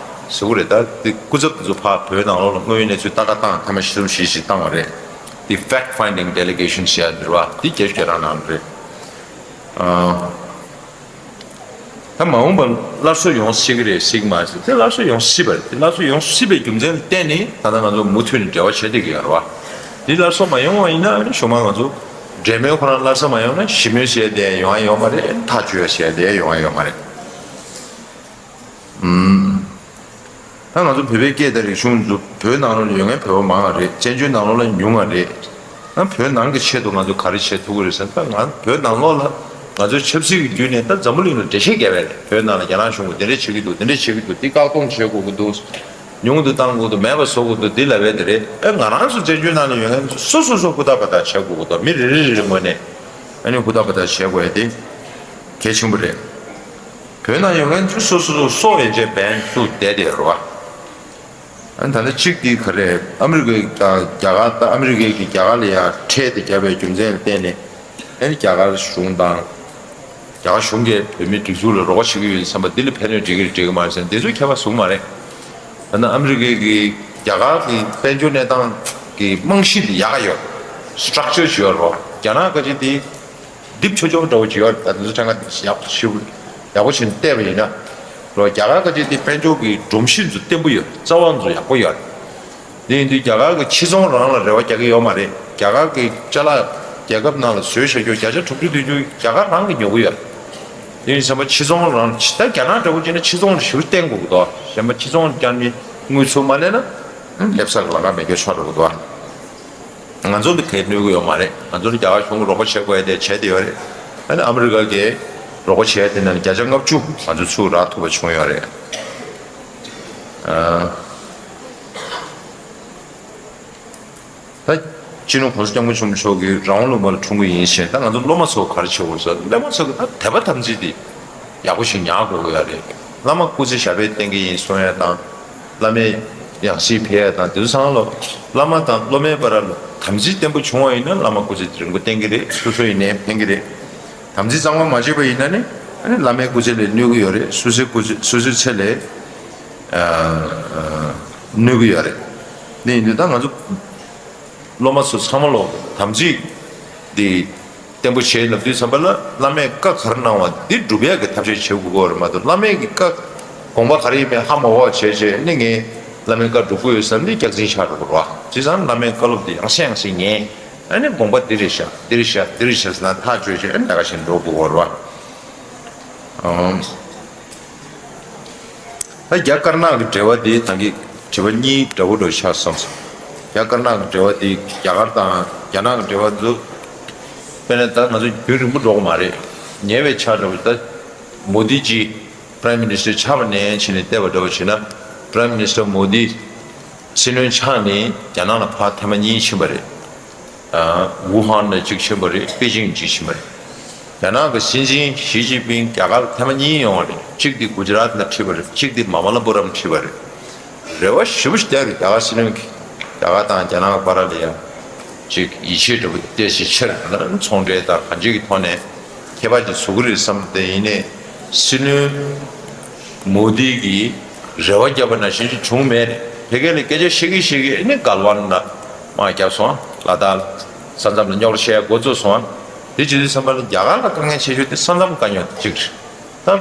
ཟེར་གྱི་རེད། ད་དེ་སྐུ་ཚབ་འདི་ཚོ་ཕར་བོད་ནང་ལོགས་ལ་དངོས་ཡོད་གནས་ཚུལ་ལྟ་ག་བཏང་། ཐེངས་མ་བཞི་བཅུ་ཞེ་བཞི་བཏང་བ་རེད། དེ་fact finding delegation ཟེར་ཡ་འདི་རེད་པ། དེ་རྒྱ་ཆེ་རང་གནང་རེད། ཨ། ད་མ་འོངས་པར་སླར་གསོ་ཡོང་སྲིད་ཀྱི་རེད་ཟེར་གྱི་མ་རེད། དེ་སླར་གསོ་ཡོང་སྲིད་པ་རེད། དེ་སླར་གསོ་ཡོང་སྲིད་པའི་རྒྱུ་མཚན་ལ་བརྟེན་ནས་ད་ལྟ་ང་ཚོ་མུ་མཐུད་ནས་འབྲེལ་བ་བྱེད་བསྡད་ཀྱི་ཡོད་རེད་པ། འདི་སླར་གསོ་མ་ཡོང་བ་ཡིན་ན། ཨ་ནི་གཞུག་མ་ང་ཚོ་འབྲེལ་མོལ་ཁོ་རང་སླར་གསོ་མ་ཡོང་ན། ཞི་མོལ་ཟེར་ཡ་དེ་ཡོང་ཡ་ཡོད་མ་རེད། ཐག་གཅོད་ཟེར་ཡ་དེ་ཡོང་ཡ་ཡོད་མ་རེད། ཨུམ། ད་ང་ཚོ་བོད་པའི་སྐད་དང་རིག་གཞུང་ཚོ་བོད་ནང་ལོགས་ལ་ཡོད་མཁན་བོད་པ་མང་བ་རེད། བཙན་བྱོལ་ནང་ལོགས་ལ་ཉུང་བ་རེད། ཨ། བོད་ནང་གི་ཆེད་དུ་ང་ཚོ་ག་རེ་བྱེད་ཐུབ་ཀྱི་རེད་ཟེར་ན། ད་ང་བོད་ནང་ལོགས་ལ་ང་ཚོའི་ཆབ་སྲིད་ཀྱི་བརྒྱུད་ནས་ད་འཛམ་བུ་གླིང་ལ་འགྲེལ་བཤད་རྒྱག་པ་རེད། བོད་ནང་ལ་རྒྱ་ནག་གཞུང་གིས་འདི་འདྲ་བྱེད་ཀྱི་འདུག་འདི་འདྲ་བྱེད་ཀྱི་འདུག་འདི་བཀག་སྡོམ་བྱེད་དགོས་ཀྱི་འདུག་ཉུང་དུ་གཏང་དགོས་འདུག་མེད་པ་བཟོ་དགོས་འདུག་འདི་ལབ་པ་དེ་རེད། ཨ། ང་རང་ཚོ་བཙན་བྱོལ་ནང་ལ་ཡོད་མཁན་སོ་སོ་སོ་ཧུར་ཐག་འབད་ཐག་བྱེད་དགོས་ཀྱི་འདུག་མི་རེ་རེ་རེ་རེ་ངོས་ནས་ཨ་ནི་ཧུར་ཐག་འབད་ཐག་བྱེད་དགོས་ཡ་དེ་གལ་ཆེན་པོ་རེད། བོད་ནང་ཡོད་མཁན་ཚོ་སོ་སོ་སོ་སོ་ཡན་ཆད་འབེན་བཙུགས་བསྡད་དེ་རེད་པ། ཨ་ནི་ད་ལྟ་གཅིག་དེ་ག་རེ། ཨ་མི་རི་ཀའི་རྒྱ་གར། ད་ཨ་མི་རི་ཀའི་གི་རྒྱ་གར་ལ་ཡ་ཁྲལ་དེ་བརྒྱབ་པའི་རྒྱུ་མཚན་ལ་བརྟེན་ནས། ཨ་ནི་རྒྱ་གར་གཞུང་དང་། རྒྱ་གར་གཞུང་གིས་བོད་མིའི་སྒྲིག་འཛུགས་ལ་རོགས་པ་བྱེད་ཀྱི་ཡོད་བསམ་པ་འདི་ལ་ཕན་གནོད་འབྲེལ་གྱི་རེད་འབྲེལ་གྱི་མ་རེད་ཟེར་ན། འདི་ཚོས་ཁྱད་པར་བཟོ་གི་མ་རེད། ད་ནི་ཨ་མི་རི་ཀའི་གི་རྒྱ་གར་གྱི་དཔལ་འབྱོར་གནས་སྟངས་ཀྱི་རྨང་གཞི་འདི་ཡག་ག་ཡོད། སི་ཊག་ཅར་ཅིག་ཡོད་རེད་པ། རྒྱ་ནག་ག་ཅིག་དེ་རྡིབ་ཆོག་ཆོག་འདྲ་བོ་ཅིག་ཡོད་རེད། ད་དེ་ཚོ་ཁྲ་ཁ་ཡག་པོ་ཞིག་ཡག་པོ་བྱས་ནས་བལྟས་པ་ཡིན་ན། རོ། རྒྱ་གར་ག་ཅིག་དེ་དཔལ་འབྱོར་གྱི་སྒྲོམ་གཞི་ཚོ་བརྟན་པོ་ཡོད། རྩ་བ་ཚོ་ཡག་པོ་ཡོད་རེད། དེ་ཡིན་དུས་རྒྱ་གར་གྱི་ཕྱི་ཚོང་རང་ལ་རེ་བ་རྒྱག་གི་ཡོད་མ་རེད། རྒྱ་གར་གྱི་ཅ་ལག་ རྒྱལ་ཁབ་ནང་ལ་བཟོས་བཞག་རྒྱུ་བརྒྱ་ཆ་དྲུག་ཅུ་བདུན་ཅུ་རྒྱ་གར་རང་གིས་ཉོ་གི་ཡོད། དེ་ཡིན་ཙམ་པ་ཕྱི་ཚོང་རང་ད་རྒྱ་ནག་འདྲ་བོ་བྱས་ན་ཕྱི་ཚོང་ལ་ཞེ་པོ་བརྟེན་དགོས་ཀྱི་འདུག་གཞན་པ་ཕྱི་ཚོང་རྒྱ་ནི་དངུལ་ཚུར་མ་ལེན་ན་སླེབས་ས་ལ་ལམ་ཁ་མེད་རྒྱུ་ཆགས་འགྲོ་གི་འདུག་ང་ཚོ་ལ་གས་གནོད་གི་ཡོད་མ་རེད། ང་ཚོ་ལ་རྒྱ་གར་གཞུང་གིས་རོགས་པ་བྱེད་དགོས་ཡ་དེ་བྱས་བསྡད་ཡོད་རེད། ཨ་ནི་ཨ་མི་རི་ཀ་གིས་རོགས་པ་བྱས་དེ་ནང་བརྒྱ་ཆ་ལྔ་བཅུ་ང་ཚོ་ཚུར་རག་ཐུབ་པ་བྱུང་ཡོད་རེད། ཨ། ད་སྤྱི་ནོར་༸གོང་ས་༸སྐྱབས་མགོན་ཆེན་པོ་མཆོག་གིས་རང་དབང་ལུང་པ་ལ་འཁྲུངས་པ་ཡིན་ཞེས། ད་ང་ཚོ་སློབ་མ་ཚོ་ག་རེ་བྱེད་དགོས་ཟེར། སློབ་མ་ཚོ་གིས་ད་དད་པ་དམ་ཚིག་དེ་ཡག་པོ་ཞིག་ཉར་དགོས་ཀྱི་ཡོད་རེད། བླ་མ་སྐུ་ཚེ་ཞབས་པད་བརྟན་གྱི་ཡིན་གསུང་ཡ་དང་། བླ་མའི་ཡང་སྲིད་ཕེབས་ཡ་དང་དེ་ཚོ་ཚང་ལ། བླ་མ་དང་སློབ་མའི་བར་ལ་དམ་ཚིག་བརྟན་པོ་བྱུང་བ་ཡིན་ན་བླ་མ་སྐུ་ཚེ་རིང་པོ་བརྟན་གྱི་རེད། སོ་སོ་ཡིན་ནའི་ཕན་གྱི་རེད། དམ་ཚིག་གཙང་མ་མ་བྱས་པ་ཡིན་ན་ནི་ཨ་ནི་བླ་མའི་སྐུ་ཚེ་ལ་གནོད་ཀྱི་ཡོད་རེད། སོ་སོའི་སྐུ་ཚེ་སོ་སོའི་ཚེ་ལ་ཨ་ཨ་གནོད་ཀྱི་ཡོད་རེད། དེ་ཡིན་དུས་ད་ང་ཚོ་སློབ་མ་ཚོ་ཚང་མ་ལོ་དམ་ཚིག་འདི་བརྟན་པོ་བྱས་ལབ་དུས་ཙམ་པ་ལ་བླ་མས་བཀའ་ག་རེ་གནང་བ་འདི་སྒྲུབ་ཡག་གི་ཐབས་ཤེས་བྱེད་དགོས་ཀྱི་རེད་མ་གཏོགས། བླ་མའི་གི་བཀའ་དགོངས་པ་ག་རེ་ཡིན་མིན་ཧ་མ་གོ་བ་བྱས་བྱས་ནི་ངས་བླ་མའི་བཀའ་སྒྲུབ་ཀྱི་ཡོད་བསམ་ནས་སྐྱག་རྫུན་བཤད་འགྲོ་གི་རེད་བ། བྱས་ཙང་བླ་མའི་བཀའ་སློབ་འདི་ཡང་སེ་ཡང་སེ་ཉན། ཨ་ནི་དགོངས་པ་འདི་རེད་ཤག་འདི་རེད་ཤག་འདི་རེད་ཤག་ཟེར་ན་ཐག་གཅོད་བྱས། ཨ་ནི་ལས་ཀ་བྱེད་འགྲོ་དགོས་ཀྱི་རེད་བ། ཨང་། ད་རྒྱ་དཀར་ནག་གི་འབྲེལ་བ་འདི་ད་གིན་དྲི་བ་གཉིས་འདྲ་བོ་འདྲ་བོ་ཆགས་སོང་། རྒྱ་དཀར་ནག་གི་འབྲེལ་བ་འདི་རྒྱ་གར་དང་རྒྱ་ནག་གི་འབྲེལ་བ་འདི། དཔེར་ན་ད་ང་ཚོ་རྒྱུན་རིང་པོ་འགྲོ་གི་མ་རེད། ཉེ་བའི་ཆར་འདྲ་བོ་ད་མོ་དི་ཇི་Prime Minister་ཆགས་པ་ནས་ཕྱིན་ནས་བལྟས་པ་འདྲ་བོ་བྱས་ན། Prime Minister་མོ་དི་སྲིད་བློན་ཆགས་ནས་རྒྱ་ནག་ལ་ཕར་ཐེངས་མ་གཉིས་ཕྱིན་པ་རེད། ཝུ་ཧན་ལ་གཅིག་ཕྱིན་པ་རེད། པེ་ཅིང་གཅིག་ཕྱིན་པ་རེད། རྒྱ་ནག་གི་སྲིད་འཛིན་ཞི་ཅིན་ཕིང་རྒྱ་གར་ཐེངས་མ་གཉིས་ཡོང་བ་རེད། གཅིག་དེ་གུ་ཇི་རཱཏ་ལ་ཁྲིད་པ་རེད། གཅིག་དེ་མ་མ་ལ་པུ་རམ་ཁྲིད་པ་རེད། རེ་བ་ཞེ་པོ་ཞིག་བསྡད་རེད། རྒྱ་གར་སྲིད་བློན་གྱིས་རྒྱ་གར་དང་རྒྱ་ནག་བར་ལ་ཡང་ཅིག་ཡིད་ཆེས་འདྲ་པོ་ཏོག་ཙམ་ཆེ་རུ་ཚོང་འབྲེལ་དང་གང་ཅིའི་ཐོག་ནས་ཁྱད་པར་ཅིག་བཟོ་གི་རེད་བསམ་སྟེ། ཡིན་ནའི་སྲིད་བློན་མོ་དི་གིས་རེ་བ་བརྒྱབ་པ་ནང་བཞིན་ཅིག་བྱུང་མེད། ཕ་གི་ལ་སྐད་ཆ་བཤད་ཀྱི་བཤད་ཀྱི་ཨ་ནི་གལ་ཝན་ལ་དམག་བརྒྱབ་སོང་། ལ་དྭགས་ས་མཚམས་ལ་རྙོག་དྲ་བཤད་འགོ་བཙུགས་སོང་། དེ་བྱེད་དུས་ཙམ་པ་ལ་རྒྱ་གར་ལ་དཀའ་ངལ་ཆེ་ཤོས་དེ་ས་མཚམས་དཀའ་རྙོག་དེ་གཅིག་རེད། ད་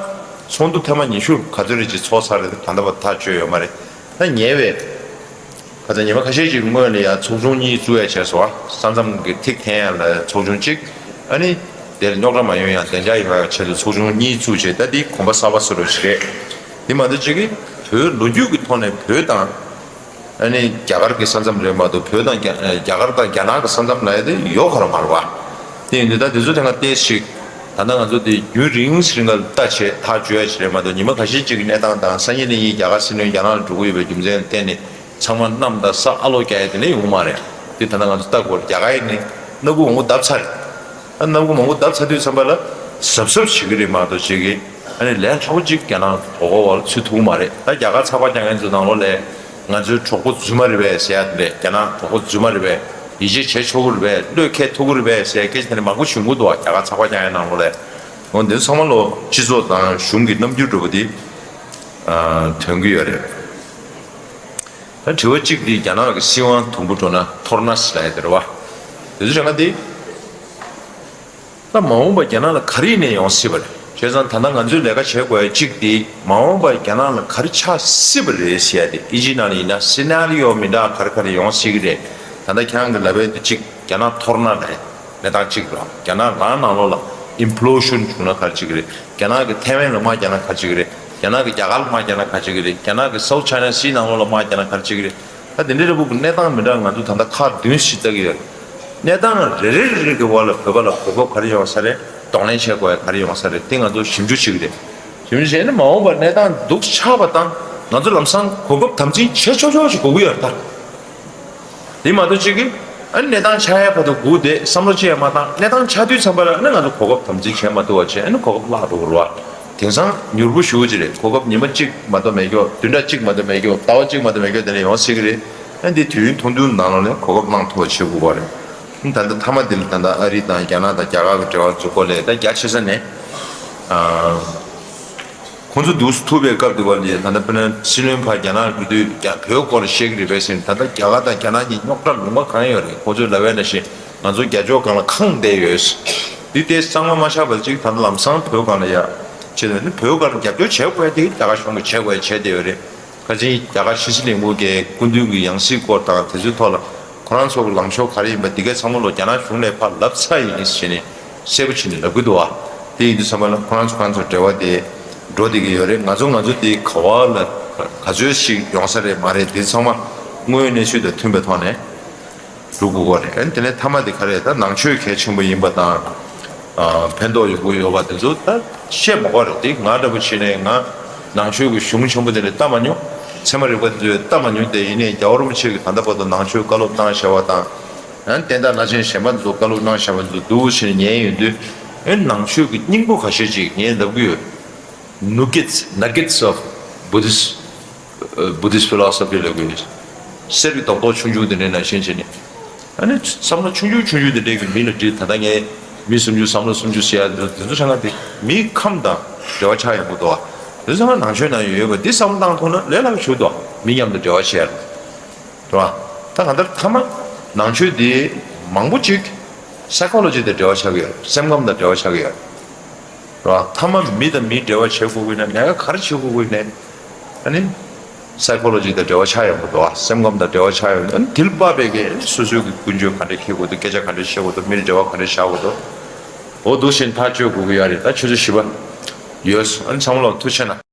ཚོགས་འདུ་ཐེངས་མ་ཉི་ཤུ་ག་ཚོད་རེ་ཅིག་ཚོགས་ཚར་རེད། ད་ལྟ་བར་ཐག་ཆོད་ཡོད་མ་རེད། ད་ཉེ་བའི་ཁ་སང་ཉི་མ་ཁ་ཤས་ཅིག་སྔོན་ལ་ཡང་ཚོགས་ཆུང་གཉིས་བཙུགས་ཡ་བྱས་སོང་། ས་མཚམས་ཀྱི་ཐིག་འཐེན་ཡ་ལ་ཚོགས་ཆུང་གཅིག་ཨ་ནི་དེར་རྙོག་དྲ་མ་ཡོང་ཡ་བདེ་འཇགས་ཡོང་ཡ་ཆེད་དུ་ཚོགས་ཆུང་གཉིས་བཙུགས་བྱས། ད་འདི་གོམ་པ་གསར་པ་བཟོ་འདྲ་ཞིག་རེད། དེ་མ་གཏོགས་གཅིག་གིས་བོད་ལོ་རྒྱུས་ཀྱི་ཐོག་ནས་བོད་དང་ཨ་ནི་རྒྱ་གར་གྱི་ས་མཚམས་རེད་མ་གཏོགས། བོད་དང་རྒྱ་རྒྱ་གར་དང་རྒྱ་ནག་གི་ས་མཚམས་ལབ་ཡ་དེ་ཡོད་ཁ་ར་མ་རེད་བ། དེ་ཡིན་དུས་ད་དེ་ཚོ་དེ་སྔ་ཏོག་ཙམ་ཞིག་ད་ལྟ་ང་ཚོ་དེ་རྒྱུན་རིང་རིང་ལ་ལྟ་བྱས་ཐག་གཅོད་ཡ་ཞིག་རེད་མ་གཏོགས། ཉི་མ་ཁ་ཤས་ཅིག་གི་གནས་སྟངས་དང་། སང་ཉིན་གནངས་ཉིན་རྒྱ་གར་སྲིད་བློན་རྒྱ་ནག་ལ་འགྲོ་གི་ཡོད་པའི་རྒྱུ་མཚན་ལ་བརྟེན་ནས་ཚང་མ་གནམ་དང་ས་ཨ་ལོག་རྒྱག་ཡ་དེ་འདྲ་ཡོང་གི་མ་རེད། དེ་ད་ལྟ་ང་ཚོ་ལྟ་དགོས་རེད། རྒྱ་གར་ཡིན་ནའི་སྣ་ཁུག་མང་པོ་བརྡབས་ཚར་རེད། ཨ་སྣ་ཁུག་མང་པོ་བརྡབས་ཚར་དུས་ཙམ་པ་ལ་གཟབ་གཟབ་བྱེད་ཀྱི་རེད་མ་གཏོགས། བྱེད་ཀྱི་ཨ་ནི་ལས་སླ་པོ་ཅིག་རྒྱ་ནག་དོ་ཁུར་འོག་ལ་ཚུད་ཐུབ་ཀྱི་མ་རེད། ད་རྒྱ་གར་ཚགས་པར་རྒྱག་མཁན་ཚོའི་ནང་ལོགས་ལ་ང་ཚོའི་གྲོགས་པོ་རྫུན་མ་རེད་པས་ཟེར་ཡ་དེ་འདྲས། རྒྱ་ནག་གྲོགས་པོ་རྫུན་མ་རེད་པས། ཡིད་ཆེས་བྱེད་ཆོག་གི་རེད་པས། བློས་འཁེལ་ཐུབ་ཀྱི་རེད་པས་ཟེར་ཡ་སྐད་ཆ་དེ་འདྲས་མང་པོ་ཞིག་ཡོང་གི་འདུག་བ། རྒྱ་གར་ཚགས་པར་རྒྱག་ཡ་ནང་ལོགས་ལ། འོ་འདི་ཚང་མ་ལོ་སྤྱི་ཚོགས་དང་གཞུང་གི་རྣམ་འགྱུར་འདྲ་པོ་དེ་ཨ་ཐོན་གྱི་ཡོད་རེད། ད་དྲི་བ་གཅིག་འདི་རྒྱ་ནག་གི་སྲིད་དབང་དུམ་བུ་འགྲོ་ན་འཐོར་ན་ཟེར་ཡ་དེ་རེད་བ། དེ་ཚོ་རེ་འགའ་འདི་ད་མ་འོངས་པ་རྒྱ་ནག་ལ་ག་རེ་ཡིན་ནའི་ཡོང་སྲིད་པ་རེད། བྱས་ཙང་ད་ལྟ་ང་ཚོས་ལས་ཀ་བྱེད་དགོས་ཡ་གཅིག་འདི་མ་འོངས་པ་རྒྱ་ནག་ལ་ག་རེ་ཆགས་སྲིད་པ་རེད་ཟེར་ཡ་དེ། ཨིན་ཇིའི་ནང་ལ་ཡིན་ན་སི་ན་རི་ཡོ་མི་འདྲ་ག་རེ་ག་རེ་ཡོང་སྲིད་ཀྱི་རེད། ད་ལྟ་ཁྱེད་རང་གི་ལབ་ཡ་དེ་གཅིག་རྒྱ་ནག་འཐོར་ན་ལས་གནས་སྟངས་གཅིག་རེད། རྒྱ་ནག་རང་ནང་ལོགས་ལ་ཨིམ་པི་ལོ་ཤན་བྱུང་ན་ག་རེ་བྱེད་ཀྱི་རེད། རྒྱ་ནག་གིས་ཐའེ་ཝན་ལ་དམག་རྒྱག་ན་ག་རེ་བྱེད་ཀྱི་རེད། རྒྱ་ནག་གིས་རྒྱ་གར་ལ་དམག་རྒྱག་ན་ག་རེ་བྱེད་ཀྱི་རེད། རྒྱ་ནག་གིས་སའུ་ཐ་ཆའི་ན་སི་ནང་ལོགས་ལ་དམག་རྒྱག་ན་ག་རེ་བྱེད་ཀྱི་རེད། ད་དེ་འདྲའི་འདྲ་པོ་གི་གནས་སྟངས་མི་འདྲ་ང་ཚོ་ད་ལྟ་ཁག་བདུན་ཞིག་ལྟ་གི་ཡོད་རེད། གནས་སྟངས་རེ་རེ་རེ་རེ་གི་བར་ལ་བོད་པ་ལ་གོ་སྐབས་ག་རེ་ཡོང་ས་རེད། གདོང་ལེན་བྱེད་དགོས་ཡ་ག་རེ་ཡོང་ས་རེད། དེ་ང་ཚོ་ཞིབ་འཇུག་བྱེད་ཀྱི་རེད། ཞིབ་འཇུག་བྱས་ནས་མ་འོངས་པར་གནས་སྟངས་སྡུག་ཆགས་པ་དང་། ང་ཚོ་ལམ་སང་གོ་སྐབས་དམ་འཛིན་བྱེད་ཆོག་ཆོག་ཞིག་དགོས་ཀྱི་ཡོད་རེད་ད། དེ་མ་གཏོགས་གཅིག་གིས་ཨ་ནི་གནས་སྟངས་ཆགས་ཡ་བར་དུ་སྒུག་བསྡད་བསམ་བློ་ཅི་ཡང་མ་བཏང་། གནས་སྟངས་ཆགས་དུས་ཙམ་པ་ལ་ཨ་ནི་ང་ཚོ་གོ་སྐབས་དམ་འཛིན་བྱེད་མ་ཐུབ་པ་བྱས། ཨ་ནི་གོ་སྐབས་བརླག་འགྲོ་གི་རེད་བ། དེང་སང་མྱུར་པོ་ཞེ་པོ་ཅིག་རེད། གོ་སྐབས་ཉི་མ་གཅིག་མ་གཏོགས་མེད་ཀྱོག་བདུན་ཕྲག་གཅིག་མ་གཏོགས་མེད་ཀྱོག་ཟླ་བ་གཅིག་མ་གཏོགས་མེད་ཀྱོག་དེ་ནས་ཡོང་སྲིད་ཀྱི་རེད། ཨ་ནི་དུས་ཡུན་ཐུང་ཐུང་ནང་ལོགས་ནས་གོ་སྐབས་བླང་ཐུབ་པ་བྱེད་དགོས་པ་རེད། ཨ་ནི་ད་ལྟ་མཐའ་མ་འདི་ལ་ད་ལྟ་ཨ་རི་དང་རྒྱ་ནག་དང་རྒྱ་གར་གྱི་འབྲེལ་བ་ཚོའི་སྐོར་ལ་ད་རྒྱ་ཆེ་ས་ནས་ཨ། ཁོང་ཚོ་འདུག་སེ་ཐུག་པའི་སྐབས་དེ་བར་ལ་ད་ལྟ་དཔེར་ན་སྲིད་བློན་ཕར་རྒྱ་ནག་འགྲོ་དུས་རྒྱ་བོད་སྐོར་ལ་བཤད་ཀྱི་རེད་པས་ཟེར། ད་ལྟ་རྒྱ་གར་དང་རྒྱ་ནག་གཉིས་རྙོག་དྲ་ལུང་པ་གང་ཡོད་རེད། ཁོང་ཚོས་ལབ་ཡ་ནང་བཞིན་ང་ཚོ་རྒྱ་ཕྱོགས་སྒང་ལ་ཁེངས་བསྡད་ཡོད། འདི་ལྟའི་གཙང་མ་མ་ཆགས་པ་ཅིག་ད་ལྟ་ལམ་སང་བོད་སྒང་ལ་ཡ་བྱས་ནས་ནི་བོད་སྒང་ལ་རྒྱབ་སྐྱོར་བྱེད་དགོས་ཡ་དེ་རྒྱ་གར་གཞུང་གིས་བྱེད་དགོས་ཡ་བྱས་བསྡད་ཡོད་རེད། ཁ་སང་རྒྱ་གར་ཕྱི་སྲིད་བློན་པོ་གིས་སྐུ་མདུན་གྱི་ཡང་སྲིད་སྐོར་དང་དེ་ཚོའི་ཐོག་ལ་ ཁོ་རང་ཚོ་གི་ལངས་ཕྱོགས་ག་རེ་ཡིན་པ་འདི་གའི་ཚང་མ་ལོ་རྒྱ་ནག་གཞུང་ནས་ཕར་ལབ་ཚར་ཡིན་ཟེར་ནས་གསལ་པོ་བྱས་ནས་ལབ་གི་འདུག་བ། དེ་ཡིན་དུས་ཙམ་པ་ལ་ཁོ་རང་ཚོ་ཁོ་རང་ཚོ་འབྲེལ་བ་དེ་འགྲོ་བསྡད་ཀྱི་ཡོད་རེད། ང་ཚོ་ང་ཚོ་དེ་ག་བ་ལ་ག་ཚོད་ཞིག་ཡོང་ས་རེད་མ་རེད། དེ་ཚང་མ་དངོས་ཡོད་གནས་ཚུལ་དང་མཐུན་པའི་ཐོག་ནས་སྒྲུབ་དགོས་ཀྱི་རེད། ཨ་ནི་དེ་ནས་མཐའ་མ་དེ་ག་རེ་ད་ནང་ཆོས་གལ་ཆེན་པོ་ཡིན་པ་དང་། ཨ་ཕན་ཐོགས་ཡོང་གི་ཡོད་པ་དེ་ཚོ་ད་བཤད་མ་དགོས་རེད། དེ་ང་འདྲ་པོ་བྱས་ནས་ང་ནང་ཆོས་ཀྱི་གཞུང་ཆེན་པོ་དེ་ནས་ལྟ་མ་མྱོང་། ཚད་མ་རིག་པ་དེ་ཚོ་ལྟ་མ་མྱོང་། དེ་ཡིན་ནའི་རྒྱལ་བ་རིན་པོ་ཆེ་གིས་ད་ལྟ་བར་དུ་ནང་ཆོས་བཀའ་སློབ་གནང་བཞག་པ་དང་། ཨ་ནི་བསྟན་བདག་བླ་ཆེན་གཞན་པ་ཚོ་བཀའ་སློབ་གནང་བཞག་པ་ཚོ་འདུག་ཟེར་ནས་ཉན་ཡོང་དུས། ཨེ་ནང་ཆོས་ཀྱི་སྙིང་པོ་ཁ་ཤས་ཅིག་ངས་ལབ་གི་ཡོད། Nuggets, nuggets of Buddhist, uh, Buddhist philosophy ལབ་གི་ཡོད། གསེར་གྱི་རྡོག་རྡོག་ཆུང་ཆུང་དེ་འདྲ་ནང་བཞིན་བྱས་ནས། ཨ་ནི་བསམ་བློ་ཆུང་ཆུང་ཆུང་ཆུང་དེ་འདྲ་གི་མི་ལ་དྲིས། ད་ལྟ་ངས་མི་སུམ་ཅུ་བསམ་བློ་སུམ་ཅུ་ཟེར་ཡ་དེ་ཚོ་ཧྲང་ག་དེ་མིའི་ཁམས་དང་འབྲེལ་བ་ཆགས་ཡོང་གི་འདུག་བ། དེ་ཚང་མ་ནང་ཆོས་ནང་ཡོད་པ་འདི་བསམ་བློ་བཏང་ཐུབ་ན་ལས་སླ་པོ་ཞིག་འདུག་མི་མཉམ་དུ་འབྲེལ་བ་བྱེད་ཡ་ལ། རེད་བ། ད་གང་ལྟར་མཐའ་མ་ནང་ཆོས་འདི་མང་པོ་ཅིག་psychology དང་འབྲེལ་བ་ཆགས་ཀྱི་ཡོད། སེམས་ཁམས་དང་འབྲེལ་བ་ཆགས་ཀྱི་ཡོད། རེད་བ། མཐའ་མ་མི་དང་མི་འབྲེལ་བ་བྱེད་དགོས་ཀྱི་ན་ལས་ཀ་ག་རེ་བྱེད་དགོས་ཀྱི་ན། ཨ་ནི་psychology དང་འབྲེལ་བ་ཆགས་ཡོང་གི་འདུག་བ། སེམས་ཁམས་དང་འབྲེལ་བ་ཆགས་ཡོང་གི་འདུག་ཨ་ནི་དེ་ལ་དཔག་པའི་གི་སོ་སོའི་གི་ཀུན་སྤྱོད་ག་འདྲ་འཁྱེར་དགོས་འདུག་སྐད་ཆ་ག་འདྲ་བཤད་དགོས་འདུག་མི་ལ་འབྲེལ་བ་ག་འདྲ་བྱ་དགོས་འདུག་འོ་འདུག་བཞིན་ཐག་གཅོད་དགོས་ཀྱི་ཡོད་རེད། ད་ཆུ་ཚོད་བཞི་པ་ཡོད་སོང་། ཨ་ནི་ཚང་མ་ལ་ཐུགས་རྗེ་ཆེ་གནང་།